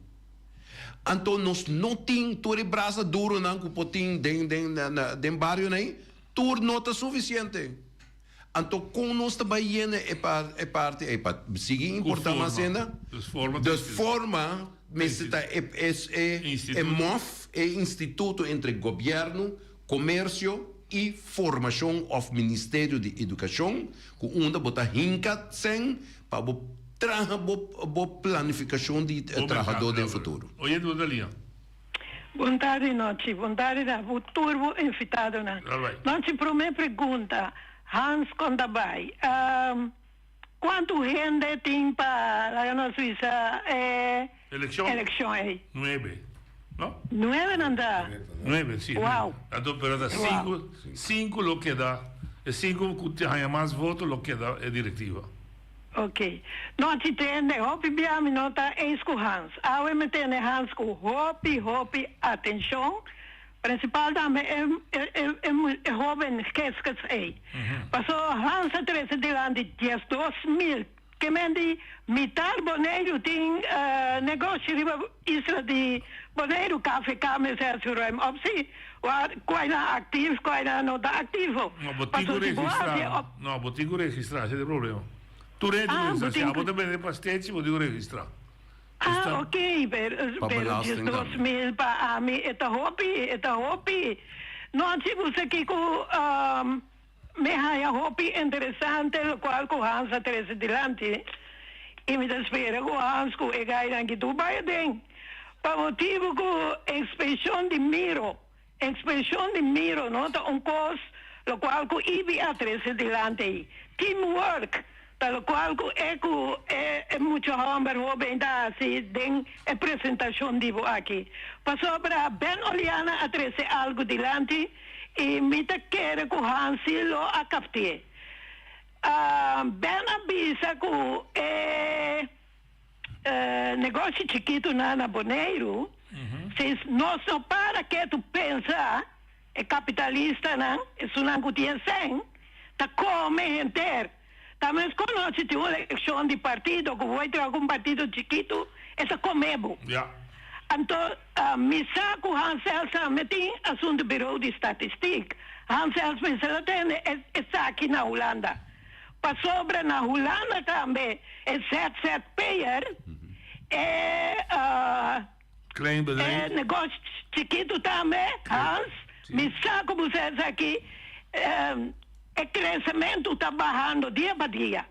S12: Anto nos no tin tur e brasa duronan ku por tin den den den barionan ei, tur no ta sufisiente. Anto kon nos ta bai yena e e parti ei pa sigui importá mas henda? Dus forma mester ta e e e mof, e instituto entre gobièrnu, komersio i formashon òf ministerio di edukashon ku unda bo ta hinka sèn pa bo traha bo bo planifikashon di trahadó den futuro.
S10: Oyente bo ta liña.
S15: Bon tardi Nochi, bon tardi na bo tur bo invitadonan. Nochi prome pregunta, Hans kon ta bai? Cuantu hende tin pa laga nos bisa e eleccion ey?
S10: Nuebe, no?
S15: Nuebe nan ta?
S10: Nuebe, si.
S15: Wow.
S10: Anto pero ta cinco, cinco lo keda, e cinco cu ta haya mas voto lo keda e directiva.
S15: Ok. Nochi tende hopi bia mi no ta eens ku Hans. Awe mi tende Hans ku hopi hopi atenshon. Principal tambe e e e e hoben Geskes ey. Paso Hans a trece dilanti 12.000 ke men di mitar Boneiru tin negoshi riba isla di Boneiru KVK mester haci ruim op si wa cuai nan actief cuai nan no ta activo.
S10: No, bo tin cu
S15: Paso si bo haci
S10: registra.
S15: op.
S10: No, bo tin cu registra, ese ta e problema. Tur hende
S15: Ah,
S10: registra.
S15: bo
S10: Si
S15: tin
S10: abo
S15: cu.
S10: ta bende pastechi, bo tin cu registra.
S15: Ah, ok, pero,
S12: Pa
S15: pero
S12: belasting
S15: diesdos
S12: tambe.
S15: mil pa ami e ta hopi, e ta hopi. No, si bo sa kico um, mi haya hopi interesante locual cu Hans a trece dilanti y mi ta spera cu Hans cu e gainan ki tur bay aden. Pa motibo cu expresion di miro, expresion di miro no ta un cos locual cu Ibi a trece dilanti ey. Teamwork ta locual cu e cu e e mucha homber hoben ta haci den e presentacion di bo aki. Pasobra Ben Oliana a trece algo dilanti y mi ta kere cu Hansi lo a capti'e. Ben a bisa cu e negoshi chikitonan na Boneiru, si nos no para ketu pensa, e kapitalistanan, esunnan ku tin e sèn, ta kome henter. Ta mes kono si tin un elekshon di partido ku bo bai traha ku un partido chikitu, e ta kome bo. Anto mi sa ku Hans Els tambe tin asuntu Bureau di Statistiek. Hans Els mester a tende esaki na Hulanda. Pasobra na Hulanda tambe e ZZP'er, e
S10: Klein bedrijf.
S15: E negoshi chikitu tambe, Hans, mi sa ku bo sa esaki, e kresementu ta bahando dia pa dia.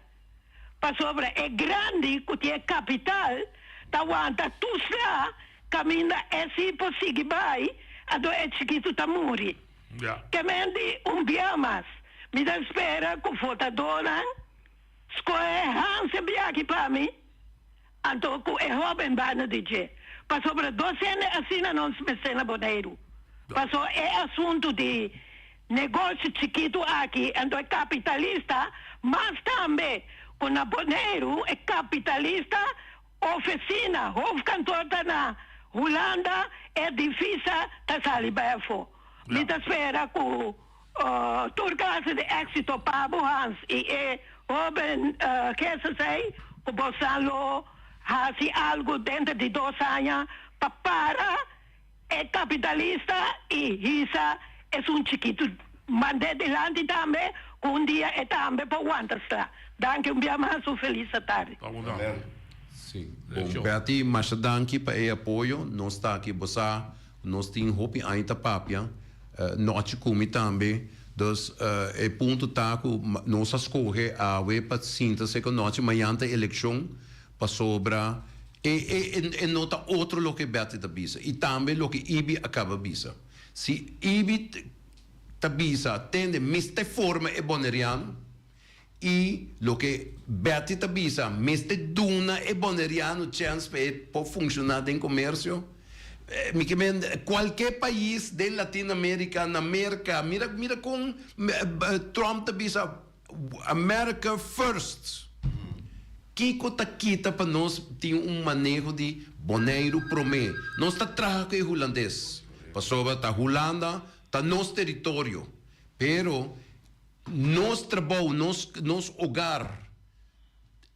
S15: Pasobra e grandi ku tin e kapital ta wanta tur sla kaminda e si por sigui bai, anto e chikitu ta muri. Ke men di un bia mas, mi ta spera ku votadónan skohe Hans e biaha aki pa mi. Anto ku e hóben banda di dje. Pasobra dos hende asina nos mester na Boneiru. Paso e asuntu di negoshi chikitu aki, anto e kapitalista, mas tambe ku na Boneiru e kapitalista ofesina, hoofdkantoor ta na Hulanda, e divisa ta sali bai afó. Mi ta spera ku Tur klase di éksito pa bo Hans i e hóben Jesus ei ku bosan lo hasi algu denter di dos aña pa para e kapitalista i hisa esun chikitu mand'é dilanti tambe ku un dia e tambe por wanta sla. Danki un bia mas un felis atardi.
S12: Sí. Bon Betty, masha danki pa e apoyo. Nos ta aki bo sa Nos tin hopi aña ta papia, nochi cu mi tambe, dus e punto ta cu nos a scoge awe pa sinta seco nochi, mañan ta eleccion, pasobra. E e e no ta otro loke Betty ta bisa i tambe loke Ibi a kaba bisa. Si Ibi ta bisa tende mester forma e Boneriano i loke Betty ta bisa mester duna e Boneriano chèns pa e por funshoná den komersio. Mi ke men kualke pais den Latinoamerika, na Merka, mira mira kon Trump ta bisa America first. Kiko ta kita pa nos tin un maneho di Boneiru promé? Nos ta traha ku e hulandes, pasobra ta Hulanda ta nos teritorio, pero nos trabou, nos nos hogar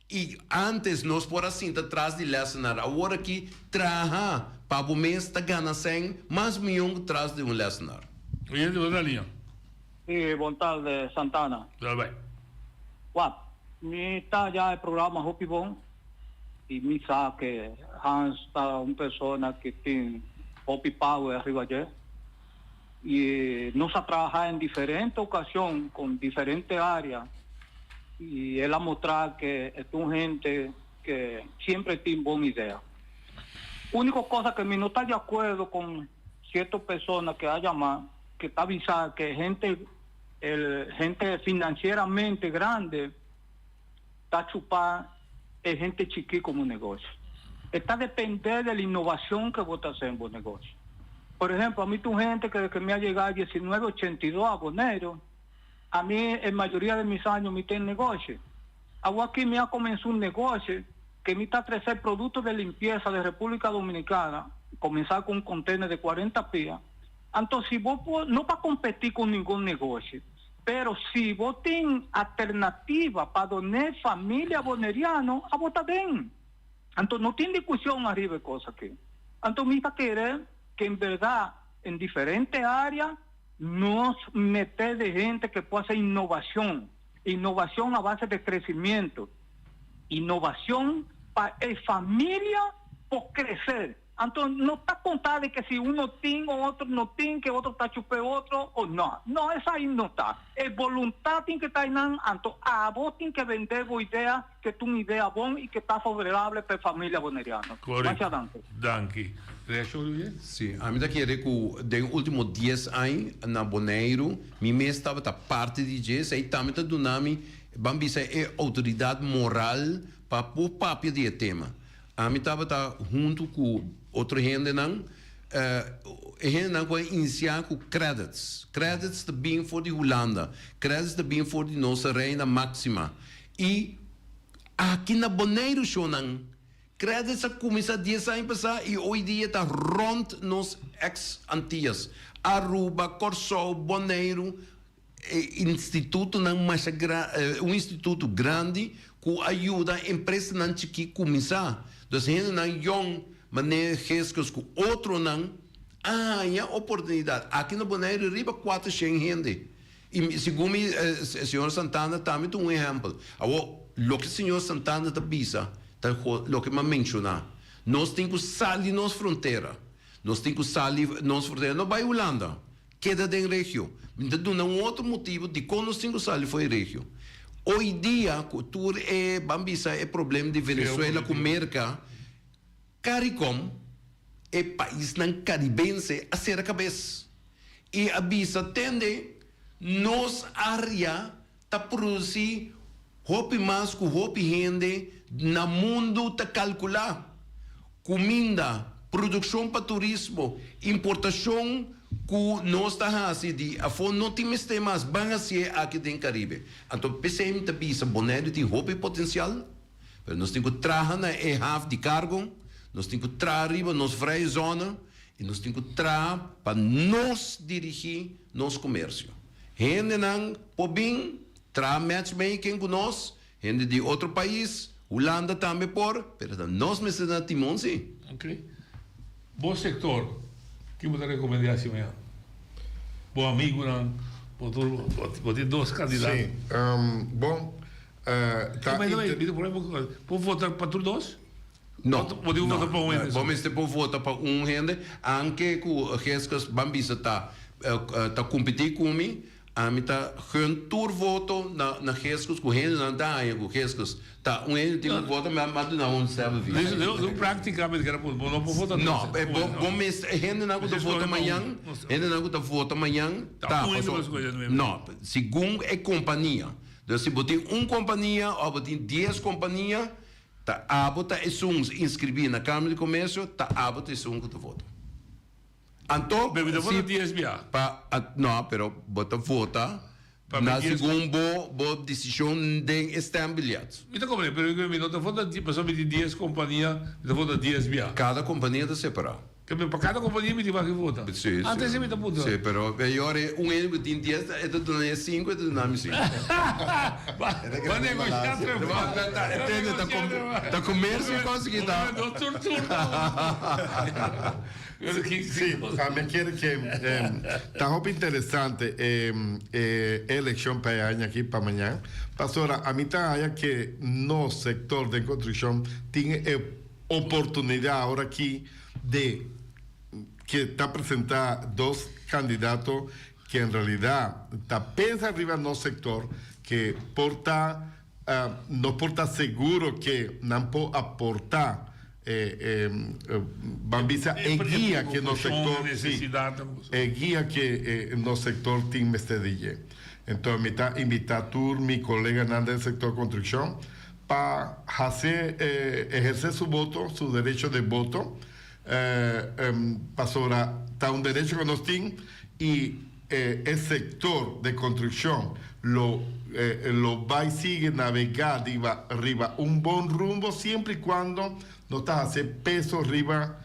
S12: i antes nos por a sinta tras di lèsenar, awor aki traha pa bo mes ta gana sèn mas mion ku tras di un lèsenar.
S10: Oyente, bo ta liña.
S16: Sí, bon tarde Santana.
S10: Dale bai.
S16: Wak, mi ta ya e programa hopi bon y mi sa ke Hans ta un persona ke tin hopi power riba dje y nos a traha en diferente ocasion con diferente area y el a mostra ke e ta un hende ke siempre tin bon idea. Unico cosa ke mi no ta di acuerdo con cierto persona ke a yama ke ta bisa ke hende el hende financieramente grande ta chupa e hende chiki como negoshi. E ta depende del innovacion ke bo ta hace en bo negoshi. Por ehemplo, ami ta un hende ke desde ke mi a yega diecinuebe ochenta i dos a Boneiru, ami e mayoria de mis años mi ta en negoshi. Awor aki mi a comensa un negoshi ke mi ta trece producto de limpieza de Republica Dominicana, comensa cu un container de cuarenta pia. Anto si bo por, no pa competi cu ningun negoshi, pero si bo tin alternativa pa done familia boneriano, abo ta den. Anto no tin discusion ariba e cos aki. Anto mi ta kere ke en berdad en diferente area nos mete de hende ke por haci innovacion, innovacion a base de crecimiento, innovacion pa e familia por crece. Anto no ta conta di ke si uno tin o otro no tin, ke otro ta chupa e otro o no. No, esai no ta. E voluntad tin ke ta einan, anto abo tin ke bende bo idea ke ta un idea bon y ke ta favorable pa e familia boneriano.
S10: Masha
S16: Correcto. danki.
S10: Danki. Reaccion Olivier?
S12: Si, ami ta kere ku den ultimo dies añ na Boneiru mi mes tabata parti di dje, esei tambe ta duna mi, ban bisa, e outoridat moral pa por papia di e tema. Ami tabata huntu ku otro hendenan, e hendenan ku a inisiá ku credits. Credits ta bin for di Hulanda, credits ta bin for di nos Reina Máxima. I aki na Boneiru shownan, credits a kuminsá dies aña pasá i hoy dia ta rònt nos ex Antillas, Aruba, Kòrsou, Boneiru. E institutonan masha gra, un instituto grandi ku a yuda empresanan chikí kuminsá. Dus hendenan yòn manera Geskus ku otronan a haña oportunidat. Aki na Boneiru riba kuatershen hende. I segun mi señor Santana tambe ta un ehèmpel. Awor loke señor Santana ta bisa ta loke mi a menshoná. Nos tin ku sali nos frontera. Nos tin ku sali nos frontera. No bai Hulanda. Keda den regio. Mi ta duna un otro motibu dikon nos tin ku sali for e regio. Hoy dia ku tur e, ban bisa, e problem di Venezuela ku Merka, Caricom, e paisnan karibense a sera kabes i a bisa tende nos area ta produsi hopi mas ku hopi hende na mundu ta kalkulá. Kuminda, produkshon pa turismo, importashon ku nos ta hasi di afó no tin mester mas, ban hasié aki den Karibe. Anto p'esei mi ta bisa Boneiru tin hopi potensial, pero nos tin ku traha na e haf di kargo, nos tin ku traha riba nos vrije zone i nos tin ku traha pa nos dirigí nos komersio. Hendenan por bin traha matchmaking ku nos, hende di otro pais, Hulanda tambe por, pero ta nos mester na timon si.
S10: Ok. Bo sector, ki bo ta recomenda haci mañana? Bo amigunan, bo tur, bo tin dos candidato.
S13: Si, bon, ta.
S10: Por vota pa tur dos?
S12: No,
S10: Bo tin ku vota pa un hende
S12: bo mester por vota pa un hende, anke ku Geskus ban bisa ta ta kompetí ku mi. Ami ta gun tur voto na na Geskus ku hendenan ta haña ku Geskus ta un hende tin ku vota mi a duna un sève via.
S10: Lo práktikamente kera pon bo no por vota
S12: No, bo bo mester e hendenan ku ta vota mañan hendenan ku ta vota mañan ta paso no segun e kompania dus si bo tin un kompania òf bo tin dies kompania ta abo ta esun inskribí na Kámara di Komersio ta abo ta esun ku ta vota. Anto,
S10: Pero mi ta
S12: si
S10: vota dies bia.
S12: pa, no, pero bo ta vota
S10: Pa mi
S12: na
S10: dies
S12: segun bo, bo desishon den e stembiljet.
S10: Mi ta komprende, pero mi no ta vota, pasobra mi tin dies kompania, mi ta vota dies bia.
S12: Kada kompania ta separá.
S10: Ke men pa kada kompania mi tin wak vota.
S12: Si, si.
S10: Antes mi ta puntra.
S12: Si, pero e ora un hende ku tin dies, e ta duna e sinku, e ta duna mi sinku.
S10: Ba negoshá trabou.
S12: Entende, ta ta komersio kos aki ta.
S13: Sí, ami kier ke ta hopi interesante e e eleccion pa e aña aki pa mañan, pasobra ami ta haya ke nos sector den construccion tin e oportunidad awor aki de ke ta presenta dos candidato ke en realidad ta pensa riba nos sector ke por ta Nos por ta seguro ke nan por aporta ban bisa e guia ke nos sektor si, e guia ke nos sektor tin mester di dje. Enton mi ta invita tur mi koleganan den sektor konstrukshon pa hasi eherse su voto, su derecho de voto, pasobra ta un derecho ke nos tin i E sector de construccion lo lo bay sigui navega riba riba un bon rumbo siempre y cuando no ta haci peso riba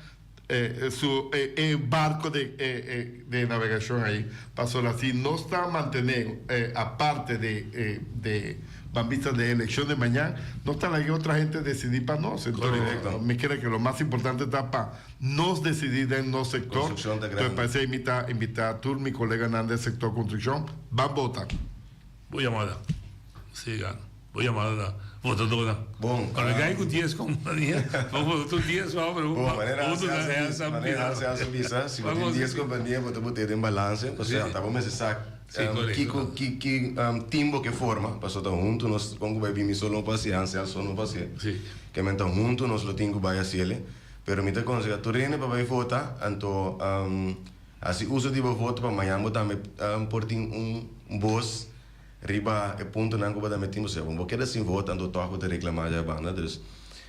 S13: su e barco de de navegacion ayi pasobra si nos ta mantene aparte de de Ban bista de eleccion de mañan nos ta laga otro hende decidi pa nos entonces mi kere ke lo mas importante ta pa Nos decidí den nos sector.
S11: Construccion ta
S13: Entonces
S11: grandi.
S13: pa esey mi ta invita tur mi coleganan den sector construccion, ban bota.
S10: Bo yamada. Siga. Bo yamada na votadornan.
S11: Bon,
S10: Cuando gai cu dies compania, bo vota tur dies wou, pero
S11: Bon, manera
S10: bo
S11: Hansi
S10: ta
S11: Hansi
S10: hands up
S11: manera Hansi Hansi bisa, si bo tin dies compania bo ta bot'e den balance, pasobra ta bo mester sa
S10: Sí, correcto.
S11: kiko ki ki team bo ke forma, pasobra ta hunto nos con cu bai bini solo no por haci'e, Hansi Hansi solo no por haci'e.
S10: Sí.
S11: Ke men ta hunto nos lo tin cu bai haci'e. Pero mi ta konsehá tur hende pa bai vota, anto hasi uso di bo voto pa mañan bo tambe por tin un bos riba e puntonan ku bo tambe tin. Pasobra bo keda sin vota anto tòg bo ta reklamá dja banda. Dus,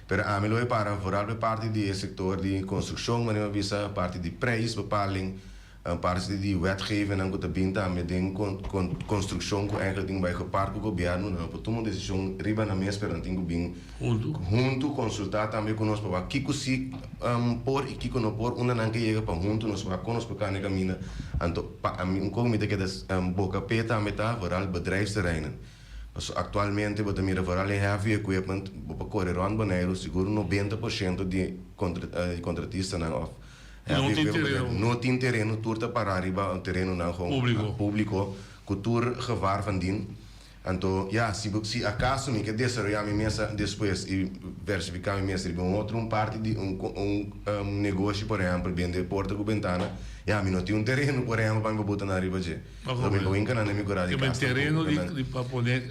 S11: pero ami lo e para vooral pa e parti di e sektor di konstrukshon, manera mi a bisa, parti di prijsbepaling. Parti di wetgevennan ku ta bin tambe den konstrukshon ku eigenlijk tin ku bai gepart ku gobièrnu, nan no por tuma un desishon riba nan mes pero nan tin ku bin huntu konsultá tambe ku nos pa wak kiko si por i kiko no por, unda nan ke yega pa huntu nos wak kon nos por kanda e kaminda. Anto pa ami un kos mi ta keda boka p'e tambe ta vooral bedrijfsterreinen. Pasobra aktualmente bo ta mira vooral e heavy equipment bo por kore rònt Boneiru sigur 90% di kontratistanan òf
S10: No tin tereno.
S11: No tin tereno, tur ta pará riba terenonan gewoon
S10: Públiko.
S11: públiko, ku tur gevaar van dien. Anto, ya, si bo, si akaso mi ke desaroyá mi mesa despues i versifiká mi mes riba un otro un parti di un un negoshi, por ehèmpel, bende porta ku bentana, ya, mi no tin un tereno, por ehèmpel, pa mi por bota nan riba dje.
S10: Lo
S11: mi por hinka nan den mi kurá di kas
S10: tampoco. Tereno di pa pone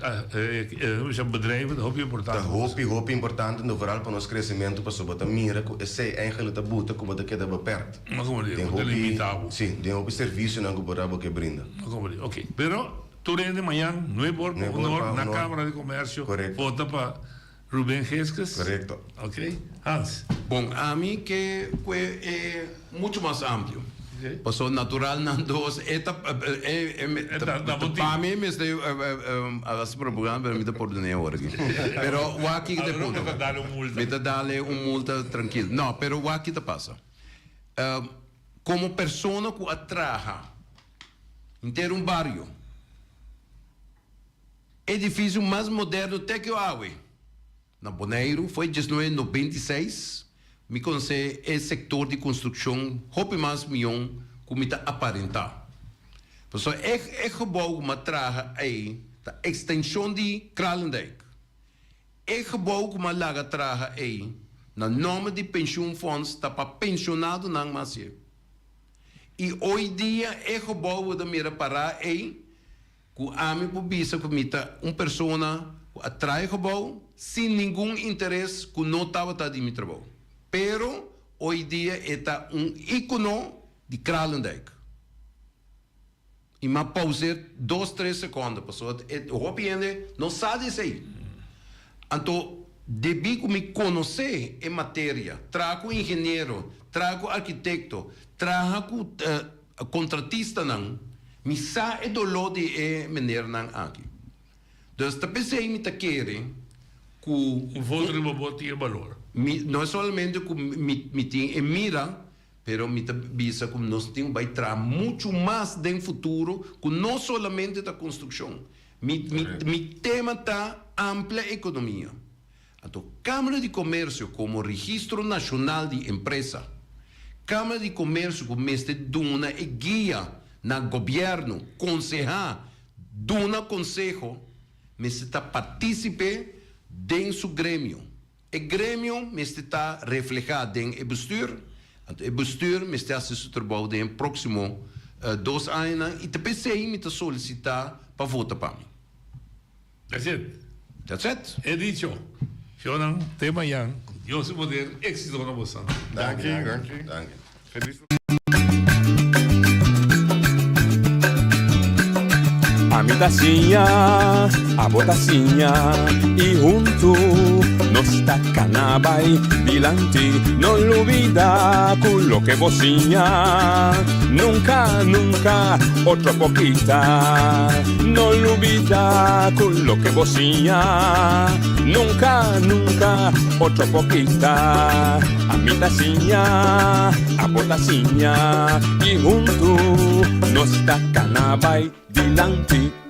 S10: bedrijven ta hopi importante.
S11: Ta hopi hopi importante no vooral pa nos crecemento pasobra bo ta mira cu esey eigenlijk ta buta cu bo ta keda beperkt.
S10: Ma como di,
S11: Den
S10: bo ta
S11: hopi
S10: limita bo.
S11: Si, den hopi servicionan cu bo ta bo ke brinda.
S10: Ma como di, ok. Pero tur hende mañan nuebe or pa
S11: Nuebe or
S10: honor
S11: pa
S10: na
S11: honor.
S10: Camara di Comercio
S11: Correcto.
S10: vota pa Ruben Gesques.
S11: Correcto.
S10: Ok. Hans.
S12: Bon, ami ke ku e mucho mas amplio. Paso natural nan dos e ta e e pa mi mester a hasi propaganda pero mi ta pordon'é awor aki. Pero wak kiko ta e punto. Mi ta dale un multa trankil. No, pero wak ki ta pasa. Komo persona ku a traha henter un bario. Edifisio mas moderno te ku awe na Boneiru foi 1996. Mi konosé e sektor di konstrukshon hopi mas mion ku mi ta aparentá. Pasobra e e gebou ku mi a traha ei ta ekstenshon di Kralendijk. E gebou ku mi a laga traha ei na nòmber di Pensioenfonds ta pa penshonadonan mas. I oi dia e gebou bo ta mira pará ei. ku ami por bisa ku mi ta un persona ku a traha e gebou sin ningun interes ku no tabata di mi trabou. Pero hoy dia e ta un icono di Kralendijk. I m'a pauseer dos tres seconde pasobra e hopi hende no sa di esei. Anto debí ku mi konosé e materia, traha ku ingeniero, traha ku arkitekto, traha ku kontratistanan, mi sa e doló di e menernan aki. Dus ta p'esei mi ta kere ku.
S10: Un voto riba bo tin e balor.
S12: Mi no e solamente ku mi mi tin e mira, pero mi ta bisa ku nos tin ku bai traha muchu mas den futuro ku no solamente ta konstrukshon. Mi mi mi tema ta amplia ekonomia. Anto Kámara di Komersio komo registro nashonal di empresa, Kámara di Komersio ku mester duna e guia na gobièrnu, konsehá, duna konseho, mester ta partísipe den su gremio. E gremio mester ta reflehá den e bestuur, anto e bestuur mester hasi su trabou den e próksimo dos añanan i ta p'esei mi ta solisitá pa vota pa mi.
S10: That's it.
S12: That's it.
S10: He dicho. Shownan, te mañan. Cu Dios su poder, éxito na bosan.
S13: Danki, danki.
S11: Danki.
S13: Feliz.
S9: Ami ta siña, abo ta siña y huntu nos ta cana bay dilanti. No lubida cu loke bo siña nunca, nunca otro por kita. No lubida cu loke bo siña nunca, nunca otro por kita. Ami ta siña, abo ta siña y huntu nos ta cana bay dilanti.